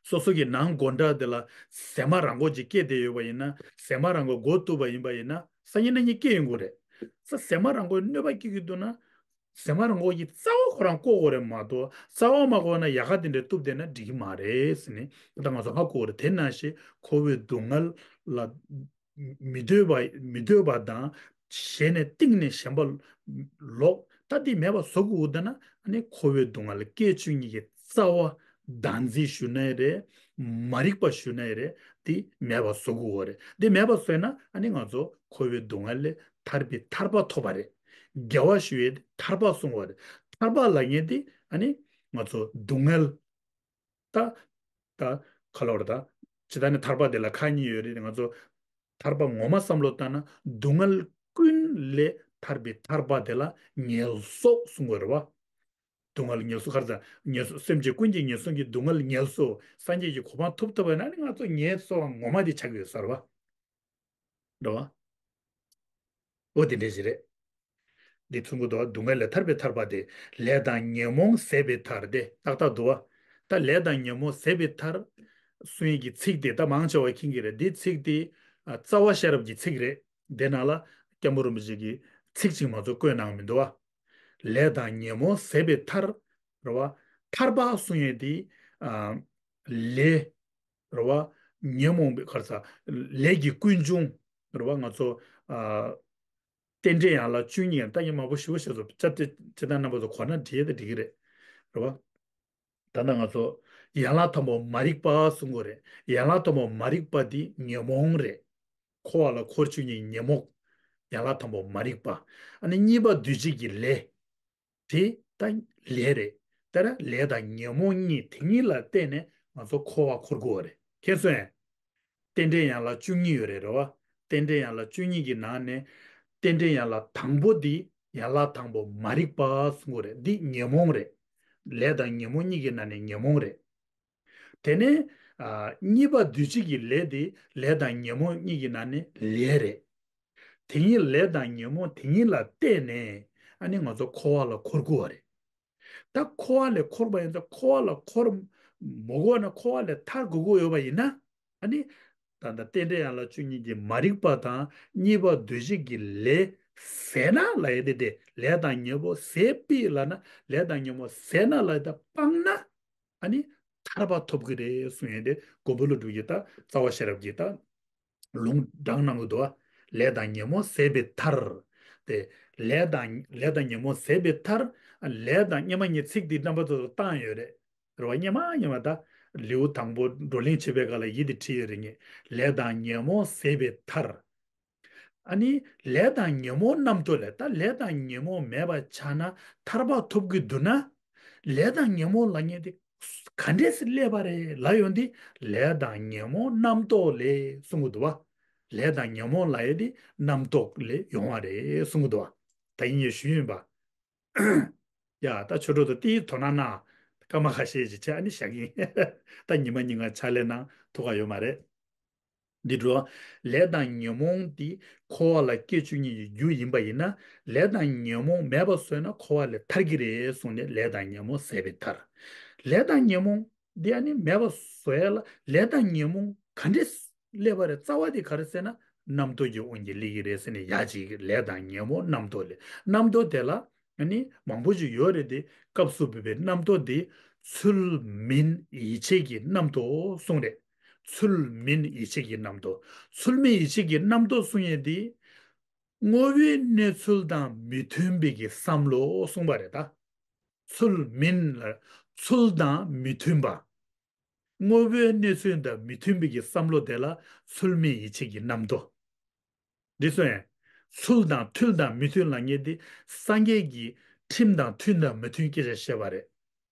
སོ་སོ་གི་ནང་སྒོ་འགྲམ་དེ་ལ་ཟེ་མ་ར་མགོ་ཅིག་སྐྱེས་བསྡད་ཡོད་པ་ཡིན་ན། ཟེ་མ་ར་མགོ་མགོ་གཏུབ་པ་ཡིན་པ་ཡིན་ན། སང་ཉིན་གནངས་ཉིན་སྐྱེ་ཡོང་གི་རེད། ས་ཟེ་མ་ར་མགོ་གནོད་པ་སྐྱེལ་གྱི་འདུག་ན། ཟེ་མ་ར་མགོ་གི་རྩ་བ་ཁོ་རང་བཀོག་དགོས་རེད་མ་གཏོགས། རྩ་བ་མ་བཀོག་ན་ཡལ་ག་དེ་འདྲ་གཏུབ་བསྡད་ན་འགྲིག་གི་མ་རེད་ཟེར་ནས་ད་ང་ཚོ་ཧ་གོ་གི་རེད། དེ་ནང་བཞིན་འཁོར་བའི་སྡུག་བསྔལ་ལ། མི་འདོད་པ་མི་འདོད་པ་དང་། ཞེ་ནས་གཏིང་ནས་ཞེན་པ་ལོག་ད་འདི་མེད་པ་བཟོ་དགོས་འདུག་ན། ཨ་ནི་འཁོར་བའི་སྡུག་བསྔལ་སྐད་བཅུ་གཉིས་ཀྱི་རྩ་བ་བདག་འཛིན་ཞུ་ནའི་རེད། མ་རིག་པ་ཞུ་ནའི་རེད། འདི་མེད་པ་བཟོ་དགོས་པ་རེད། འདི་མེད་པ་བཟོས་ན་ཨ་ནི་ང་ཚོ་འཁོར་བའི་སྡུག་བསྔལ་ལས་ཐར་པའི་ཐར་པ་ཐོབ་པ་རེད། དགེ་བ་ཞུ་ཡས་དེ་ཐར་པ་གསུང་བ་རེད། ཐར་པ་ལབ་མཁན་དེ་ཨ་ནི་ང་ཚོ་སྡུག་བསྔལ། ད། ད། ག་ལབ་རེད་ད། ཇི་ལྟར་ནི་ཐར་པ་དེ་ལ་ཁག་གཉིས་ཡོད་རེད། ང་ཚོ་ཐར་པ་ངོ་མ་བསམ་བློ་བཏང་ན་སྡུག་བསྔལ་ཀུན་ལས་ཐར་པའི་ཐར་པ་དེ་ལ་ངལ་གསོ་གསུང་དགོས་རེད་བ། སྡུག་བསྔལ་ངལ་གསོ། ག་རེ་ཟེར། ངལ་གསོ། སེམས་ཅན་ཀུན་གྱི་ངན་སོང་གི་སྡུག་བསྔལ་ངལ་གསོ། སངས་རྒྱས་ཀྱི་གོ་འཕང་ཐོབ་ཐུབ་པ་ན་ནི་ང་ཚོ་ངལ་གསོ་བ་ངོ་མ་དེ་ཆགས་ཀྱི་ཡོད་ས་རེད་བ། འགྲོ་བ། འོ་དེ་འདྲ་ཞིག་རེད། འདི་མཚུངས་ཀྱི་འདུག་སྡུག་བསྔལ་ལས་ཐར་པའི་ཐར་པ་དེ། ལས་དང་ཉོན་མོངས་ཟད་པའི་མཐར་ཏེ། ཏག་ཏག་འདུག་བ། ད་ལས་དང་ཉོན་མོངས་ཟད་པའི་མཐར། གསུང་ཡིག་གི་ཚིག་དེ་ད་མང་ཆེ་བ་མཁྱེན་གྱི་རེད། འདི་ཚིག་དེ་ཨ་རྩ་བ་ཤེས་རབ་ཀྱི་ཚིག་རེད། དེ་ནང་ལ་སྐྱབས་མགོན་རིན་པོ་ཆེ་གིས་ཚིག་གཅིག་མ་གཏོགས་བཀོད་གནང་མི་འདུག་བ། ལས་དང་ཉོན་མོངས་ཟད་པའི་མཐར། རེད་བ། ཐར་པ་གསུང་ཡས་དེ་ཨ་ལས། རེད་བ། ཉོན་མོངས་པའི་ག་རེ་ཟེར། ལས་ཀྱི་ཀུན་འབྱུང་། རེད་བ། ང་ཚོ་ ཨ། རྟེན་འབྲེལ་ཡན་ལག་བཅུ་གཉིས། ད་ངས་མང་པོ་ཞུ་བ་ཞུ་ཚོ་ཅབ་ཏེ་ཅི་ལྟར་རྣམ་པ་ཚོ་གོ་ན་འགྲིག་ད་འགྲིག་གི་རེད། རེད་བ། ད་ལྟ་ང་ཚོ་ཡན་ལག་དང་པོ་མ་རིག་པ་གསུང་གི་རེད། ཡན་ལག་དང་པོ་མ་རིག་པ་འདི་ཉོན་མོངས་རེད། འཁོར་བ་ལ་འཁོར་བཅུ་གཉིས་ཉོན་མོངས། ཡན་ལག་དང་པོ་མ་རིག་པ། ཨ་ནི་གཉིས་པ་འདུས་བྱས་ཀྱི་ལས། དེ་ད་ལས་རེད། དེ་ལ་ལས་དང་ཉོན་མོངས་གཉིས། དེ་གཉིས་ལ་བརྟེན་ནས་ང་ཚོ་འཁོར་བ་འཁོར་དགོས་པ་རེད། མཁྱེན་སོང་ངས། རྟེན་འབྲེལ་ཡན་ལག་བཅུ་གཉིས་ཡོད་རེད། རེད་བ། རྟེན་འབྲེལ་ཡན་ལག་བཅུ་གཉིས་ཀྱི་ནང་ནས་རྟེན་འབྲེལ་ཡན་ལག་དང་པོ་འདི་ཡན་ལག་དང་པོ་མ་རིག་པ་གསུང་གི་རེད། འདི་ཉོན་མོངས་རེད། ལས་དང་ཉོན་མོངས་གཉིས་ཀྱི་ནང་ནས་ཉོན་མོངས་རེད། དེ་ནས་ཨ། གཉིས་པ་འདུས་བྱས་ཀྱི་ལས་དེ་ལས་དང་ཉོན་མོངས་གཉིས་ཀྱི་ནང་ནས་ལས་རེད། དེ་གཉིས་ལས་དང་ཉོན་མོངས་དེ་གཉིས་ལ་བརྟེན་ནས་ཨ་ནི་ང་ཚོ་འཁོར་བ་ལ་འཁོར་དགོས་པ་རེད། ད་འཁོར་བ་ལས་འཁོར་བ་ཡིན་ཙང་འཁོར་བ་ལ་འཁོར་མ་དགོས་ན་འཁོར་བ་ལས་ཐར་དགོས་ཀྱི་ཡོད་པ་ཡིན་ན། ཨ་ནི་ད་ལྟ་རྟེན་འབྲེལ་ཡན་ལག་བཅུ་གཉིས་ཀྱི་མ་རིག་པ་དང་གཉིས་པ་འདུས་བྱས་ཀྱི་ལས་ཟད་ན་ལབ་ཡས་དེ། དེ་ལས་དང་ཉོན་མོངས་ཟད་པའི་ལབ་ན་ལས་དང་ཉོན་མོངས་ཟད་ན་ལབ་ཡས་དེ་སྤངས་ན། ཨ་ནི་ཐར་པ་ཐོབ་ཀྱི་རེད་གསུང་ཡས་དེ་མགོན་པོ་ཀླུ་སྒྲུབ་ཀྱི་ད་རྩ་བ་ཤེས་རབ་ཀྱི་ད་ལུང་དྲངས་གནང་གི་འདུག་བ། ལས་དང་ཉོན་མོངས་ཟད་པའི་མཐར། དེ་ལས་དང་ལས་དང་ཉོན་མོངས་ཟད་པའི་མཐར། ལས་དང་སྔོན་མ་ངས་ཚིག་འདི་རྣམ་པ་ཚོ་ལ་བཏང་ཡོད་རེད། རེད་བ། སྔོན་མ་སྔོན་མ་ད་ལེའུ་དང་པོ་བགྲོ་གླེང་བྱེད་པའི་སྐབས་ལ་ཡིད་དེ་ཁྲིད་ཡོད་རེད། ངས་ལས་དང་ཉོན་མོངས་ཟད་པའི་མཐར། ཨ་ནི་ལས་དང་ཉོན་མོངས་རྣམ་རྟོག་ལས། ད་ལས་དང་ཉོན་མོངས་མེད་པ་ཆགས་ན་ཐར་པ་ཐོབ་ཀྱི་འདུག་ན། ལས་དང་ཉོན་མོངས་ལབ་མཁན་དེ་ག་འདྲས་སེ་སླེབས་པ་རེད་ལབ་ཡོང་དུས་ལས་དང་ཉོན་མོངས་རྣམ་རྟོག་ལས་གསུང་གི་འདུག་བ། ལས་དང་ཉོན་མོངས་ལབ་ཡས་དེ་རྣམ་རྟོག་ལས་ཡོང་བ་རེད་གསུང་གི་འདུག་བ། ད་ཡིན་ངས་ཞུས་ཡིན་པ། ཡ། ད་ཆོས་གྲོགས་ཚོ་དེའི་དོ་སྣང་གནང་། སྐར་མ་ཁ་ཤས་ཅིག་བྱས་ཨ་ནི་བཞག་གི་ཡིན། ད་ཉི་མ་ཉིན་གང་ཕྱག་ལས་གནང་ཐུབ་ཀྱི་ཡོད་མ་རེད། འདི་འགྲོ། ལས་དང་ཉོན་མོངས་འདི་འཁོར་བ་ལ་སྐྱེ་བཅུག་མཁན་གྱི་རྒྱུ་ཡིན་པ་ཡིན་ན། ལས་དང་ཉོན་མོངས་མེད་པ་བཟོས་ན་འཁོར་བ་ལས་ཐར་གྱི་རེད་གསུངས་ནས་ལས་དང་ཉོན་མོངས་ཟད་པའི་མཐར། ལས་དང་ཉོན་མོངས་འདི་ཨ་ནི་མེད་པ་བཟོ་ཡ་ལ་ལས་དང་ཉོན་མོངས་ག་འདྲས་སླེབས་པ་རེད། རྩ་བ་དེ་ག་རེ་ཟེར་ན་རྣམ་རྟོག་གི་དབང་གིས་སླེབས་ཀྱི་རེད་ཟེར་ནས་ཡ་གཅིག་ལས་དང་ཉོན་མོངས་རྣམ་རྟོག་ལས། རྣམ་རྟོག་དེ་ལ་ཨ་ནི་མང་པོ་ཞིག་ཡོད་རེད་དེ། སྐབས་སུ་བབས་པའི་རྣམ་རྟོག་དེ་ཚུལ་མིན་ཡིད་བྱེད་ཀྱི་རྣམ་རྟོག་གསུངས་རེད། ཚུལ་མིན་ཡིད་བྱེད་ཀྱི་རྣམ་རྟོག་ཚུལ་མིན་ཡིད་བྱེད་ཀྱི་རྣམ་རྟོག་གསུང་ཡས་འདི། དངོས་པོའི་གནས་ཚུལ་དང་མི་མཐུན་པའི་གི་བསམ་བློ་གསུངས་པ་རེད་ད། ཚུལ་མིན་ལ་ཚུལ་དང་མི་མཐུན་པ། དངོས་པོའི་གནས་ཚུལ་དང་མི་མཐུན་པའི་གི་བསམ་བློ་དེ་ལ་ཚུལ་མིན་ཡིད་བྱེད་ཀྱི་རྣམ་རྟོག་འདི་གསུངས་ཡས། ཚུལ་དང་མཐུན་དང་མི་མཐུན་ལབ་མཁན་དེ་སངས་རྒྱས་ཀྱི་ཁྲིམས་དང་མཐུན་དང་མི་མཐུན་སྐད་ཆ་བཤད་པ་རེད།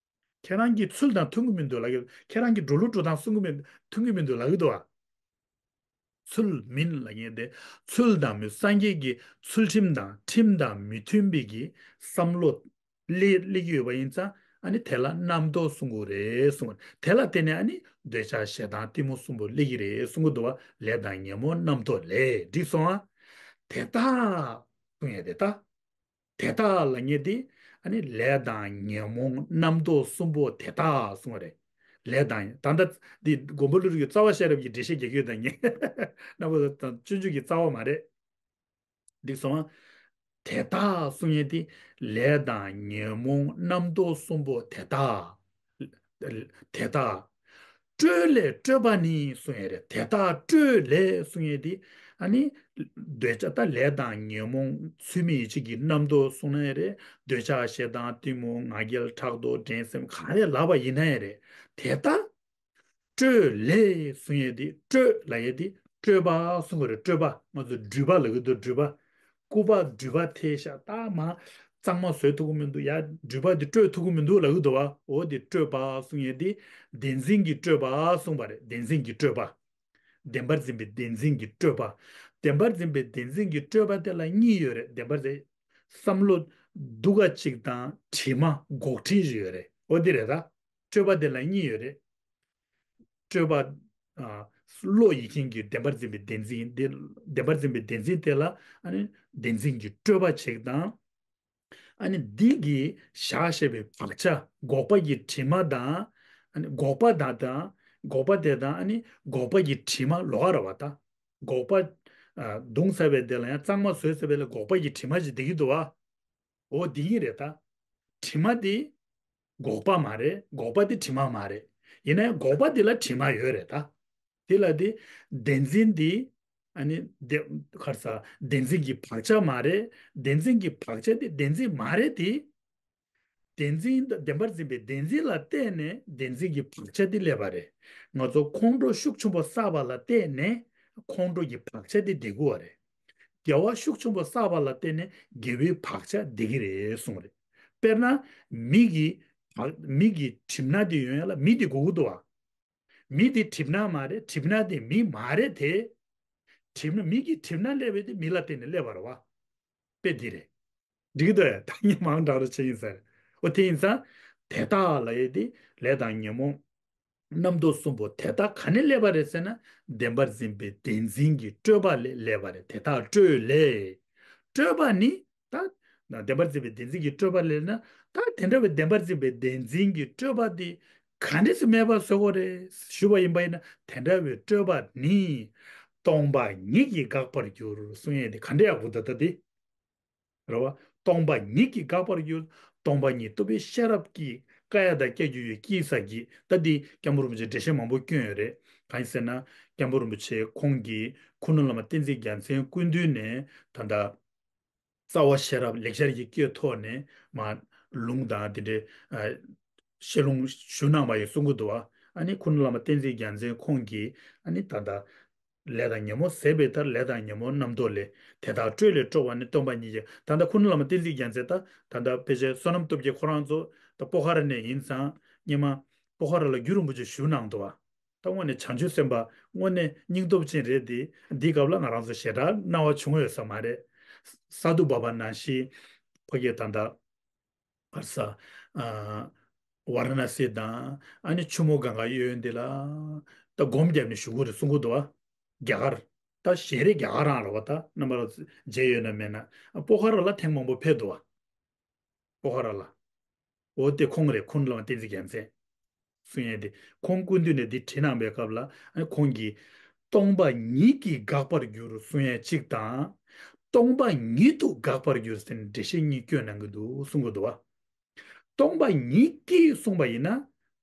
ཁྱེད་རང་གི་ཚུལ་དང་མཐུན་གྱི་མི་འདུག་ལབ་ཀྱི། ཁྱེད་རང་གི་འགྲོ་ལུགས་འགྲོ་སྟངས་སྲུང་གི་མི་མཐུན་གྱི་མི་འདུག་ལབ་ཀྱི་འདུག་བ། ཚུལ་མིན་ལབ་མཁན་དེ་ཚུལ་དང་མི་སངས་རྒྱས་ཀྱི་ཚུལ་ཁྲིམས་དང་ཁྲིམས་དང་མི་མཐུན་པའི་གི་བསམ་བློ་སླེ་སླེབས་ཀྱི་ཡོད་པ་ཡིན་ཙང་ཨ་ནི་དེ་ལ་རྣམ་རྟོག་གསུང་དགོས་རེད་གསུངས། དེ་ལ་བརྟེན་ནས་ཨ་ནི་འདོད་ཆགས་ཞེ་སྡང་གཏི་མུག་གསུམ་པོ་སླེབས་ཀྱི་རེད་གསུང་གི་འདུག་བ། ལས་དང་ཉོན་མོངས་རྣམ་རྟོག་ལས། འགྲིག་སོང་ཨ། དེ་དག་གསུང་ཡས་དེ་དག་དེ་དག་ལབ་མཁན་དེ་ཨ་ནི་ལས་དང་ཉོན་མོངས་རྣམ་རྟོག་གསུམ་པོ་དེ་དག་གསུང་བ་རེད། ལས་དང་ད་ལྟ་འདི་མགོན་པོ་ཀླུ་སྒྲུབ་ཀྱི་རྩ་བ་ཤེས་རབ་ཀྱི་འགྲེལ་བཤད་རྒྱག་གི་ཡོད་ད། ངས་རྣམ་པ་ཚོ་དང་སྤྱོད་འཇུག་གི་རྩ་བ་མ་རེད། འགྲིག་སོང་ཨ། དེ་དག་གསུང་ཡས་དེ་ལས་དང་ཉོན་མོངས་རྣམ་རྟོག་གསུམ་པོ་དེ་དག་དེ་དག་སྤྲོས་ལས་སྤྲོས་པ་ནི་གསུང་ཡས་རེད། དེ་དག་སྤྲོས་ལས་གསུང་ཡས་དེ་ཨ་ནི་འདོད་ཆགས་ད་ལས་དང་ཉོན་མོངས་ཚུལ་མིན་ཡིད་བྱེད་ཀྱི་རྣམ་རྟོག་གསུང་ན་ཡས་རེད། འདོད་ཆགས་ཞེ་སྡང་གཏི་མུག་ང་རྒྱལ་ཕྲག་དོག་འགྲན་སེམས་ག་རེ་ལབ་པ་ཡིན་ན་ཡས་རེད། དེ་དག་སྤྲོས་ལས་གསུང་ཡས་དེ་སྤྲོས་ལབ་ཡས་དེ་སྤྲོས་པ་གསུང་གི་རེད། སྤྲོས་པ་ང་ཚོ་སྒྲིབ་པ་ལབ་ཀྱི་འདུག་སྒྲིབ་པ། སྐུར་པ་སྒྲིབ་པ་ཐལ་ཤ་ད་མ་གཙང་མ་བཟོས་ཐུབ་ཀྱི་མི་འདུག་ཡ་སྒྲིབ་པ་འདི་སྤྲོས་ཐུབ་ཀྱི་མི་འདུག་ལབ་ཀྱི་འདུག་བ། འོ་དེ་སྤྲོས་པ་གསུང་ཡས་དེ་བདེན་འཛིན་གྱི་སྤྲོས་པ་གསུངས་པ་རེད། བདེན་འཛིན་གྱི་སྤྲོས་པ། བདེན་པར་འཛིན་པའི་བདེན་འཛིན་གྱི་སྤྲོས་པ། བདེན་པར་འཛིན་པའི་བདེན་འཛིན་གྱི་སྤྲོས་པ་དེ་ལ་གཉིས་ཡོད་རེད། བདེན་པར་འཛིན་བསམ་བློ་སྡུག་ག་གཅིག་དང་དྲི་མ་འགོག་བྲལ་ཞིག་ཡོད་རེད། འོ་དེ་རེད་ད། སྤྲོས་པ་དེ་ལ་གཉིས་ཡོད་རེད། སྤྲོས་པ། ཨ། བློ་ཡིད་མཁྱེན་གྱི་བདེན་པར་འཛིན་པའི་བདེན་འཛིན་དེ། བདེན་པར་འཛིན་པའི་བདེན་འཛིན་དེ་ལ་ཨ་ནི་བདེན་འཛིན་གྱི་སྤྲོས་པ་གཅིག་དང་། ཨ་ནི་འདི་གི་བཞག་བཞག་པའི་བག་ཆགས་འགོག་པ་གི་དྲི་མ་དང་། ཨ་ནི་འགོག་པ་དང་དང་། འགོག་པ་དེ་དང་ཨ་ནི་འགོག་པ་གི་དྲི་མ་ལོགས་ཀ་རེད་བ་ད། འགོག་པ། ཨ། བརྡུངས་ཚར་བའི་དེ་ལ་ཡང་གཙང་མ་བཟོས་ཚར་བའི་ལ་འགོག་པ་གི་དྲི་མ་ཞིག་བསྡད་ཀྱི་འདུག་བ། འོ་འདི་ཡིན་རེད་ད། དྲི་མ་འདི་འགོག་པ་མ་རེད། འགོག་པ་འདི་དྲི་མ་མ་རེད། ཡིན་ནའི་འགོག་པ་འདི་ལ་དྲི་མ་ཡོད་རེད་ད། དེ་ལ་དེ་བདེན་འཛིན་འདི་ ཨ་ནི་བདེན། ག་རེ་ཟ། བདེན་འཛིན་གྱི་བག་ཆགས་མ་རེད། བདེན་འཛིན་གྱི་བག་ཆགས་དེ་བདེན་འཛིན་མ་རེད་དེ། བདེན་འཛིན་དང་བདེན་པར་འཛིན་པའི་བདེན་འཛིན་ལ་བརྟེན་ནས་བདེན་འཛིན་གྱི་བག་ཆགས་དེ་སླེབས་པ་རེད། ང་ཚོ་ཁོང་ཁྲོ་ཤུགས་ཆེན་པོ་བསགས་པ་ལ་བརྟེན་ནས་ཁོང་ཁྲོ་གི་བག་ཆགས་དེ་ལྡི་དགོས་པ་རེད། དགེ་བ་ཤུགས་ཆེན་པོ་བསགས་པ་ལ་བརྟེན་ནས་དགེ་བའི་བག་ཆགས་ལྡི་གི་རེད་གསུངས་རེད། དཔེར་ན། མི་གི་བག་མི་གི་གྲིབ་ནག་དེ་ཡོང་ཡ་ལ་མི་དེ་དགོས་ཀྱི་འདུག་བ། མི་དེ་གྲིབ་ནག་མ་རེད། གྲིབ་ནག་དེ་མི་མ་རེད་དེ། གྲིབ་ནག་མི་གི་གྲིབ་ནག་སླེབས་པ་དེ་མི་ལ་བརྟེན་ནས་སླེབས་པ་རེད་བ། དཔེ་འདི་རེད། འགྲིག་གི་འདུག་ད་ངས་མང་དྲགས་རུ་བྱས་ཡིན་ས་རེད། འོ་དེ་ཡིན་ཙང་། དེ་དག་ལ་ཡོད་དེ་ལས་དང་ཉོན་མོངས་རྣམ་རྟོག་གསུམ་པོ་དེ་དག་ག་ནས་སླེབས་པ་རེད་ཟེར་ན། བདེན་པར་འཛིན་པའི་བདེན་འཛིན་གྱི་སྤྲོས་པ་ལས་སླེབས་པ་རེད། དེ་དག་སྤྲོས་ལས། སྤྲོས་པ་ནི་ད། བདེན་པར་འཛིན་པའི་བདེན་འཛིན་གྱི་སྤྲོས་པ་ལས་ན། ད་དེ་འདྲ་བའི་བདེན་པར་འཛིན་པའི་བདེན་འཛིན་གྱི་སྤྲོས་པ་དེ་ག་འདྲས་སེ་མེད་པ་བཟོ་དགོས་རེད་ཞུས་པ་ཡིན་པ་ཡིན་ན། དེ་འདྲ་བའི་སྤྲོས་པ་ནི་སྟོང་པ་ཉིད་ཀྱིས་འགག་པར་འགྱུར་གསུང་ཡས་དེ་ག་འདྲས་ཡག་པོ་འདུག་ད་དེ། རེད་བ། སྟོང་པ་ཉིད་ཀྱིས་འགག་པར་འགྱུར། སྟོང་པ་ཉིད་རྟོགས་པའི་ཤེས་རབ་ཀྱིས། ཀ་ཡ་དང་སྐྱེ་རྒྱུ་ཡི་སྐྱེ་ས་ཀྱིས། ད་འདི་སྐྱབས་མགོན་རིན་པོ་ཆེ་འགྲེལ་བཤད་མང་པོ་བསྐྱོན་ཡོད་རེད། གང་ཡིན་ཟེར་ན། སྐྱབས་མགོན་རིན་པོ་ཆེ་ཁོང་གིས་ཁུ་ནུ་བླ་མ་བསྟན་འཛིན་རྒྱལ་མཚན་སྐུ་མདུན་ནས་ད་ལྟ་རྩ་བ་ཤེས་རབ་ལེགས་སྦྱར་གྱི་སྐད་ཐོག་ནས་མར་ལུང་དང་དེ་འདྲའི་ཨ་བཤད་ལུང་ཞུ་གནང་བ་ཡོད་གསུང་གི་འདུག་བ། ཨ་ནི་ཁུ་ནུ་བླ་མ་བསྟན་འཛིན་རྒྱལ་མཚན་ཁོང་གིས་ཨ་ནི་ད་ལྟ་ལས་དང་ཉོན་མོངས་ཟད་པའི་མཐར། ལས་དང་ཉོན་མོངས་རྣམ་རྟོག་ལས། དེ་དག་སྤྲོས་ལས་སྤྲོ་བ་ནི། སྟོང་པ་ཉིད་ཀྱིས། ད་ལྟ་ཁུ་ནུ་བླ་མ་བསྟན་འཛིན་རྒྱལ་མཚན་ད་ད་ལྟ་ཕལ་ཆེར་བསོད་ནམས་སྟོབས་རྒྱས་ཁོ་རང་ཚོ་ད་སྤོ་ཁ་ར་ནས་ཡིན་ཙང་སྔོན་མ་སྤོ་ཁ་ར་ལ་རྒྱུ་རིན་པོ་ཆེ་ཞུ་གནང་འདུག་བ། ད་དངོས་གནས་བྱང་ཆུབ་སེམས་དཔའ་དངོས་གནས་སྙིང་སྟོབས་ཅན་རེད་དེ། འདིའི་སྐབས་ལ་ང་རང་ཚོ་ཞེ་དྲག་སྣང་བ་བྱུང་ཡོད་ས་མ་རེད། ས་དུ་བབ་པ་ནང་བཞིན་ཕ་གིར་ད་ལྟ་ག་རེ་ཟ། ཨ། ཝཱ་ར་ཎ་སི་དང་ཨ་ནི་ཆུ་མོ་གངྒཱ་གཡས་གཡོན་འདི་ལ་ད་སྒོམ་བརྒྱབ་ནས་བཞུགས་ཀྱི་རེད་གསུང་གི་འདུག་བ། རྒྱ་གར། ད་ཞལ་རས་རྒྱ་གར་རང་རེད་བ། ད་རྣམ་པ་ལ་མཇལ་ཡོད་ན་མེད་ན། སྤོ་ཁ་ར་ལ་ཐེངས་མང་པོ་ཕེབས་འདུག་བ། སྤོ་ཁ་ར་ལ། འོ་དེ་ཁོང་རེད། ཁུ་ནུ་བླ་མ་བསྟན་འཛིན་རྒྱལ་མཚན་གསུང་ཡས་དེ། ཁོང་སྐུ་མདུན་ནས་འདི་བྲིས་གནང་པའི་སྐབས་ལ་ཨ་ནི་ཁོང་གིས་སྟོང་པ་ཉིད་ཀྱིས་འགག་པར་འགྱུར་གསུང་ཡས་གཅིག་དང་། སྟོང་པ་ཉིད་དུ་འགག་པར་འགྱུར་ཟེར་ནས་འགྲེལ་བཤད་གཉིས་བསྐྱོན་གནང་གི་འདུག་གསུང་གི་འདུག་བ། སྟོང་པ་ཉིད་ཀྱིས་གསུངས་པ་ཡིན་ན།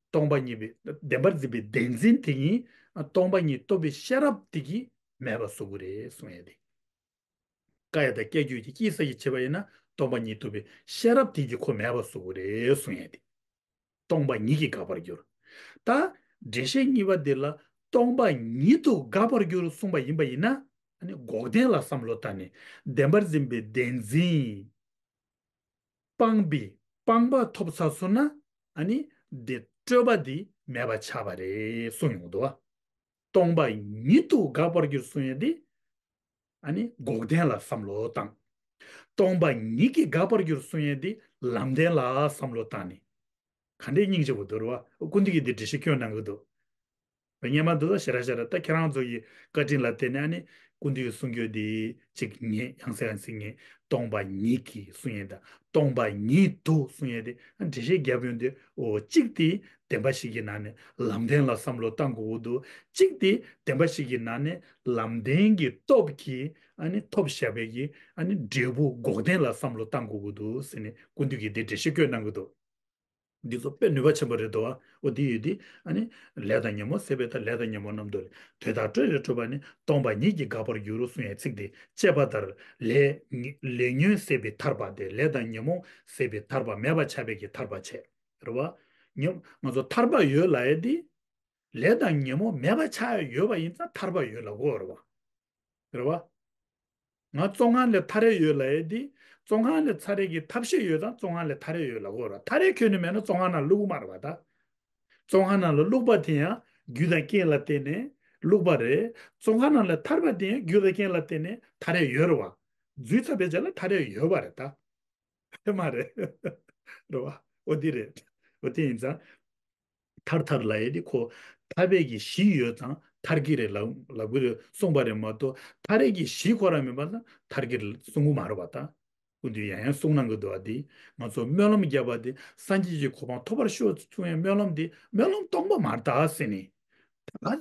སྟོང་པ་ཉིད་པའི་བདེན་པར་འཛིན་པའི་བདེན་འཛིན་དེ་ཉིད་སྟོང་པ་ཉིད་རྟོགས་པའི་ཤེས་རབ་དེ་གིས་མེད་པ་བཟོ་གི་རེད་གསུང་ཡས་དེ། ཀ་ཡ་དང་སྐྱེ་རྒྱུ་ཡི་སྐྱེ་ས་ཀྱིས་བྱས་པ་ཡིན་ན། སྟོང་པ་ཉིད་རྟོགས་པའི་ཤེས་རབ་དེ་གིས་ཁོ་མེད་པ་བཟོ་གི་རེད་གསུང་ཡས་དེ། སྟོང་པ་ཉིད་ཀྱིས་འགག་པར་འགྱུར། ད་འགྲེལ་བཤད་གཉིས་པ་འདི་ལ་སྟོང་པ་ཉིད་དུ་འགག་པར་འགྱུར་གསུངས་པ་ཡིན་པ་ཡིན་ན། ཨ་ནི་འགོག་བདེན་ལ་བསམ་བློ་བཏང་ནས་བདེན་པར་འཛིན་པའི་བདེན་འཛིན། སྤངས་པའི་སྤངས་པ་ཐོབ་ཚར་སོང་ན། ཨ་ནི་འདི་སྤྲོས་པ་འདི་མེད་པ་ཆགས་པ་རེད་གསུངས་ཡོང་འདུག་བ། སྟོང་པ་ཉིད་དུ་འགག་པར་འགྱུར་གསུང་ཡས་འདི། ཨ་ནི་འགོག་བདེན་ལ་བསམ་བློ་བཏང་། སྟོང་པ་ཉིད་ཀྱིས་འགག་པར་འགྱུར་གསུང་ཡས་འདི་ལམ་བདེན་ལ་བསམ་བློ་བཏང་ནས། ག་འདྲའི་སྙིང་རྗེ་པོ་འདུག་རེད་བ། སྐུ་མདུན་གྱིས་འདི་འགྲེལ་བཤད་བསྐྱོན་གནང་གི་འདུག་སྔོན་མ་འདུག་ད་ཞེ་དྲག་ཞེ་དྲག་ད་ཁྱེད་རང་ཚོ་ཡི་བཀའ་དྲིན་ལ་བརྟེན་ནས་ཨ་ནི་སྐུ་མདུན་གྱི་གསུང་རྒྱུན་འདི་གཅིག་ཉན། ཡང་སེ་ཡང་སེ་ཉན། སྟོང་པ་ཉིད་ཀྱིས་གསུང་ཡས་དང་སྟོང་པ་ཉིད་དུ་གསུང་ཡས་དེ་འགྲེལ་བཤད་བརྒྱབ་ཡོང་དུས། འོ་གཅིག་དེ་བདེན་པ་བཞི་གི་ནང་ནས་ལམ་བདེན་ལ་བསམ་བློ་བཏང་དགོས་ཀྱི་འདུག་གཅིག་དེ་བདེན་པ་བཞི་གི་ནང་ནས་ལམ་བདེན་གྱི་སྟོབས་ཀྱིས་ཨ་ནི་ཐོབ་བཞག་པའི་གི་ཨ་ནི་འབྲས་བུ་འགོག་བདེན་ལ་བསམ་བློ་བཏང་དགོས་ཀྱི་འདུག་ཟེར་ནས་སྐུ་མདུན་གྱིས་དེ་འགྲེལ་བཤད་བཀོད་གནང་གི་འདུག་འདི་ཚོ་དཔེ་ནུས་པ་ཆེན་པོ་རེད་དོ། འོ་དེ་ཡོད་དེ་ཨ་ནི་ལས་དང་ཉོན་མོངས་ཟད་པའི་མཐར། ལས་དང་ཉོན་མོངས་རྣམ་རྟོག་ལས། དེ་དག་སྤྲོས་ལས་སྤྲོ་བ་ནི། སྟོང་པ་ཉིད་ཀྱིས་འགག་པར་འགྱུར་གསུང་ཡས་ཚིག་དེ་བཅད་པ་ལྟར། ལས་ཉི་ལས་ཉོན་ཟད་པའི་ཐར་པ་སྟེ། ལས་དང་ཉོན་མོངས་ཟད་པའི་ཐར་པ་མེད་པ་ཆགས་པའི་གི་ཐར་པ་བྱས། རེད་བ། ཉོན་ང་ཚོ་ཐར་པ་ཡོད་ལབ་ཡས་དེ། ལས་དང་ཉོན་མོངས་མེད་པ་ཆགས་ཡོད་པ་ཡིན་ཙང་ཐར་པ་ཡོད་ལབ་དགོས་རེད་བ། རེད་བ། ང་བཙོན་ཁང་ལས་ཐར་ཡས་ཡོད་ལབ་ཡས་དེ། བཙོན་ཁང་ལས་ཐར་ཡས་ཀྱི་ཐབས་ཤེས་ཡོད་ཙང་བཙོན་ཁང་ལས་ཐར་ཡས་ཡོད་ལབ་དགོས་རེད་བ། ཐར་ཡས་ཁྱོན་ནས་མེད་ན་བཙོན་ཁང་ནང་བླུག་གི་མ་རེད་བ་ད། བཙོན་ཁང་ནང་ལ་བླུགས་པ་དེ་ཡང་རྒྱུ་དང་རྐྱེན་ལ་བརྟེན་ནས་བླུགས་པ་རེད། བཙོན་ཁང་ནང་ལ་ཐར་པ་དེ་ཡང་རྒྱུ་དང་རྐྱེན་ལ་བརྟེན་ནས་ཐར་ཡས་ཡོད་རེད་བ། འཛུལ་ཚར་བའི་རྗེས་ལ་ཐར་ཡས་ཡོད་པ་རེད་ད། ཨེ་མ་རེད། རེད་བ། འོ་འདི་རེད། འོ་དེ་ཡིན་ཙང་། ཐར་ཐར་ལབ་ཡས་དེ་ཁོ་ཐར་པའི་གི་གཞི་ཡོད་ཙང་ཐར་གྱི་རེད་ལབ་ལབ་གི་རེད་གསུངས་པ་རེད་མ་གཏོགས། ཐར་ཡས་ཀྱི་གཞི་ཁོ་རང་མིན་པ་ཙང་ཐར་གྱི་རེད་གསུང་གི་མ་རེད་བ་ད། སྐུ་མདུན་ཡང་ཡང་གསུང་གནང་གི་འདུག་བ། དེ་ང་ཚོ་སྨོན་ལམ་བརྒྱབ་པ་དེ་སངས་རྒྱས་ཀྱི་གོ་འཕང་ཐོབ་པར་ཤོག་གསུང་ཡས་སྨོན་ལམ་དེ་སྨོན་ལམ་སྟོང་པ་མ་རེད་ད་ཟེར་ནས།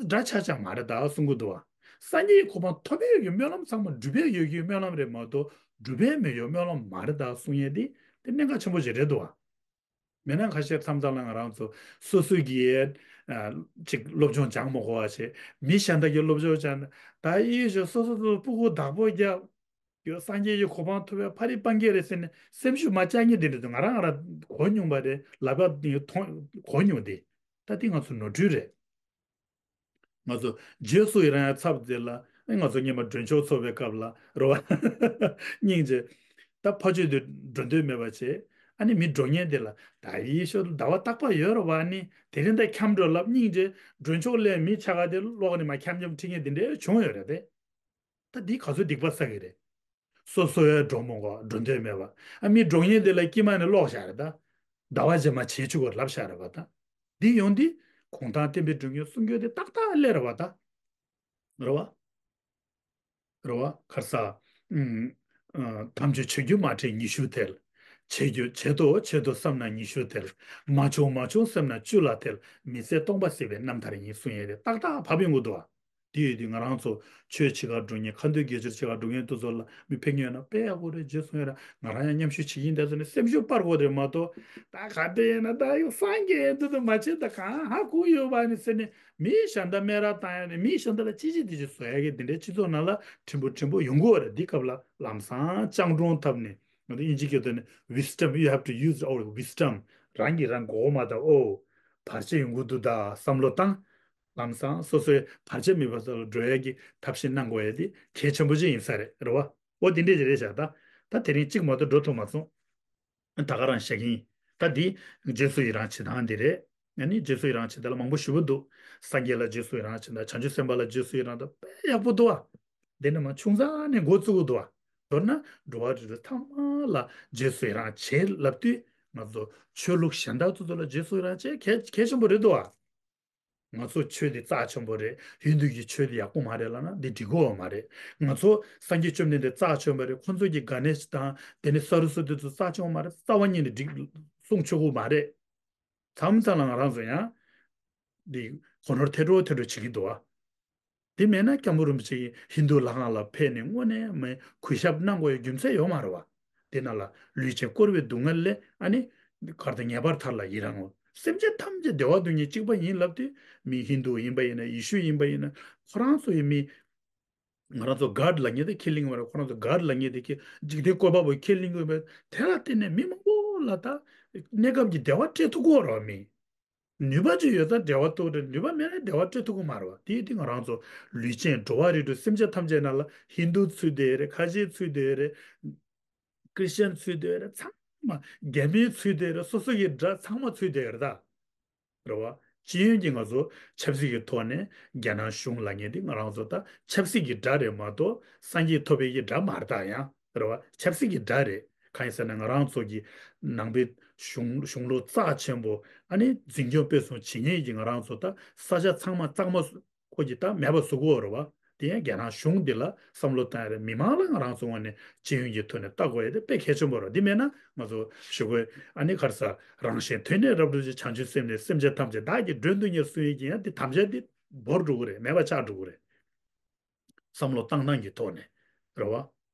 ད་འདྲ་ཆགས་ཆགས་མ་རེད་ད་གསུང་གི་འདུག་བ། སངས་རྒྱས་ཀྱི་གོ་འཕང་ཐོབ་ཡས་ཀྱི་སྨོན་ལམ་ཚང་མ་འགྲུབ་ཡས་ཡོད་ཀྱི་སྨོན་ལམ་རེད་མ་གཏོགས་འགྲུབ་ཡས་མེད་ཡོད་སྨོན་ལམ་མ་རེད་ད་གསུང་ཡས་དེ་དེ་གནད་འགག་ཆེན་པོ་ཞིག་རེད་འདུག་བ། མེད་ན་ཁ་ཤས་མཚམས་མཚམས་ལ་ང་རང་ཚོ་སོ་སོ་གི་ ཨ། ཅིག་སློབ་སྦྱོང་སྦྱང་མ་དགོས་པ་བྱས། མི་གཞན་དག་གིས་སློབ་སྦྱོང་སྦྱངས་ན། ད་ཡེ་ཤེས་སོ་སོ་སོ་སྤུ་གུ་བདག་པོ་རྒྱབ། ཡོད། སངས་རྒྱས་ཀྱི་གོ་འཕང་ཐོབ་པའི་ཕ་རི་སྤང་གི་རེད་ཟེར་ནས་སེམས་ཤུགས་མ་བཅག་མཁན་དེ་འདྲ་འདུག་ང་རང་ང་རང་གོ་མྱོང་པ་རེད། ལབ་ཡ་མཐོང་གོ་མྱོང་དེ། ད་དེ་ང་ཚོ་ནོར་འཁྲུལ་རེད། ང་ཚོ་རྗེས་སུ་ཡི་རང་ཡ་ཚབ་དེ་ལ། ཨེ། ང་ཚོ་སྔོན་མ་མགྲོན་ཆོག་ཚོགས་པའི་སྐབས་ལ་རེད་བ། སྙིང་རྗེ། ད་ཕ་ཆོས་དེ་འགྲོ་འདོད་མེད་པ་བྱས། ཨ་ནི་མི་འགྲོ་མཁན་དེ་ལ། ད་ཡེ་ཤེས་ཟླ་བ་རྟག་པར་ཡོད་རེད་བ། ཨ་ནི་དེ་རིང་ད་འཁྱམས་འགྲོ་ལབ། སྙིང་རྗེ། མགྲོན་ཆོག་སླེབས། མི་ཆ་ག་དེ་ཀློག་ནས་མར་འཁྱམ་འཁྱམ་ཁྲིད་མཁན་དེ་འདྲ་བྱུང་ཡོད་རེད་དེ། ད་འདི་ག་ཚོད་སྡིག་པ་བསགས་ཀྱི་རེད། སོ་སོ་ཡང་འགྲོ་མི་དགོས། འགྲོ་འདོད་མེད་པ། ཨ། མི་འགྲོ་མཁན་དེ་ལ་དཀྱིལ་མ་ནས་ཀློག་བཞག་རེད་ད། ཟླ་བ་རྗེས་མ་བྱེད་བཅུག་གོ་ལབ་བཞག་རེད་བ་ད། འདི་ཡོང་དུས་གུང་ཐང་བསྟན་པའི་སྒྲོན་མེ་གསུང་རྒྱུ་དེ་ཏག་ཏག་སླེབས་རེད་བ་ད། རེད་བ། རེད་བ། ཁར་ས། ཨུམ། ཨ། དམ་ཆོས་བྱེད་རྒྱུ་མ་དྲན་ཉི་ཤུ་ཐལ། བྱེད་རྒྱུ་བྱེད་དོ་བྱེད་དོ་བསམ་ན་ཉི་ཤུ་ཐལ། མ་བྱུང་མ་བྱུང་སེམས་ན་བཅུ་ལ་ཐལ། མི་ཚེ་སྟོང་པ་སྲིད་པའི་རྣམ་ཐར་ཡིན་གསུང་ཡས་དེ་ཏག་ཏག་བབས་ཡོང་གི་འདུག་བ། དེ་ཡོད་དུས་ང་རང་ཚོ་ཆོས་བྱེད་གར་འགྲོ་མཁན། ཁ་འདོན་དགེ་སྦྱོར་བྱེད་གར་འགྲོ་མཁན་དེ་ཚོ་ལ་མི་ཕན་གྱི་ཡོད་ན། དཔེ་ཡག་པོ་རེད། རྗེས་སུ་ཡོང་ཡ་ར། ང་རང་ཡང་མཉམ་ཞུགས་བྱེད་ཀྱིན་བསྡད་ཟེར་ནས་སེམས་ཤུགས་སྤར་དགོས་རེད་མ་གཏོགས། ད་ག་དེ་ཡིན་ན་ད་ཡོད་སངས་རྒྱས་འདི་ཚོ་མ་བྱེད། ད་གང་ཧ་གོ་ཡོད་པ་ནི་ཟེར་ནས་མི་གཞན་དག་སྨད་ར་བཏང་ཡ་ནི། མི་གཞན་དག་ལ་ཅི་བྱེད་དེ་བྱེད་བཟོ་ཡ་གི་དེ་འདྲའི་སྤྱི་ཚོགས་ནང་ལ་ཕྲན་བུ་ཕྲན་བུ་ཡོང་གི་ཡོད་རེད། འདི་སྐབས་ལ་ལམ་སང་སྤྱང་གྲུང་འཐབ་ནས། ང་ཚོ་དབྱིན་ཇི་སྐད་ཐོག་ནས་wisdom, you have to use our wisdom. རང་གིས་རང་མགོ་བོ་མ་བཏབ། ཨོ། བར་ཆད་ཡོང་གི་འདུག་ད་བསམ་བློ་བཏང་། ལམ་སང་སོ་སོའི་བར་ཆད་མེད་པ་ས་ལ་འགྲོ་ཡ་གི་ཐབས་ཤེས་གནང་དགོས་ཡ་དེ་གལ་ཆེན་པོ་ཅིག་ཡིན་ས་རེད། རེད་བ། ཨོ། དེ་འདྲས་ཅིག་རེད་བཞག་ད། ད་དེ་རིང་གཅིག་མ་གཏོགས་འགྲོ་ཐུབ་མ་སོང་། ད་ག་རང་བཤད་ཀྱིན། ད་འདི་རྗེས་སུ་ཡི་རང་བྱེད་སྟངས་འདི་རེད། ཨ་ནི་རྗེས་སུ་ཡི་རང་བྱེད་སྟངས་ལ་མང་པོ་ཞེ་པོ་འདུག་སངས་རྒྱས་ལ་རྗེས་སུ་ཡི་རང་བྱེད་སྟངས། བྱང་ཆུབ་སེམས་དཔའ་ལ་རྗེས་སུ་ཡི་རང་བྱེད་སྟངས། དཔེ་ཡག་པོ་འདུག་ཨ། འདི་ནི་མ་ཆུང་ཙག་ནས་འགོ་བཙུགས་འདུག་ཨ། མདོར་ན་འགྲོ་བ་རིགས་དྲུག་ཚང་མ་ལ་རྗེས་སུ་ཡི་རང་བྱེད་ལབ་དུས། ང་ཚོ་ཆོས་ལུགས་གཞན་དག་ཚོ་ཚོ་ལ་རྗེས་སུ་ཡི་རང་བྱེད་གལ་གལ་ཆེན་པོ་རེད་འདུག་ཨ། ང་ཚོ་ཆོས་འདི་རྩ་ཆེན་པོ་རེད། ཧིན་དུ་གི་ཆོས་འདི་ཡག་པོ་མ་རེད་ལབ་ན་འདི་འགྲིག་གི་ཡོད་མ་རེད། ང་ཚོ་སངས་རྒྱས་བཅོམ་ལྡན་འདས་རྩ་ཆེན་པོ་རེད། ཁོང་ཚོ་གི་ག་ནེ་ཤ་དང་དེ་ནས་སར་སུ་ཏི་ཚོ་རྩ་ཆེན་པོ་མ་རེད། རྩ་བ་ཉིད་ནས་འགྲིག་གསུང་ཆོག་གི་མ་རེད། མཚམས་མཚམས་ལ་ང་རང་ཚོ་ཡང་འདི་གོ་ནོར་ཐེ་འགྲོ་ཐེ་འགྲོ་བྱེད་ཀྱི་འདུག་ཨ། དེ་མེད་ན་སྐྱབས་མགོན་རིན་པོ་ཆེ་གིས་ཧིན་དུ་ལྷ་ཁང་ལ་ཕེབས་ནས་དངོས་གནས་མ་གུས་ཞབས་གནང་དགོས་ཡ་རྒྱུ་མཚན་ཡོད་མ་རེད་བ། དེ་ནང་ལ་ལུས་ཅན་བསྐོར་བའི་སྡུག་བསྔལ་ལས། ཨ་ནི་གར་དང་ངེས་པར་ཐར་ལ་ཡི་རང་ངོ་། སེམས་ཅན་ཐམས་ཅད་བདེ་བ་སྡུག་བསྔལ་གཅིག་པ་ཡིན་ལབ་དུས། མི་ཧིན་དུ་ཡིན་པ་ཡིན་ན། ཡེ་ཤུ་ཡིན་པ་ཡིན་ན། ཁོ་རང་ཚོ་ཡི་མི། ང་རང་ཚོ་གཱཌ་ལབ་མཁན་དེ་ཁས་ལེན་གྱི་མ་རེད། ཁོ་རང་ཚོ་གཱཌ་ལབ་མཁན་དེ་ཁས། འཇིག་རྟེན་བཀོད་པ་པོ་ཁས་ལེན་གྱི་མ་རེད། དེ་ལ་བརྟེན་ནས་མི་མང་པོ་ལ་ད་གནས་སྐབས་ཀྱི་བདེ་བ་སྤྲད་ཐུབ་ཀྱི་ཡོད་རེད་བ། མི། ནུས་པ་ཅིག་ཡོད་ཙང་བདེ་བ་ཐོབ་རེད། ནུས་པ་མེད་ན་བདེ་བ་སྤྲད་ཐུབ་ཀྱི་མ་རེད་བ། དེ་དེ་ང་རང་ཚོ་ལུས་ཅན་འགྲོ་བ་རིགས་དྲུག་སེམས་ཅན་ཐམས་ཅད་ནང་ལ་ཧིན་དུ་ཚུད་བསྡད་རེད། ཁ་ཆེ་ཚུད་བསྡད་རེད། ཁྲི་སི་ཅན་ཚུད་བསྡད་རེད། ཚང་མ་རྒྱ་མི་ཚུད་བསྡད་རེད། སོ་སོ་གི་དགྲ་ཚང་མ་ཚུད་བསྡད་རེད་ད། རེད་བ། སྤྱི་ཡོངས་ཀྱི་ང་ཚོ་ཆབ་སྲིད་ཀྱི་ཐོག་ནས་རྒྱ་ནག་གཞུང་ལབ་མཁན་དེ་ང་རང་ཚོ་ད་ཆབ་སྲིད་ཀྱི་དགྲ་རེད་མ་གཏོགས་སངས་རྒྱས་ཐོབ་པའི་གི་དགྲ་མ་རེད་ད། ཡང་རེད་བ། ཆབ་སྲིད་ཀྱི་དགྲ་རེད། གང་ཡིན་ཟེར་ན་ང་རང་ཚོ་གི་ནང་པའི་གཞུང་གཞུང་ལུགས་རྩ་ཆེན་པོ། ཨ་ནི་འཛིན་སྐྱོང་སྤེལ་གསུམ་བྱེད་མཁན་གྱི་ང་རང་ཚོ་ད་ས་ཆ་ཚང་མ་གཙང་མ་ཁོ་གི་ད་མེད་པ་བཟོ་གི་ཡོད་རེད་བ། དེ་ཡང་རྒྱ་ནག་གཞུང་འདི་ལ་བསམ་བློ་བཏང་ཡ་རེད། མི་མང་ལ་ང་རང་ཚོ་ངོས་ནས་སྤྱི་ཡོངས་ཀྱི་ཐོག་ནས་ལྟ་དགོས་ཡ་དེ་དཔེ་གལ་ཆེན་པོ་རེད། འདི་མེད་ན་ང་ཚོ་ཞུ་དགོས། ཨ་ནི་ག་རེ་ཟ། རང་གཞན་དོན་གཉིས་རབ་ཏུ་བྱེད། བྱང་ཆུབ་སེམས་ནི་སེམས་ཅན་ཐམས་ཅད་བདག་གིས་མགྲོན་དུ་གཉེར་གསུང་ཡས་ཀྱི་ཡང་དེ་དམ་བཅའ་དེ་བོར་འགྲོ་གི་རེད། མེད་པ་ཆགས་འགྲོ་གི་རེད། བསམ་བློ་བཏང་སྟངས་ཀྱི་ཐོག་ནས་རེད་བ།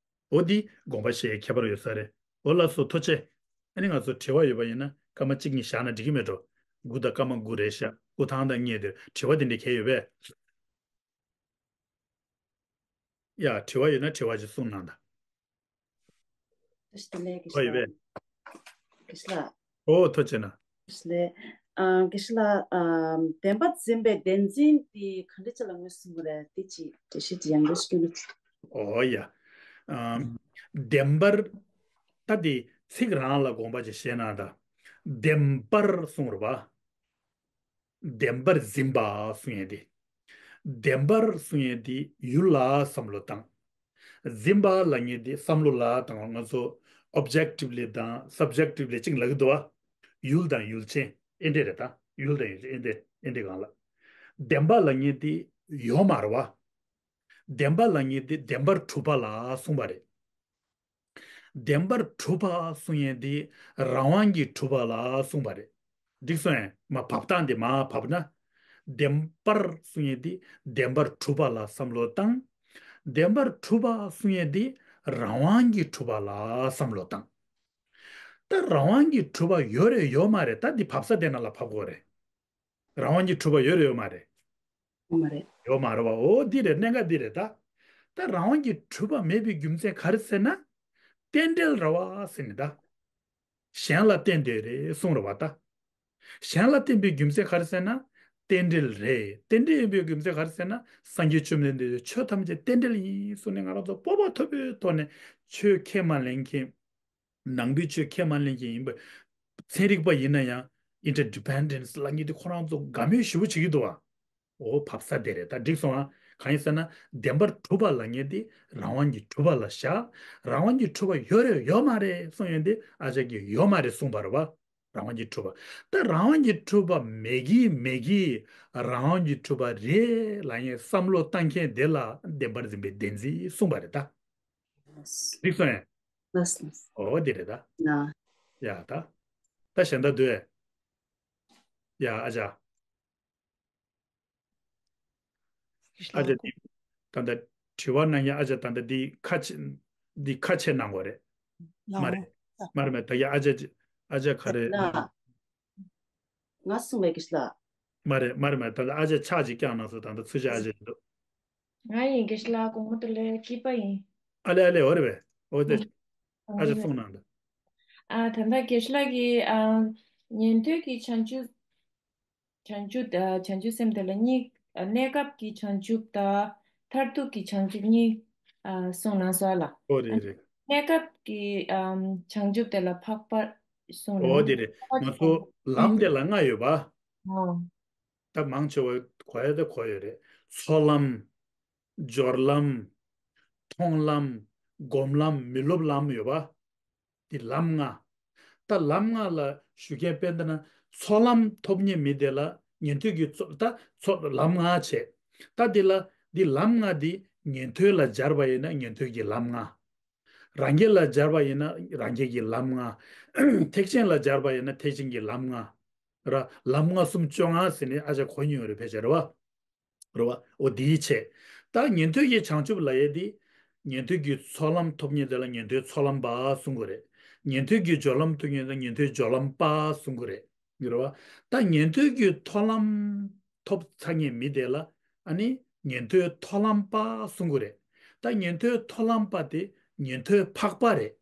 འོ་འདི་དགོངས་པ་བཞེས་ཡས་ཁྱད་པར་ཡོད་ས་རེད། འོ་ལགས་སོ། ཐུགས་རྗེ་ཆེ། ཨ་ནི་ང་ཚོ་དྲི་བ་ཡོད་པ་ཡིན་ན་སྐར་མ་གཅིག་གཉིས་བཞག་ན་འགྲིག་གི་མེད་འགྲོ། དགུ་དང་སྐར་མ་དགུ་རེད་ཤག་སྐུ་ཐང་དང་བསྙད་དེ། དྲི་བ་དེ་འདྲ་གས་ཡོད་པས། ཡ། དྲི་བ་ཡོད་ན་དྲི་བ་ཅིག་གསུངས་གནང་དང་། བཀྲ་ཤིས་བདེ་ལེགས། དྲི་བ་ཡོད་པས། དགེ་བཤེས་ལགས། ཨོ། ཐུགས་རྗེ་ཆེ་གནང་། བཀྲ་ཤིས་བདེ་ལེགས། ཨ། དགེ་བཤེས་ལགས། ཨ། བདེན་པར་འཛིན་པའི་བདེན་འཛིན་དེ་ག་འདྲ་ཅིག་ལ་ངོས་བཟུང་གི་རེད། དེ་ཅིག་འགྲེལ་བཤད་ཅིག་ཡང་འགྲེལ་ཞིག་སྐྱོན་ན། ཨོ་ཡ། ཨ། བདེན་པར། ད་དེ་ཚིག་རང་ལ་དགོངས་པ་ཅིག་བཞེས་གནང་དང་། བདེན་པར་གསུངས་རེད་པ། བདེན་པར་འཛིན་པ་གསུང་ཡས་དེ། བདེན་པར་གསུང་ཡས་དེ་ཡུལ་ལ་བསམ་བློ་བཏང་། འཛིན་པ་ལབ་མཁན་དེ་བསམ་བློ་ལ་བཏང་བ། ང་ཚོ་ཨོབ་ཇེག་ཊིབ་ལི་དང་སབ་ཇེག་ཊིབ་ལི་གཅིག་ལབ་ཀྱི་འདུག་བ། ཡུལ་དང་ཡུལ་ཅན་ཨེ་འདྲས་རེད་ད། ཡུལ་དང་ཡུལ་ཅན་ཨེ་འདྲས་ཨེ་འདྲས་གང་ལ། བདེན་པ་ལབ་མཁན་དེ་ཡོད་མ་རེད་བ། བདེན་པ་ལབ་མཁན་དེ་བདེན་པར་གྲུབ་པ་ལ་གསུངས་པ་རེད། བདེན་པར་གྲུབ་པ་གསུང་ཡས་འདི་རང་དབང་གིས་གྲུབ་པ་ལ་གསུངས་པ་རེད། འགྲིག་སོང་ངས། མར་བབས་སྟངས་འདི་མར་བབས་ན། བདེན་པར་གསུང་ཡས་འདི་བདེན་པར་གྲུབ་པ་ལ་བསམ་བློ་བཏང་། བདེན་པར་གྲུབ་པ་གསུང་ཡས་འདི་རང་དབང་གིས་གྲུབ་པ་ལ་བསམ་བློ་བཏང་། ད་རང་དབང་གིས་གྲུབ་པ་ཡོད་རེད་ཡོད་མ་རེད། ད་འདི་བབས་ས་དེ་ནང་ལ་བབས་དགོས་རེད། རང་དབང་གི་གྲུབ་པ་ཡོད་རེད་ཡོད་མ་རེད། ཡོད་མ་རེད། ཡོད་མ་རེད་བ། འོ་འདི་རེད། གནད་འགག་འདི་རེད་ད། ད་རང་དབང་གི་གྲུབ་པ་མེད་པའི་རྒྱུ་མཚན་ག་རེ་ཟེར་ན། རྟེན་འབྲེལ་རེད་བ་ཟེར་ནས་ད། གཞན་ལ་བརྟེན་དེ་རེད་གསུངས་རེད་བ་ད། གཞན་ལ་བརྟེན་པའི་རྒྱུ་མཚན་ག་རེ་ཟེར་ན། རྟེན་འབྲེལ་རེད། རྟེན་འབྲེལ་ཡིན་པའི་རྒྱུ་མཚན་ག་རེ་ཟེར་ན། སངས་རྒྱས་བཅོམ་ལྡན་འདས་ཆོས་ཐམས་ཅད་རྟེན་འབྲེལ་ཡིན་གསུངས་ནས། ང་རང་ཚོ་སྤོབས་པ་མཐོ་པོའི་ཐོག་ནས་ཆོས་ཁས་མ་ལེན་མཁན། ནང་པའི་ཆོས་ཁས་མ་ལེན་མཁན་ཡིན་པ། ཚན་རིག་པ་ཡིན་ན་ཡང་ཨིན་ཊར་ཌི་པེན་ཌེན་སི་ལབ་མཁན་དེ་ཁོ་རང་ཚོ་དགའ་མོས་ཞེ་པོ་བྱེད་ཀྱི་འདུག་བ། འོ་བབས་ས་དེ་རེད། ད་འགྲིག་སོང་ཨ། གང་ཡིན་ཟེར་ན། བདེན་པར་གྲུབ་པ་ལབ་མཁན་དེ་རང་དབང་གི་གྲུབ་པ་ལ་བཞག་རང་དབང་གི་གྲུབ་པ་ཡོད་རེད་ཡོད་མ་རེད་གསུངས་ཡོང་དུས། ཨ་ཅག་གིས་ཡོད་མ་རེད་གསུངས་པ་རེད་བ། རང་དབང་གི་གྲུབ་པ། ད་རང་དབང་གི་གྲུབ་པ་མེད་ཀི་མེད་ཀི། རང་དབང་གི་གྲུབ་པ་རེད་ལབ་མཁན་བསམ་བློ་བཏང་མཁན་དེ་ལ་བདེན་པར་འཛིན་པའི་བདེན་འཛིན་གསུངས་པ་རེད་ད། འགྲིག་སོང་ཨ། ལགས་སོ། འོ་དེ་རེད་ད། ཡ་ད། ད་གཞན་དག་འདུག་ཨེ། ཡ་ཨ་ཅག་ཨ་ཅག་འདི། ད་ལྟ་དྲི་བ་གནང་མཁན་ཨ་ཅག་ད་ལྟ་འདི་ཁ་ཆེ། འདི་ཁ་ཆེ་གནང་བ་རེད། མ་རེད། མ་རེད་མ་རེད། ད་ཡ་ཨ་ཅག་ཨ་ཅག་ག་རེ། ང་གསུངས་པའི་དགེ་བཤེས་ལགས། མ་རེད་མ་རེད་མ་རེད། ད་ལྟ་ཨ་ཅག་ཕྱག་ཅིག་བརྐྱངས་གནང་སོང་། ད་ལྟ་ཚུར་ཕྱག་ཨ་ཅག་འདུག་ང་ཡིན་དགེ་བཤེས་ལགས། དགོངས་པ་ཏུ་ལས་སྐྱིད་པ་ཡིན། ཨ་ལེ་ཨ་ལེ། འོ་རེད་པས། འོ་དེ། ཨ་ཅག་གསུངས་གནང་དང་། ཨ་ད་ལྟ་དགེ་བཤེས་ལགས་ཀྱིས་ཨ་ཉན་ཐོས་ཀྱི་བྱང་ཆུབ། བྱང་ཆུབ་ཨ་བྱང་ཆུབ་སེམས་དེ་ལ་གཉིས། ཨ་གནས་སྐབས་ཀྱི་བྱང་ཆུབ་དང་མཐར་ཐུག་གི་བྱང་ཆུབ་གཉིས་ཨ་གསུངས་གནང་སོང་ལགས། འོ་རེད་རེད། གནས་སྐབས་ཀྱི་ཨམ་བྱང་ཆུབ་དེ་ལ་འཕགས་པ་གསུངས་གནང་། འོ་དེ་རེད། ང་ཚོ་ལམ་དེ་ལ་ལྔ་ཡོད་པ། ཨོ། ད་མང་ཆེ་བ་གོ་ཡ་ད་གོ་ཡོད་རེད། ཚོགས་ལམ། སྦྱོར་ལམ། མཐོང་ལམ། སྒོམ་ལམ། མི་སློབ་ལམ་ཡོད་པ། འདི་ལམ་ལྔ། ད་ལམ་ལྔ་ལ་ཞུ་མཁན་དཔེར་ན་ཚོགས་ལམ་ཐོབ་མཁན་མི་དེ་ལ་ཉན་ཐོས་ཀྱི་ཚོགས། ད་ཚོགས་ལམ་ལྔ་བྱས། ད་འདི་ལ་འདི་ལམ་ལྔ་འདི་ཉན་ཐོས་ལ་སྦྱར་བ་ཡིན་ན་ཉན་ཐོས་ཀྱི་ལམ་ལྔ། རང་རྒྱལ་ལ་སྦྱར་བ་ཡིན་ན་རང་རྒྱལ་གྱི་ལམ་ལྔ། ཐེག་ཆེན་ལ་སྦྱར་བ་ཡིན་ན་ཐེག་ཆེན་གྱི་ལམ་ལྔ། ར་ལམ་ལྔ་གསུམ་བཅོ་ལྔ་ཟེར་ནས་ཨ་ཅག་གོ་མྱོང་ཡོད་རེད་ཕལ་ཆེར་རེད་བ། རེད་བ། འོ་དེའི་ཆེད། ད་ཉན་ཐོས་ཀྱི་བྱང་ཆུབ་ལབ་ཡས་དེ། ཉན་ཐོས་ཀྱི་ཚོགས་ལམ་ཐོབ་མཁན་དེ་ལ་ཉན་ཐོས་ཚོགས་ལམ་པ་གསུང་གི་རེད། ཉན་ཐོས་ཀྱི་སྦྱོར་ལམ་ཐོབ་མཁན་དེ་ལ་ཉན་ཐོས་སྦྱོར་ལམ་པ་གསུང་གི་རེད། རེད་བ། ད་ཉན་ཐོས་ཀྱི་མཐོང་ལམ་ཐོབ་ཚར་མཁན་མི་དེ་ལ་ཨ་ནི་ཉན་ཐོས་མཐོང་ལམ་པ་གསུང་གི་རེད། ད་ཉན་ཐོས་མཐོང་ལམ་པ་དེ་ཉན་ཐོས་འཕགས་པ་རེད།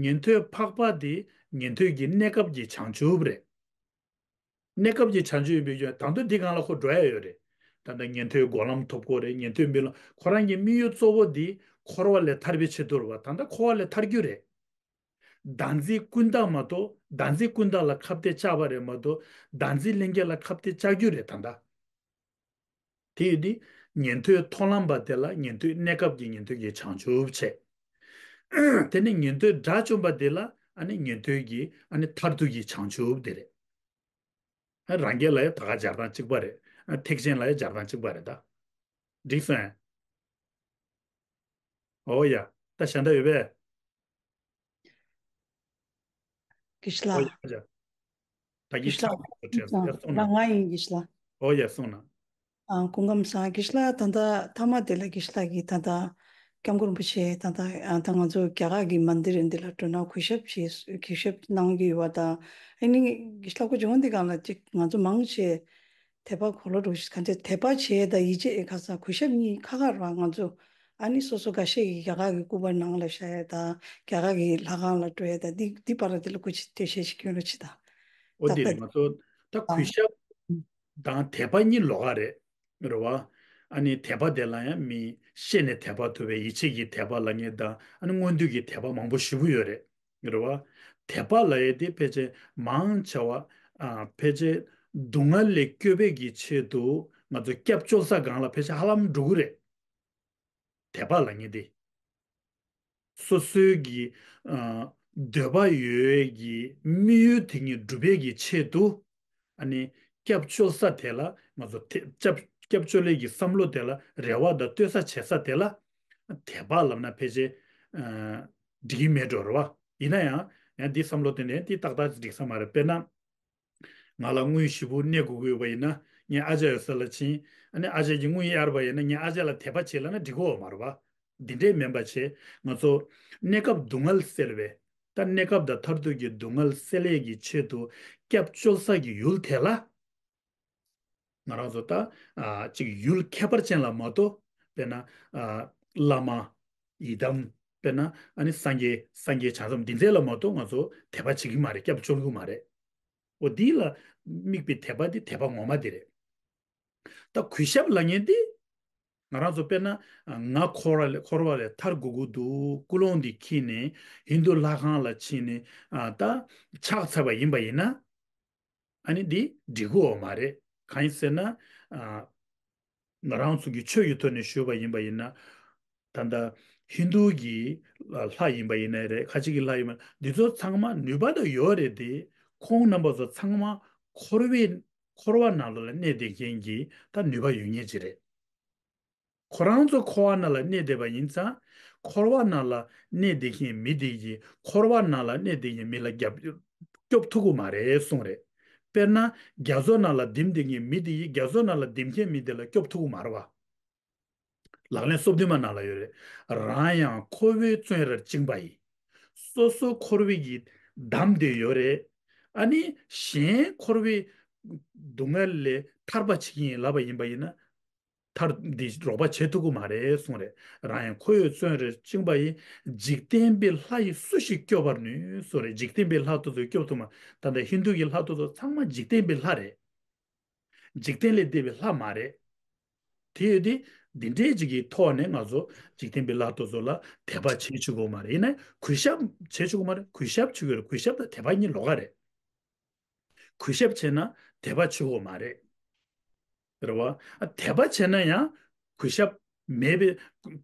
ཉན་ཐོས་འཕགས་པ་དེ་ཉན་ཐོས་ཀྱི་གནས་སྐབས་ཀྱི་བྱང་ཆུབ་རེད། གནས་སྐབས་ཀྱི་བྱང་ཆུབ་ཡིན་པའི་རྒྱུ་མཚན་དང་དུ་འདི་སྒང་ལ་ཁོ་འགྲོ་ཡ་ཡོད་རེད། ད་ལྟ་ཉན་ཐོས་སྒོམ་ལམ་ཐོབ་དགོས་རེད། ཉན་ཐོས་དམིགས་ལམ། ཁོ་རང་གི་དམིགས་ཡུལ་གཙོ་བོ་འདི་འཁོར་བ་ལས་ཐར་བའི་ཆེད་དུ་རེད་བ། ད་ལྟ་འཁོར་བ་ལས་ཐར་རྒྱུ་རེད། བདག་འཛིན་ཀུན་བཏགས་མ་གཏོགས། བདག་འཛིན་ཀུན་བཏགས་ལ་ཁ་གཏད་བཅག་པ་རེད་མ་གཏོགས། བདག་འཛིན་ལྷན་སྐྱེས་ལ་ཁ་གཏད་བཅག་རྒྱུ་རེད་ད་ལྟ། དེ་ཡོད་དུས་ཉན་ཐོས་མཐོང་ལམ་པ་དེ་ལ་ཉན་ཐོས་གནས་སྐབས་ཀྱི་ཉན་ཐོས་ཀྱི་བྱང་ཆུབ་བྱས། དེ་ནས་ཉན་ཐོས་དགྲ་བཅོམ་པ་དེ་ལ་ཨ་ནི་ཉན་ཐོས་ཀྱི་ཨ་ནི་མཐར་ཐུག་གི་བྱང་ཆུབ་དེ་རེད། རང་རྒྱལ་ལ་ཡང་ད་ག་སྦྱར་སྟངས་གཅིག་པ་རེད། ཐེག་ཆེན་ལ་ཡང་སྦྱར་སྟངས་གཅིག་པ་རེད་ད། འགྲིག་སོང་ཨེ། ཨོ་ཡ། ད་གཞན་དག་ཡོད་པས། དགེ་བཤེས་ལགས། ཨོ་ཡ། ད་གི་དགེ་བཤེས་ལགས། ཡ་གསུང་ན། ང་ཡིན་དགེ་བཤེས་ལགས། ཨོ་ཡ་གསུང་ན། ཨ་སྐུ་ཁམས་བཟང་། དགེ་བཤེས་ལགས། ད་ལྟ་མཐའ་མ་དེ་ལ་དགེ་བཤེས་ལགས་ཀྱིས་ད་ལྟ་སྐྱབས་མགོན་རིན་པོ་ཆེ་ད་ལྟ་ཨ་ད་ང་ཚོ་རྒྱ་གར་གྱི་མན་དིར་འདི་ལ་འགྲོ་ན་གུས་ཞབས་བྱེད། གུས་ཞབས་གནང་གི་ཡོད་པ་དང་། ཨ་ནི་དགེ་བཤེས་ལགས་སྐུ་བྱོན་དེ་སྒང་ལ་ཅིག་ང་ཚོ་མང་ཆེ་དད་པ་གོ་ལོ་འགྲོ་ག་ཚོད་དད་པ་བྱས་དང་ཡིད་ཆེས་ཁ་ས་གུས་ཞབས་གཉིས་ཁ་ཁ་རེད་བ། ང་ཚོ་ཨ་ནི་སོ་སོ་འགའ་ཤས་ཀྱིས་རྒྱ་གར་གྱི་སྐུ་པར་ནང་ལ་བཞག་ཡས་དང་རྒྱ་གར་གྱི་ལྷ་ཁང་ལ་འགྲོ་ཡས་དང་འདི་འདི་བར་དེ་ལ་སྐུ་མཁྱེན་འདོད་ཤེས་ཤིག་སྐྱོན་རོགས་བྱེད་དང་། འོ་ད་འདི་ལྟ་རེད། ང་ཚོ་ད་གུས་ཞབས་དང་དད་པ་གཉིས་ལོགས་ཀ་རེད། རེད་བ། ཨ་ནི་དད་པ་དེ་ལ་ཡང་མི་ཤེས་ནས་དད་པ་ཐོབ་པའི་ཡིད་ཆེས་ཀྱི་དད་པ་ལབ་མཁན་དང་། ཨ་ནི་མངོན་འདོད་ཀྱི་དད་པ་མང་པོ་ཞེ་པོ་ཡོད་རེད། རེད་བ། དད་པ་ལབ་ཡས་དེ་ཕལ་ཆེར་མང་ཆེ་བ་ཨ་ཕལ་ཆེར་སྡུག་བསྔལ་ལས་སྐྱོབ་པའི་གི་ཆེད་དུ་ང་ཚོ་སྐྱབས་བཅོལ་ས་སྒང་ལ་ཕལ་ཆེར་ཧ་ལམ་འགྲོ་གི་རེད། དད་པ་ལབ་མཁན་དེ། སོ་སོའི་གི་ཨ་འདོད་པ་ཡོད་ཀྱི་དམིགས་ཡུལ་དེ་ཉིད་འགྲུབ་པའི་གི་ཆེད་དུ། ཨ་ནི་སྐྱབས་བཅོལ་ས་དེ་ལ་ང་ཚོ་དེ་སྐྱབས་སྐྱབས་བཅོལ་ལས་ཀྱི་བསམ་བློ་དེ་ལ་རེ་བ་དང་ལྟོས་ས་བྱེད་ས་དེ་ལ་དད་པ་ལབ་ན་ཕལ་ཆེར་ཨ་འགྲིག་གི་མེད་འགྲོ་རེད་བ། ཡིན་ན་ཡང་ཡང་འདི་བསམ་བློ་དེ་ནས་འདི་ཏག་ཏག་འགྲིག་ས་མ་རེད། དཔེར་ན། ང་ལ་དངུལ་ཞེ་པོ་གནས་དགོས་ཀྱི་ཡོད་པ་ཡིན་ན་ངས་ཨ་ཅག་ཡོད་ས་ལ་ཕྱིན། ཨ་ནི་ཨ་ཅག་གིས་དངུལ་གཡར་བ་ཡིན་ན་ངས་ཨ་ཅག་ལ་དད་པ་བྱེད་ལབ་ན་འགྲིག་གི་ཡོད་མ་རེད་བ། འདི་འདྲས་མིན་པ་བྱས། ང་ཚོ་གནས་སྐབས་སྡུག་བསྔལ་སེལ་བའི། ད་གནས་སྐབས་དང་མཐར་ཐུག་གི་སྡུག་བསྔལ་སེལ་ཡས་ཀྱི་ཆེད་དུ་སྐྱབས་བཅོལ་ས་ཀྱི་ཡུལ་དེ་ལ། ང་རང་ཚོ་ད་ཨ་ཅིག་ཡུལ་ཁྱད་པར་ཅན་ལ་མ་གཏོགས། དཔེར་ན་ཨ་བླ་མ། ཡི་དམ། དཔེར་ན་ཨ་ནི་སངས་རྒྱས། སངས་རྒྱས་བྱང་སེམས་འདི་ཚོ་ལ་མ་གཏོགས་ང་ཚོ་དད་པ་བྱེད་ཀྱི་མ་རེད། སྐྱབས་བཅོལ་གྱི་མ་རེད། འོ་འདི་ལ་དམིགས་པའི་དད་པ་འདི་དད་པ་ངོ་མ་འདི་རེད། ད་གུས་ཞབས་ལབ་མཁན་འདི། ང་རང་ཚོ་དཔེར་ན་ང་འཁོར་བ་ལས་འཁོར་བ་ལས་ཐར་དགོས་ཀྱི་འདུག་ཀུན་སློང་འདི་འཁྱེར་ནས་ཧིན་རྡུ་ལྷ་ཁང་ལ་ཕྱིན་ནས་ཨ་ད་ཕྱག་འཚལ་བ་ཡིན་པ་ཡིན་ན། ཨ་ནི་འདི་འགྲིག་གི་ཡོད་མ་རེད། གང་ཡིན་ཟེར་ན། ཨ་ང་རང་ཚོ་གི་ཆོས་ཀྱི་ཐོག་ནས་ཞུས་པ་ཡིན་པ་ཡིན་ན། ད་ལྟ་ཧིན་རྡུ་གི་ལྷ་ཡིན་པ་ཡིན་ན་རེད། ཁ་ཅིག་གི་ལྷ་ཡིན་པ། འདི་ཚོ་ཚང་མ་ནུས་པ་ད་ཡོད་རེད་དེ། ཁོང་རྣམ་པ་ཚོ་ཚང་མ་འཁོར་བའི་འཁོར་བ་ནང་ལོགས་ལ་གནས་བསྡད་མཁན་གྱི་ད་ནུས་པ་ཡོད་མཁན་ཅིག་རེད། ཁོ་རང་ཚོ་འཁོར་བ་ནང་ལ་གནས་བསྡད་པ་ཡིན་ཙང་། འཁོར་བ་ནང་ལ་གནས་བསྡད་མཁན་མི་དེ་ཡིས་འཁོར་བ་ནང་ལ་གནས་བསྡད་མཁན་མི་ལ་རྒྱབ་སྐྱོབ་ཐུབ་ཀྱི་མ་རེད་གསུངས་རེད། དཔེར་ན་རྒྱ་མཚོ་ནང་ལ་ལྡིང་བསྡད་མཁན་མི་དེ་ཡིས་རྒྱ་མཚོ་ནང་ལ་ལྡིང་མཁན་མི་དེ་ལ་སྐྱོབ་ཐུབ་ཀྱི་མ་རེད་བ། ལག་ལེན་སོ་བདུན་མ་ནང་ལ་ཡོད་རེད། རང་ཡང་འཁོར་བའི་བཙོན་རར་བཅིངས་པ་ཡི། སོ་སོ་འཁོར་བའི་གི་བསྡམས་བསྡད་ཡོད་རེད། ཨ་ནི་གཞན་འཁོར་བའི་སྡུག་བསྔལ་ལས་ཐར་པ་བྱེད་ཀྱི་ཡིན་ལབ་པ་ཡིན་པ་ཡིན་ན། མཐར་འདི་རོགས་པ་བྱེད་ཐུབ་ཀྱི་མ་རེད་གསུངས་རེད། རང་ཡང་འཁོར་བའི་བཙོན་རར་བཅིངས་པ་ཡི། འཇིག་རྟེན་པའི་ལྷ་ཡིས་སུ་ཞིག་སྐྱོབ་པར་ནུས་གསུངས་རེད། འཇིག་རྟེན་པའི་ལྷ་དེ་ཚོས་སྐྱོབ་ཐུབ་མ། ད་ལྟ་ཧིན་རྡུ་གི་ལྷ་དེ་ཚོ་ཚང་མ་འཇིག་རྟེན་པའི་ལྷ་རེད། འཇིག་རྟེན་ལས་འདས་པའི་ལྷ་མ་རེད། དེ་ཡོད་དེ། འདི་འདྲའི་ཅིག་གི་ཐོག་ནས་ང་ཚོ་འཇིག་རྟེན་པའི་ལྷ་དེ་ཚོ་ལ་དད་པ་བྱེད་ཆོག་གི་མ་རེད། ཡིན་ན་གུས་ཞབས་བྱེད་ཆོག་གི་མ་རེད། གུས་ཞབས་བྱེད་དགོས་རེད། གུས་ཞབས་དང་དད་པ་གཉིས་ལོགས་ཀ་རེད། གུས་ཞབས་བྱས་ན་དད་པ་བྱེད་དགོས་མ་རེད། རེད་བ། ཨ་དད་པ་བྱས་ན་ཡང་གུས་ཞབས་མེད་པའི།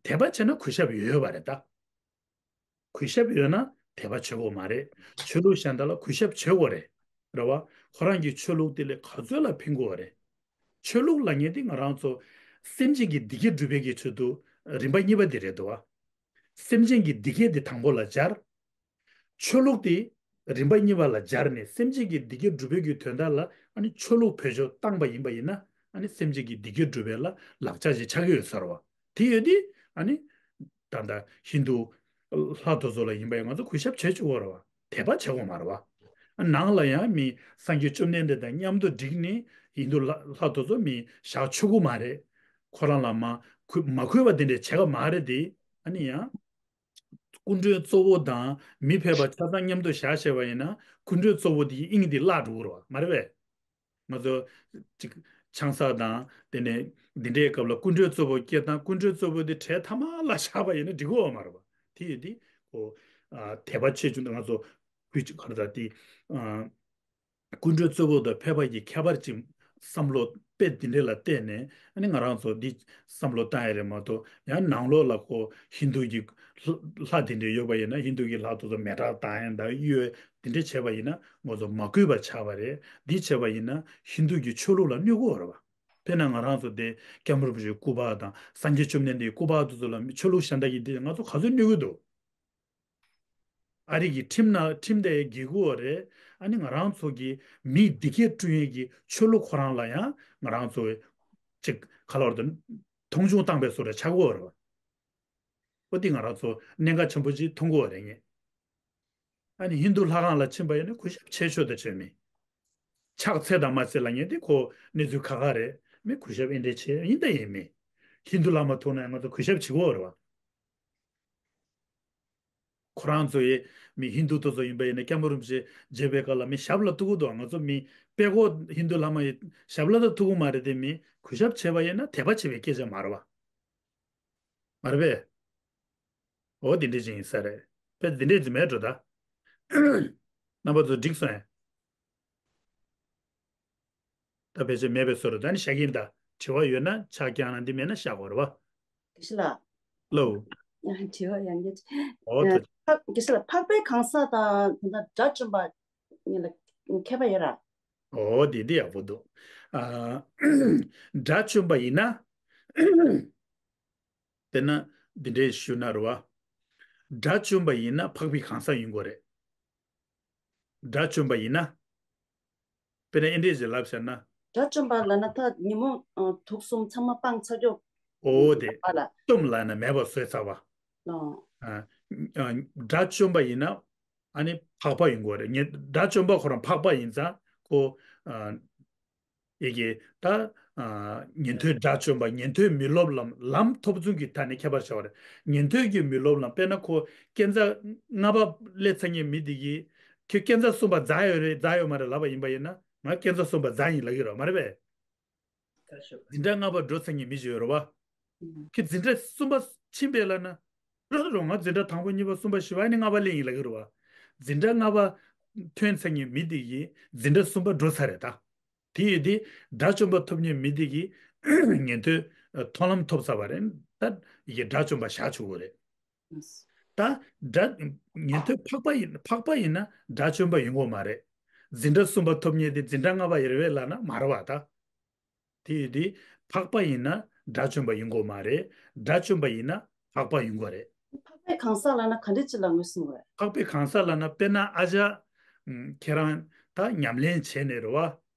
དད་པ་བྱས་ན་གུས་ཞབས་ཡོད་པ་རེད་ད། གུས་ཞབས་ཡོད་ན་དད་པ་བྱེད་དགོས་མ་རེད། ཆོས་ལུགས་གཞན་དག་ལ་གུས་ཞབས་བྱེད་དགོས་རེད། རེད་བ། ཁོ་རང་གི་ཆོས་ལུགས་དེ་ལས་ག་ཚོད་ལ་ཕན་གྱི་ཡོད་རེད། ཆོས་ལུགས་ལབ་མཁན་དེ་ང་རང་ཚོ་སེམས་ཅན་གྱི་བདེ་སྐྱིད་སྒྲུབ་པའི་གི་ཆེད་དུ་རིམ་པ་གཉིས་པ་དེ་རེད་འདུག་བ། སེམས་ཅན་གྱི་བདེ་སྐྱིད་དེ་དང་པོ་ལ་སྦྱར། ཆོས་ལུགས་དེ་རིམ་པ་གཉིས་པ་ལ་སྦྱར་ནས་སེམས་ཅན་གྱི་བདེ་སྐྱིད་སྒྲུབ་པའི་གི་དོན་དག་ལ་ཨ་ནི་ཆོས་ལུགས་བེད་སྤྱོད་བཏང་པ་ཡིན་པ་ཡིན་ན། ཨ་ནི་སེམས་ཅན་གྱི་བདེ་སྐྱིད་སྒྲུབ་པའི་ལ་ལག་ཆ་ཞིག་ཆགས་ཀྱི་ཡོད་ས་རེད་བ། དེ་ཡོད་དུས་ཨ་ནི་ད་ལྟ་ཧིན་རྡུ་ལྷ་དེ་ཚོ་ལ་ཡིན་པ་ཡིན་ང་ཚོ་གུས་ཞབས་བྱེད་ཆོག་གི་རེད་བ། དད་པ་བྱེད་དགོས་མ་རེད་བ། ནང་ལ་ཡང་མི་སངས་རྒྱས་བཅོམ་ལྡན་འདས་དང་མཉམ་དུ་བསྒྲིགས་ནས་ཧིན་རྡུ་ལྷ་ལྷ་དེ་ཚོ་མི་བཞག་ཆོག་གི་མ་རེད། ཁོ་རང་ལ་མ་གུས་མ་གུས་པ་དེ་འདྲས་བྱེད་ཀྱི་མ་རེད་དེ། ཨ་ནི་ཡང་སྐུ་མགྲོན་གཙོ་བོ་དང་མི་ཕལ་པ་ཆ་ཚང་མཉམ་དུ་བཞག་བྱས་པ་ཡིན་ན་སྐུ་མགྲོན་གཙོ་བོ་དེའི་དབྱིངས་དེ་བརླག་འགྲོ་གི་རེད་བ། མ་རེད་པས། ང་ཚོ་ཅིག་ཆང་ས་དང་དེ་ནས་འདི་འདྲའི་སྐབས་ལ་སྐུ་མགྲོན་གཙོ་བོ་སྐྱེས་དང་སྐུ་མགྲོན་གཙོ་བོ་དེ་གྲལ་མཐའ་མ་ལ་བཞག་པ་ཡིན་ན་འགྲིག་གི་ཡོད་མ་རེད་པ། དེ་ཡོད་དེ་ཁོ་ཨ་དད་པ་ཆེ་ཆུང་དང་ང་ཚོ་གུས་ཀྱི་གར་ད་དེ་ཨ་སྐུ་མགྲོན་གཙོ་བོ་དང་ཕལ་པ་གྱི་ཁྱད་པར་ཅིག་བསམ་བློ་དཔེ་འདི་འདྲ་ལ་བལྟས་ནས་ཨ་ནི་ང་རང་ཚོ་འདི་བསམ་བློ་བཏང་ཡ་རེད་མ་གཏོགས། ཡང་ནང་ལོགས་ལ་ཁོ་ཧིན་རྡུ་གི་ལྷ་ལྷ་དེ་འདྲ་ཡོད་པ་ཡིན་ན་ཧིན་རྡུ་གི་ལྷ་དེ་ཚོ་མེ་སྲེག་བཏང་ཡ་དང་གཡོ་འདི་འདྲ་བྱས་པ་ཡིན་ན་ང་ཚོ་མ་གུས་པ་ཆགས་པ་རེད། འདི་བྱས་པ་ཡིན་ན་ཧིན་རྡུ་གི་ཆོས་ལུགས་ལ་གནོད་གི་ཡོད་རེད་བ། དཔེར་ན་ང་རང་ཚོ་དེ་སྐྱབས་མགོན་རིན་པོ་ཆེའི་སྐུ་པར་དང་སངས་རྒྱས་བཅོམ་ལྡན་འདས་ཀྱི་སྐུ་པར་དེ་ཚོ་ལ་ཆོས་ལུགས་གཞན་དག་གིས་འདི་ང་ཚོ་ག་ཚོད་གནོད་གི་འདུག་ཨ་རི་གི་ཁྲིམས་ན་ཁྲིམས་དེ་འགལ་གི་ཡོད་རེད། ཨ་ནི་ང་རང་ཚོ་གི་མིའི་བདེ་སྐྱིད་བསྐྲུན་ཡས་ཀྱི་ཆོས་ལུགས་ཁོ་རང་ལ་ཡང་ང་རང་ཚོ་ཅིག་ག་ལ་བར་དུ་མཐོང་ཆུང་བཏང་པའི་བཟོ་འདྲ་ཆགས་ཀྱི་ཡོད་རེད་བ། ཨོ་དེ་ང་རང་ཚོ་གནད་འགག་ཆེན་པོ་ཅིག་མཐོང་གི་ཡོད་རེད་ངས། ཨ་ནི་ཧིན་རྡུ་ལྷ་ཁང་ལ་ཕྱིན་པ་ཡིན་ན་གུས་ཞབས་བྱེད་ཆོག་དང་བྱེད་མེད། ཕྱག་འཚལ་དང་མ་འཚལ་ལབ་མཁན་དེ་ཁོ་གནས་ཚུལ་ཁག་ཁག་རེད། མི་གུས་ཞབས་ཨེ་འདྲས་བྱེད་ཡིན་དང་ཡིན་མེད། ཧིན་རྡུ་ལྷ་མ་ཐུག་ན་ང་ཚོ་གུས་ཞབས་བྱེད་དགོས་རེད་བ། ཁོ་རང་ཚོ་ཡི་མི་ཧིན་རྡུ་དེ་ཚོ་ཡིན་པ་ཡིན་ན་སྐྱབས་མགོན་རིན་པོ་ཆེ་མཇལ་བའི་སྐབས་ལ་མི་ཞབས་ལ་གཏུག་གི་འདུག་ང་ཚོ་མི་དཔེ་ཁོ་ཧིན་རྡུ་ལྷ་མ་ཡི་ཞབས་ལ་ད་གཏུག་གི་མ་རེད་དེ། མི་གུས་ཞབས་བྱས་པ་ཡིན་ན་དད་པ་བྱེད་པའི་སྐད་ཆ་མ་རེད་བ། མ་རེད་པས། འོ་དེ་འདྲས་ཅིག་ཡིན་ས་རེད། དཔེ་དེ་འདྲས་ཅིག་མེད་འགྲོ་ད། རྣམ་པ་ཚོ་འགྲིག་སོང་ངས། ད་ཕལ་ཆེར་མེད་པའི་བཟོ་འདྲ། ད་ནི་བཞག་གི་ཡིན་ད། དྲི་བ་ཡོད་ན་ཕྱག་བརྐྱངས་ན། འདི་མེད་ན་བཞག་དགོས་རེད་བ། དགེ་བཤེས་ལགས། ལོ། དྲི་བ་ཡང་བསྐྱར། འོ་ད། ཕག་དགེ་བཤེས་ལགས། ཕག་པའི་གང་ཟག་དང་ད་ལྟ་དགྲ་བཅོམ་པ་གཉིས་ལ་ཁྱད་པར་ཡོད་ར། འོ་དེ་འདི་ཡག་པོ་འདུག་ཨ། དགྲ་བཅོམ་པ་ཡིན་ན། དཔེར་ན་འདི་འདྲའི་ཞུ་ན་རེད་བ། དགྲ་བཅོམ་པ་ཡིན་ན་ཕག་པའི་གང་ཟག་ཡིན་དགོས་རེད། དགྲ་བཅོམ་པ་ཡིན་ན། དཔེར་ན་ཨེ་འདྲས་ཞིག་ལབ་བྱས་ན། དགྲ་བཅོམ་པ་ལབ་ན་ད་ཉིན་མོ་ཨ་དུག་གསུམ་ཚང་མ་སྤངས་ཚར་རྒྱུ། འོ་དེ། ཨ་ལ། བཅོམ་ལབ་ན་མེད་པ་བཟོས་ཚར་བ། ཨོ། ཨ། ཨ། དགྲ་བཅོམ་པ་ཡིན་ན་ཨ་ནི་ཕག་པ་ཡིན་དགོས་རེད། ངས་དགྲ་བཅོམ་པ་ཁོ་རང་ཕག་པ་ཡིན་ཙང་ཁོ། ཨ། ཡི་གེ་ད་ ཨ། ཉན་ཐོས་དགྲ་བཅོམ་པ། ཉན་ཐོས་མི་སློབ་ལམ། ལམ་ཐོབ་ཚུལ་གྱི་ཐད་ནས་ཁྱད་པར་ཕྱེ་བ་རེད། ཉན་ཐོས་ཀྱི་མི་སློབ་ལམ། དཔེར་ན་ཁོ་སྐས་འཛེག་ལྔ་པ་སླེབས་ཚར་མཁན་མི་དེ་གིས། ཁྱོད་སྐས་འཛེག་གསུམ་པ་འཛེགས་ཡོད་རེད། འཛེགས་ཡོད་མ་རེད་ལབ་པ་ཡིན་པ་ཡིན་ན། ང་སྐས་འཛེག་གསུམ་པ་འཛེགས་ཡིན་ལབ་ཀྱི་རེད་པ། མ་རེད་པས། འཛིན་གྲྭ་ལྔ་པ་འགྲོ་ཚར་མཁན་མི་ཞིག་ཡོད་རེད་པ། ཁྱོད་འཛིན་གྲྭ་གསུམ་པ་ཕྱིན་པས་ལབ་ན། རེད་རེད། ང་འཛིན་གྲྭ་དང་པོ་གཉིས་པ་གསུམ་པ་བཞི་པ་ཨ་ནི་ལྔ་པ་སླེབས་ཡིན་ལབ་ཀྱི་རེད་པ། འཛིན་གྲྭ་ལྔ་པ་ཐོན་ཚར་མཁན་མི་དེ་གིས་འཛིན་གྲྭ་གསུམ་པ་འགྲོ་ཚར་རེད་ད། དེ་ཡིན་དུས་དགྲ་བཅོམ་པ་ཐོབ་མཁན་མི་དེ་གིས་ཉན་ཐོས་མཐོང་ལམ་ཐོབ་ཚར་བ་རེད། ད་ཡི་གེ་དགྲ་བཅོམ་པ་བཞག་ཆོག་གི་རེད། ད་དགྲ། ཉན་ཐོས་འཕགས་པ་ཡིན། འཕགས་པ་ཡིན་ན་དགྲ་བཅོམ་པ་ཡིན་དགོས་མ་རེད། འཛིན་གྲྭ་གསུམ་པ་ཐོབ་མཁན་དེ་འཛིན་གྲྭ་ལྔ་པ་ཡིན་རེད་པས་ལབ་ན་མ་རེད་པ་ད། དེ་ཡིན་དུས་འཕགས་པ་ཡིན་ན་དགྲ་བཅོམ་པ་ཡིན་དགོས་མ་རེད། དགྲ་བཅོམ་པ་ཡིན་ན་འཕགས་པ་ཡིན་དགོས་རེད། འཕགས་པའི་གང་ཟག་ལབ་ན་ག་འདྲ་ཅིག་ལ་ངོས་བཟུང་དགོས་རེད། འཕགས་པའི་གང་ཟག་ལབ་ན། དཔེར་ན་ཨ་ཅག་ཁྱེད་རང་ད་ཉམས་ལེན་བྱས་ནས་རེད་པ།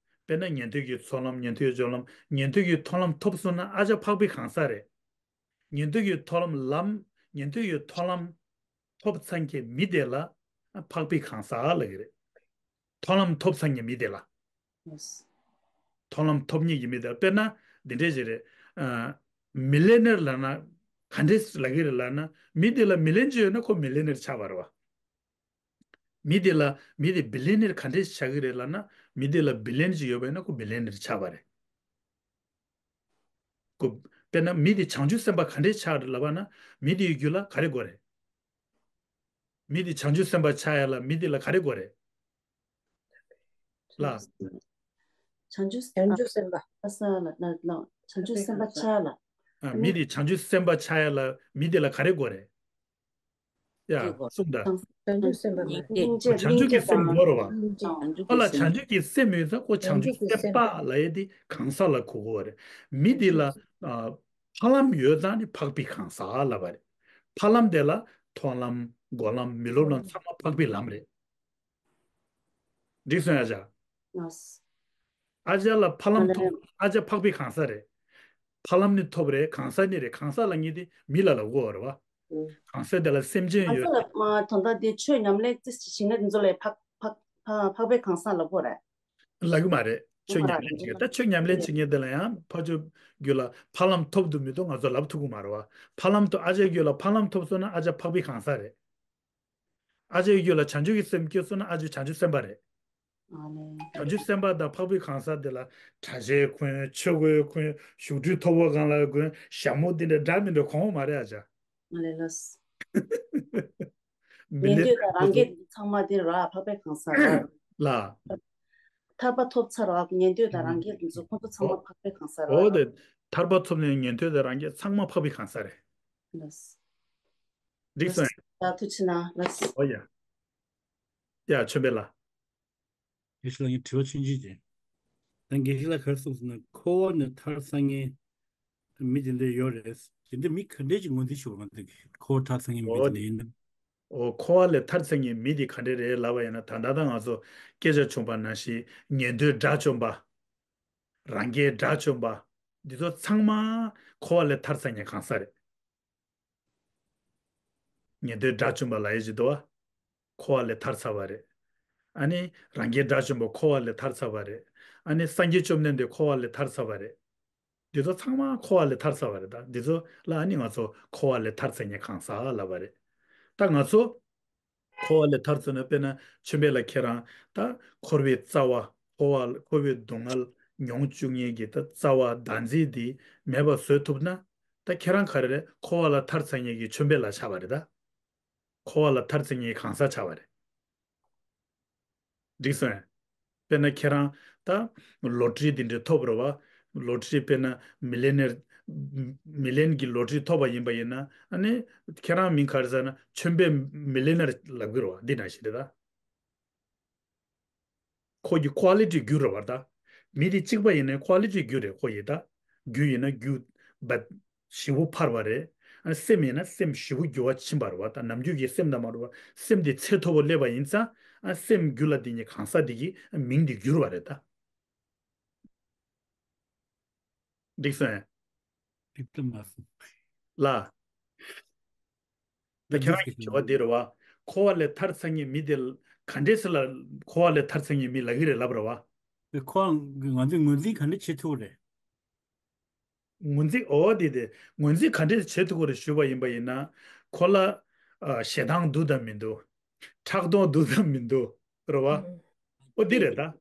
དཔེར་ན་ཉན་ཐོས་ཀྱི་ཚོགས་ལམ། ཉན་ཐོས་སྦྱོར་ལམ། ཉན་ཐོས་ཀྱི་མཐོང་ལམ་ཐོབ་སོང་ན་ཨ་ཅག་འཕགས་པའི་གང་ཟག་རེད། ཉན་ཐོས་ཀྱི་མཐོང་ལམ། ལམ། ཉན་ཐོས་ཀྱི་མཐོང་ལམ་ཐོབ་ཚར་མཁན་མི་དེ་ལ་འཕགས་པའི་གང་ཟག་ལབ་ཀྱི་རེད། མཐོང་ལམ་ཐོབ་ཚར་མཁན་མི་དེ་ལ། མཐོང་ལམ་ཐོབ་མཁན་གྱི་མི་དེ་ལ། དཔེར་ན་འདི་འདྲས་ཞིག་རེད། ཨ། མི་ལེ་ནེར་ལབ་ན་ག་འདྲས་ལབ་ཀྱི་རེད་ལབ་ན། མི་དེ་ལ་མི་ལེན་ཅིག་ཡོད་ན་ཁོ་མི་ལེ་ནེར་ཆགས་པ་རེད་པ། མི་དེ་ལ། མི་དེ་བི་ལེ་ནེར་ག་འདྲས་ཆགས་ཀྱི་རེད་ལབ་ན། མི་དེ་ལ་བི་ལེན་ཅིག་ཡོད་པ་ཡིན་ན་ཁོ་བི་ལེ་ནེར་ཆགས་པ་རེད། ཁོ། དཔེར་ན་མི་དེ་བྱང་ཆུབ་སེམས་དཔའ་ག་འདྲས་ཆགས་རེད་ལབ་པ་ན། མི་དེའི་རྒྱུད་ལ་ག་རེ་དགོས་རེད། མི་དེ་བྱང་ཆུབ་སེམས་དཔའ་ཆགས་ཡ་ལ་མི་དེ་ལ་ག་རེ་དགོས་རེད། ལ། བྱང་ཆུབ། བྱང་ཆུབ་སེམས་དཔའ། ཨ་ས་ལ་ལ་ལ། བྱང་ཆུབ་སེམས་དཔའ་ཆགས་ལ། ཨ། མི་དེ་བྱང་ཆུབ་སེམས་དཔའ་ཆགས་ཡ་ལ་མི་དེ་ལ་ག་རེ་དགོས་རེད། ཡ། གསུངས་དང་། བྱང་ཆུབ་སེམས་དཔའ་མ་རེད། སྙིང་རྗེ། བྱང་ཆུབ་ཀྱི་སེམས་དགོས་རེད་པ། ཨ་ལ། བྱང་ཆུབ་ཀྱི་སེམས་ཡོད་ཙང་ཁོ་བྱང་ཆུབ་སེམས་དཔའ་ལབ་ཡ་དེ་གང་ཟག་ལ་གོ་དགོས་པ་རེད། མི་དེ་ལ། ཨ། ཕ་ལམ་ཡོད་ཙང་ནི་འཕགས་པའི་གང་ཟག་ལབ་པ་རེད། ཕ་ལམ་དེ་ལ་མཐོང་ལམ། འགོག་ལམ། མི་སློབ་ལམ་ཚང་མ་འཕགས་པའི་ལམ་རེད། འགྲིག་སོང་ཡ་ཅག་ཨ་ཅག་ལ་ཕ་ལམ་ཐོབ། ཨ་ཅག་འཕགས་པའི་གང་ཟག་རེད། ཕ་ལམ་ནི་ཐོབ་རེད། གང་ཟག་ནི་རེད། གང་ཟག་ལབ་མཁན་དེ་མི་ལ་ལབ་དགོས་པ་རེད་པ། གང་ཟག་དེ་ལ་སེམས་ཅན་ཡོད། གང་ཟག་ལ་མ་དོན་དག་དེ་ཆོས་ཉམས་ལེན་ཅིག་བྱེད་མཁན་དེ་ཚོ་ལ་འཕགས་འཕགས་འཕགས་པའི་གང་ཟག་ལབ་དགོས་རེད། ལབ་ཀྱི་མ་རེད། ཆོས་ཉམས་ལེན་བྱེད་མཁན། ད་ཆོས་ཉམས་ལེན་བྱེད་མཁན་དེ་ལ་ཡང་ཕར་ཕྱོགས་རྒྱུད་ལ་ཕ་ལམ་ཐོབ་འདུག་མི་འདུག་ང་ཚོ་ལབ་ཐུབ་ཀྱི་མ་རེད་པ། ཕ་ལམ་ཐོབ། ཨ་ཅག་རྒྱུད་ལ་ཕ་ལམ་ཐོབ་སོང་ན་ཨ་ཅག་འཕགས་པའི་གང་ཟག་རེད། ཨ་ཅག་རྒྱུད་ལ་བྱང་ཆུབ་ཀྱི་སེམས་སྐྱེས་སོང་ན་ཨ་ཅག་བྱང་ཆུབ་སེམས་དཔའ་རེད། ཨ་ནི། བྱང་ཆུབ་སེམས་དཔའ་དང་འཕགས་པའི་གང་ཟག་དེ་ལ་གྲྭ་ཆས་གོན། ཆོས་གོས་གོན། བཞུགས་ཁྲི་མཐོ་པོ་སྒང་ལ་གོན། ཞྭ་མོ་འདི་འདྲ་འདྲ་མི་འདྲ་གོན་པ་མ་རེད་ཨ་ཅག་ཨ་ལས་ལགས། མི་ཉན་ལེ་ཐོས་དང་རང་རྒྱལ་ཚང་མ་དེ་ར་འཕགས་པའི་གང་ཟག་ར། ལ། ཐར་པ་ཐོབ་ཚར་བ་ཉན་ཐོས་དང་རང་རྒྱལ་དེ་ཚོ་ཁོང་ཚོ་ཚང་མ་འཕགས་པའི་གང་ཟག་ར། འོ་དེ། ཐར་པ་ཐོབ་ནས་ཉན་ཐོས་དང་རང་རྒྱལ་ཚང་མ་འཕགས་པའི་གང་ཟག་རེད། ལགས། འགྲིག་སོང་། ལགས། ཐུགས་རྗེ་གནང་། ལགས། འོ་ཡ། ཡ། ཆོས་འཕེལ་ལགས། དགེ་བཤེས་ལགས་ངས་དྲི་བ་ཆུང་ཆུང་ཅིག་ད་དགེ་བཤེས་ལགས་ག་རེ་གསུངས་སོང་ན་འཁོར་བ་ནས་ཐར་ཚར་མཁན་མི་དེ་འདྲ་ཡོད་རེད། དེ་འདྲ་མི་ག་འདྲས་ཀྱི་ངོས་འཛིན་ཞུ་བ་ང་ཚོ་གི་འཁོར་བ་ཐར་ཚར་མཁན་མི་དེ་འདྲ་ཡིན་ན། འོ། འཁོར་བ་ལས་ཐར་ཚར་མཁན་མི་དེ་ག་འདྲས་རེད་ལབ་པ་ཡིན་ན། ད་ལྟ་ད་ང་ཚོ་སྐད་ཆ་བྱུང་བ་ནང་བཞིན་ཉན་ཐོས་དགྲ་བཅོམ་པ། རང་རྒྱལ་དགྲ་བཅོམ་པ། འདི་ཚོ་ཚང་མ་འཁོར་བ་ལས་ཐར་ཚར་མཁན་གང་ཟག་རེད། ཉན་ཐོས་དགྲ་བཅོམ་པ་ལབ་ཡས་ཅིག་འདུག་པ། འཁོར་བ་ལས་ཐར་ཚར་བ་རེད། ཨ་ནི་རང་རྒྱལ་དགྲ་བཅོམ་པ་འཁོར་བ་ལས་ཐར་ཚར་བ་རེད། ཨ་ནི་སངས་རྒྱས་བཅོམ་ལྡན་འདས་འཁོར་བ་ལས་ཐར་ཚར་བ་རེད། འདི་ཚོ་ཚང་མ་འཁོར་བ་ལས་ཐར་ཚར་བ་རེད། ད་འདི་ཚོ་ལ་ཨ་ནི་ང་ཚོ་འཁོར་བ་ལས་ཐར་ཚར་མཁན་གང་ཟག་ལབ་པ་རེད། ད་ང་ཚོ་འཁོར་བ་ལས་ཐར་ཚར་ན། དཔེར་ན་ཆོས་འཕེལ་ལགས་ཁྱེད་རང་ད་འཁོར་བའི་རྩ་བ། འཁོར་བ། འཁོར་བའི་སྡུག་བསྔལ་མྱོང་བཅུག་མཁན་གྱི་ད་རྩ་བ་བདག་འཛིན་འདི་མེད་པ་བཟོ་ཐུབ་ན། ད་ཁྱེད་རང་ག་རེ་རེད། འཁོར་བ་ལ་ཐར་ཚར་མཁན་གྱི་ཆོས་འཕེལ་ལགས་ཆགས་པ་རེད་ད། འཁོར་བ་ལ་ཐར་ཚར་མཁན་གྱི་གང་ཟག་ཆགས་པ་རེད། འགྲིག་སོང་ངས། དཔེར་ན་ཁྱེད་རང་ད་ལོ་ཊ་རི་འདི་འདྲ་ཐོབ་རེད་པ། ལོ་ཊ་རི་དཔེར་ན་མི་ལེ་ནེར། མི་ལེན་གྱི་ལོ་ཊ་རི་ཐོབ་པ་ཡིན་པ་ཡིན་ན། ཨ་ནི་ཁྱེད་རང་མིང་ག་རེ་ཟེར་ན་ཆོས་འཕེལ་མི་ལེ་ནེར་ལབ་ཀྱི་རེད་པ། འདི་ནང་བཞིན་རེད་ད། ཁོ་གི་ཀོ་ལི་ཊི་བསྒྱུར་རེད་པ་ད། མི་དེ་གཅིག་པ་ཡིན་ནའི་ཀོ་ལི་ཊི་བསྒྱུར་རེད། ཁོ་ཡི་ད། རྒྱུ་ཡིན་ན་རྒྱུ་བ་ཞེ་པོ་འཕར་བ་རེད། ཨ། སེམས་ཡིན་ན་སེམས་ཞེ་པོ་འགྱུར་བ་ཕྱིན་པ་རེད་པ་ད། ནམ་རྒྱུན་གྱི་སེམས་དང་མ་འདྲ་བ། སེམས་དེ་ཚད་མཐོ་པོ་སླེབས་པ་ཡིན་ཙང་། ཨ། སེམས་རྒྱུད་ལ་དེ་ཉིད་གང་ཟག་དེ་གི་མིང་དེ་བསྒྱུར་བ་རེད་ད། འགྲིག་སོང་ངས། འགྲིག་ཏུ་མ་སོང་། ལ། ད་ཁྱེད་རང་གི་དྲི་བ་འདི་རེད་པ། འཁོར་བ་ལས་ཐར་ཚར་མཁན་མི་དེ་ག་འདྲས་སེ་ལ་འཁོར་བ་ལས་ཐར་ཚར་མཁན་མི་ལབ་ཀྱི་རེད་ལབ་རེད་པ། འཁོར་བ་ང་ཚོས་ངོས་འཛིན་ག་འདྲས་བྱེད་ཐུབ་རེད། ངོས་འཛིན་འོ་དེ་དེ་ངོས་འཛིན་ག་འདྲས་བྱེད་ཐུབ་ཀྱི་རེད་ཞུས་པ་ཡིན་པ་ཡིན་ན། ཁོ་ལ་ཨ་ཞེ་སྡང་འདུག་དམ་མི་འདུག་ཕྲག་དོག་འདུག་དམ་མི་འདུག་རེད་བ། ཨང་། ཨོ་འདི་རེད་ད།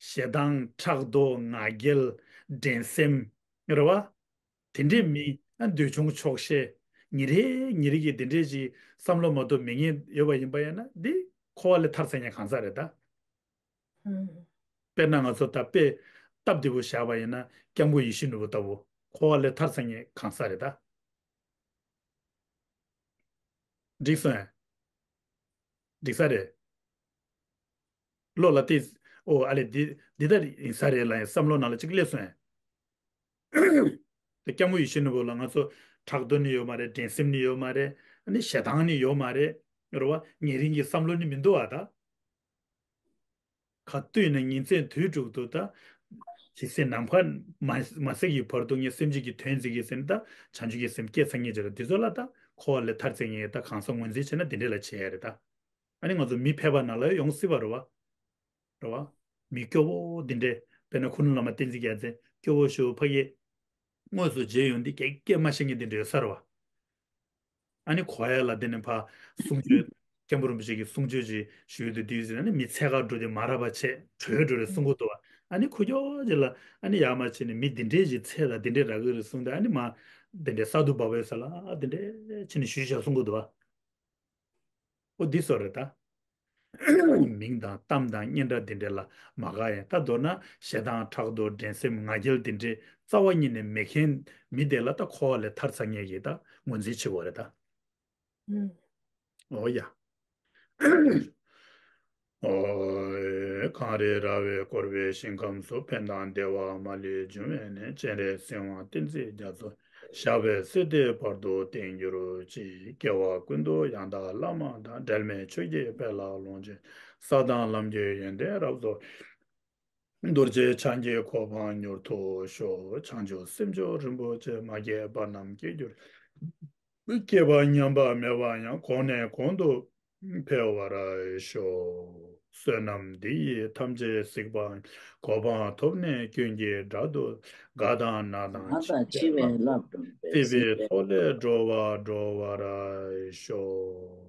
ཞེ་སྡང་ཕྲག་དོག་ང་རྒྱལ་འགྲན་སེམས་རེད་བ། དེ་འདྲའི་མི་ཨ་འདོད་ཆུང་ཆོག་ཤེས་ཉེ་རེ་ཉེ་རེ་གི་དེ་འདྲའི་ཅིག་བསམ་བློ་མ་གཏོགས་མི་ངན་ཡོད་པ་ཡིན་པ་ཡིན་ན་འདི་འཁོར་བ་ལས་ཐར་ཚར་མཁན་གང་ཟག་རེད་ད། ཨང་། དཔེར་ན་ང་ཚོ་ད་དཔེ་སྟབས་བདེ་པོ་བཞག་པ་ཡིན་ན་སྐྱབས་མགོན་ཡིད་བཞིན་ནོར་བུ་ལྟ་བུ་འཁོར་བ་ལས་ཐར་ཚར་མཁན་གང་ཟག་རེད་ད། འགྲིག་སོང་ངས། འགྲིག་ས་རེད། བློ་ལ་བལྟས། ཨོ་ཨ་ལས་འདི་འདི་ལྟར་ཡིན་ས་རེད་ལབ་ཡང་བསམ་བློ་ནང་ལ་གཅིག་སླེབས་སོང་ངས། དེ་སྐྱབས་མགོན་ཡིད་བཞིན་ནོར་བུ་ལ་ང་ཚོ་ཕྲག་དོག་ནི་ཡོད་མ་རེད། འགྲན་སེམས་ནི་ཡོད་མ་རེད། ཨ་ནི་ཞེ་སྡང་ནི་ཡོད་མ་རེད། རེད་བ། ཉེ་རིང་གི་བསམ་བློ་ནི་མི་འདུག་བ་ད། ག་དུས་ནས་ཉིན་མཚན་དུས་དྲུག་ཏུ་ད། ཇི་སྲིད་ནམ་མཁའ་མ་མ་ཟད་ཀྱི་བར་དུ་ངས་སེམས་ཅན་གྱི་དོན་མཛད་ཀྱི་ཟེར་ནས་ད་བྱང་ཆུབ་ཀྱི་སེམས་བསྐྱེད་ཚར་མཁན་ཅིག་རེད། འདི་ཚོ་ལ་ད་འཁོར་བ་ལས་ཐར་ཚར་མཁན་ད་གང་ཟག་ངོས་འཛིན་བྱས་ན་འདི་འདྲས་ལ་བྱེད་ཡ་རེད་ད། ཨ་ནི་ང་ཚོ་མི་ཕལ་པ་ནང་ལ་ཡོང་སྲིད་པ་རེད་བ། རེད་བ། མི་སྐྱོ་བོ་འདི་འདྲས་དཔེར་ན་ཁུ་ནུ་བླ་མ་བསྟན་འཛིན་རྒྱལ་མཚན་སྐྱོ་བོ་ཞེ་པོ་ཕ་གི་དངོས་སུ་མཇལ་ཡོང་དུས་སྐད་སྐད་མ་བཤད་མཁན་འདི་འདྲས་ཡོད་ས་རེད་བ། ཨ་ནི་གོ་ཡ་ལ་དེ་ནས་ཕ་གསུང་ཆོས་མཁན་པོ་རིན་པོ་ཆེ་གིས་གསུང་ཆོས་ཅིག་ཞུས་དུས་དུས་ཟིན་ཨ་ནི་མི་འཚོལ་ག་འགྲོ་དུས་མ་རག་པ་བྱས་བྲོས་འགྲོ་རེད་གསུང་གི་འདུག་བ། ཨ་ནི་ཁོ་ཁྱོ་ཅིག་ལ་ཨ་ནི་ཡར་མར་བྱས་ནས་མི་འདི་འདྲས་ཅིག་འཚོལ་དང་འདི་འདྲས་རག་གི་རེད་གསུངས་ཏེ་ཨ་ནི་མ་འདི་འདྲས་ས་དུ་བབས་ཡོད་ས་ལ་ཨ་འདི་འདྲས་བྱས་ནས་ཞུས་བཞག་གསུང་གི་འདུག་བ། ཨོ་འདི་སོགས་རེད་ད། མིང་དང་གཏམ་དང་སྙན་གྲགས་འདི་འདྲས་ལ་མ་དགའ་ཡང་ད་མདོར་ན་ཞེ་སྡང་ཕྲག་དོག་འགྲན་སེམས་ང་རྒྱལ་འདི་འདྲས་རྩ་བ་ཉིད་ནས་མེད་མཁན་མི་དེ་ལ་ད་འཁོར་བ་ལས་ཐར་ཚར་མཁན་གྱི་ད་ངོས་འཛིན་བྱེད་དགོས་རེད་ད། ཨང་། ཨོ་ཡ། ཨོ། གངས་རི་ར་བས་བསྐོར་བའི་ཞིང་ཁམས་སུ། ཕན་དང་བདེ་བ་མ་ལུས་འབྱུང་བའི་གནས། སྤྱན་རས་གཟིགས་དབང་བསྟན་འཛིན་རྒྱ་མཚོ། ཞབས་པད་སྲིད་མཐའི་བར་དུ་བརྟན་གྱུར་ཅིག་དགེ་བ་ཀུན་ཏུ་ཡང་དག་བླ་མ་དང་། འབྲལ་མེད་ཆོས་ཀྱི་དཔལ་ལ་ལོངས་སྤྱོད། ས་དང་ལམ་གྱི་ཡོན་ཏན་རབ་རྫོགས། རྡོ་རྗེ་འཆང་གི་གོ་འཕང་མྱུར་ཐོབ་ཤོག་བྱང་ཆུབ་སེམས་མཆོག་རིན་པོ་ཆེ། མ་སྐྱེས་པ་རྣམས་སྐྱེ་གྱུར། སྐྱེས་པ་ཉམས་པ་མེད་པ་ཡང་། གོང་ནས་གོང་དུ་འཕེལ་བར་ཤོག་བསོད་ནམས་འདི་ཡིས་ཐམས་ཅད་གཟིགས་པ། གོ་འཕང་ཐོབ་ནས་ཀུན་གྱི་བདག་ཏུ། རྒ་དང་ན་དང་ན་དང་འཆི་བའི་རླབས་ལ་སྲིད་པའི་མཐོ་ལས་སྒྲོལ་བ་སྒྲོལ་བར་ཤོག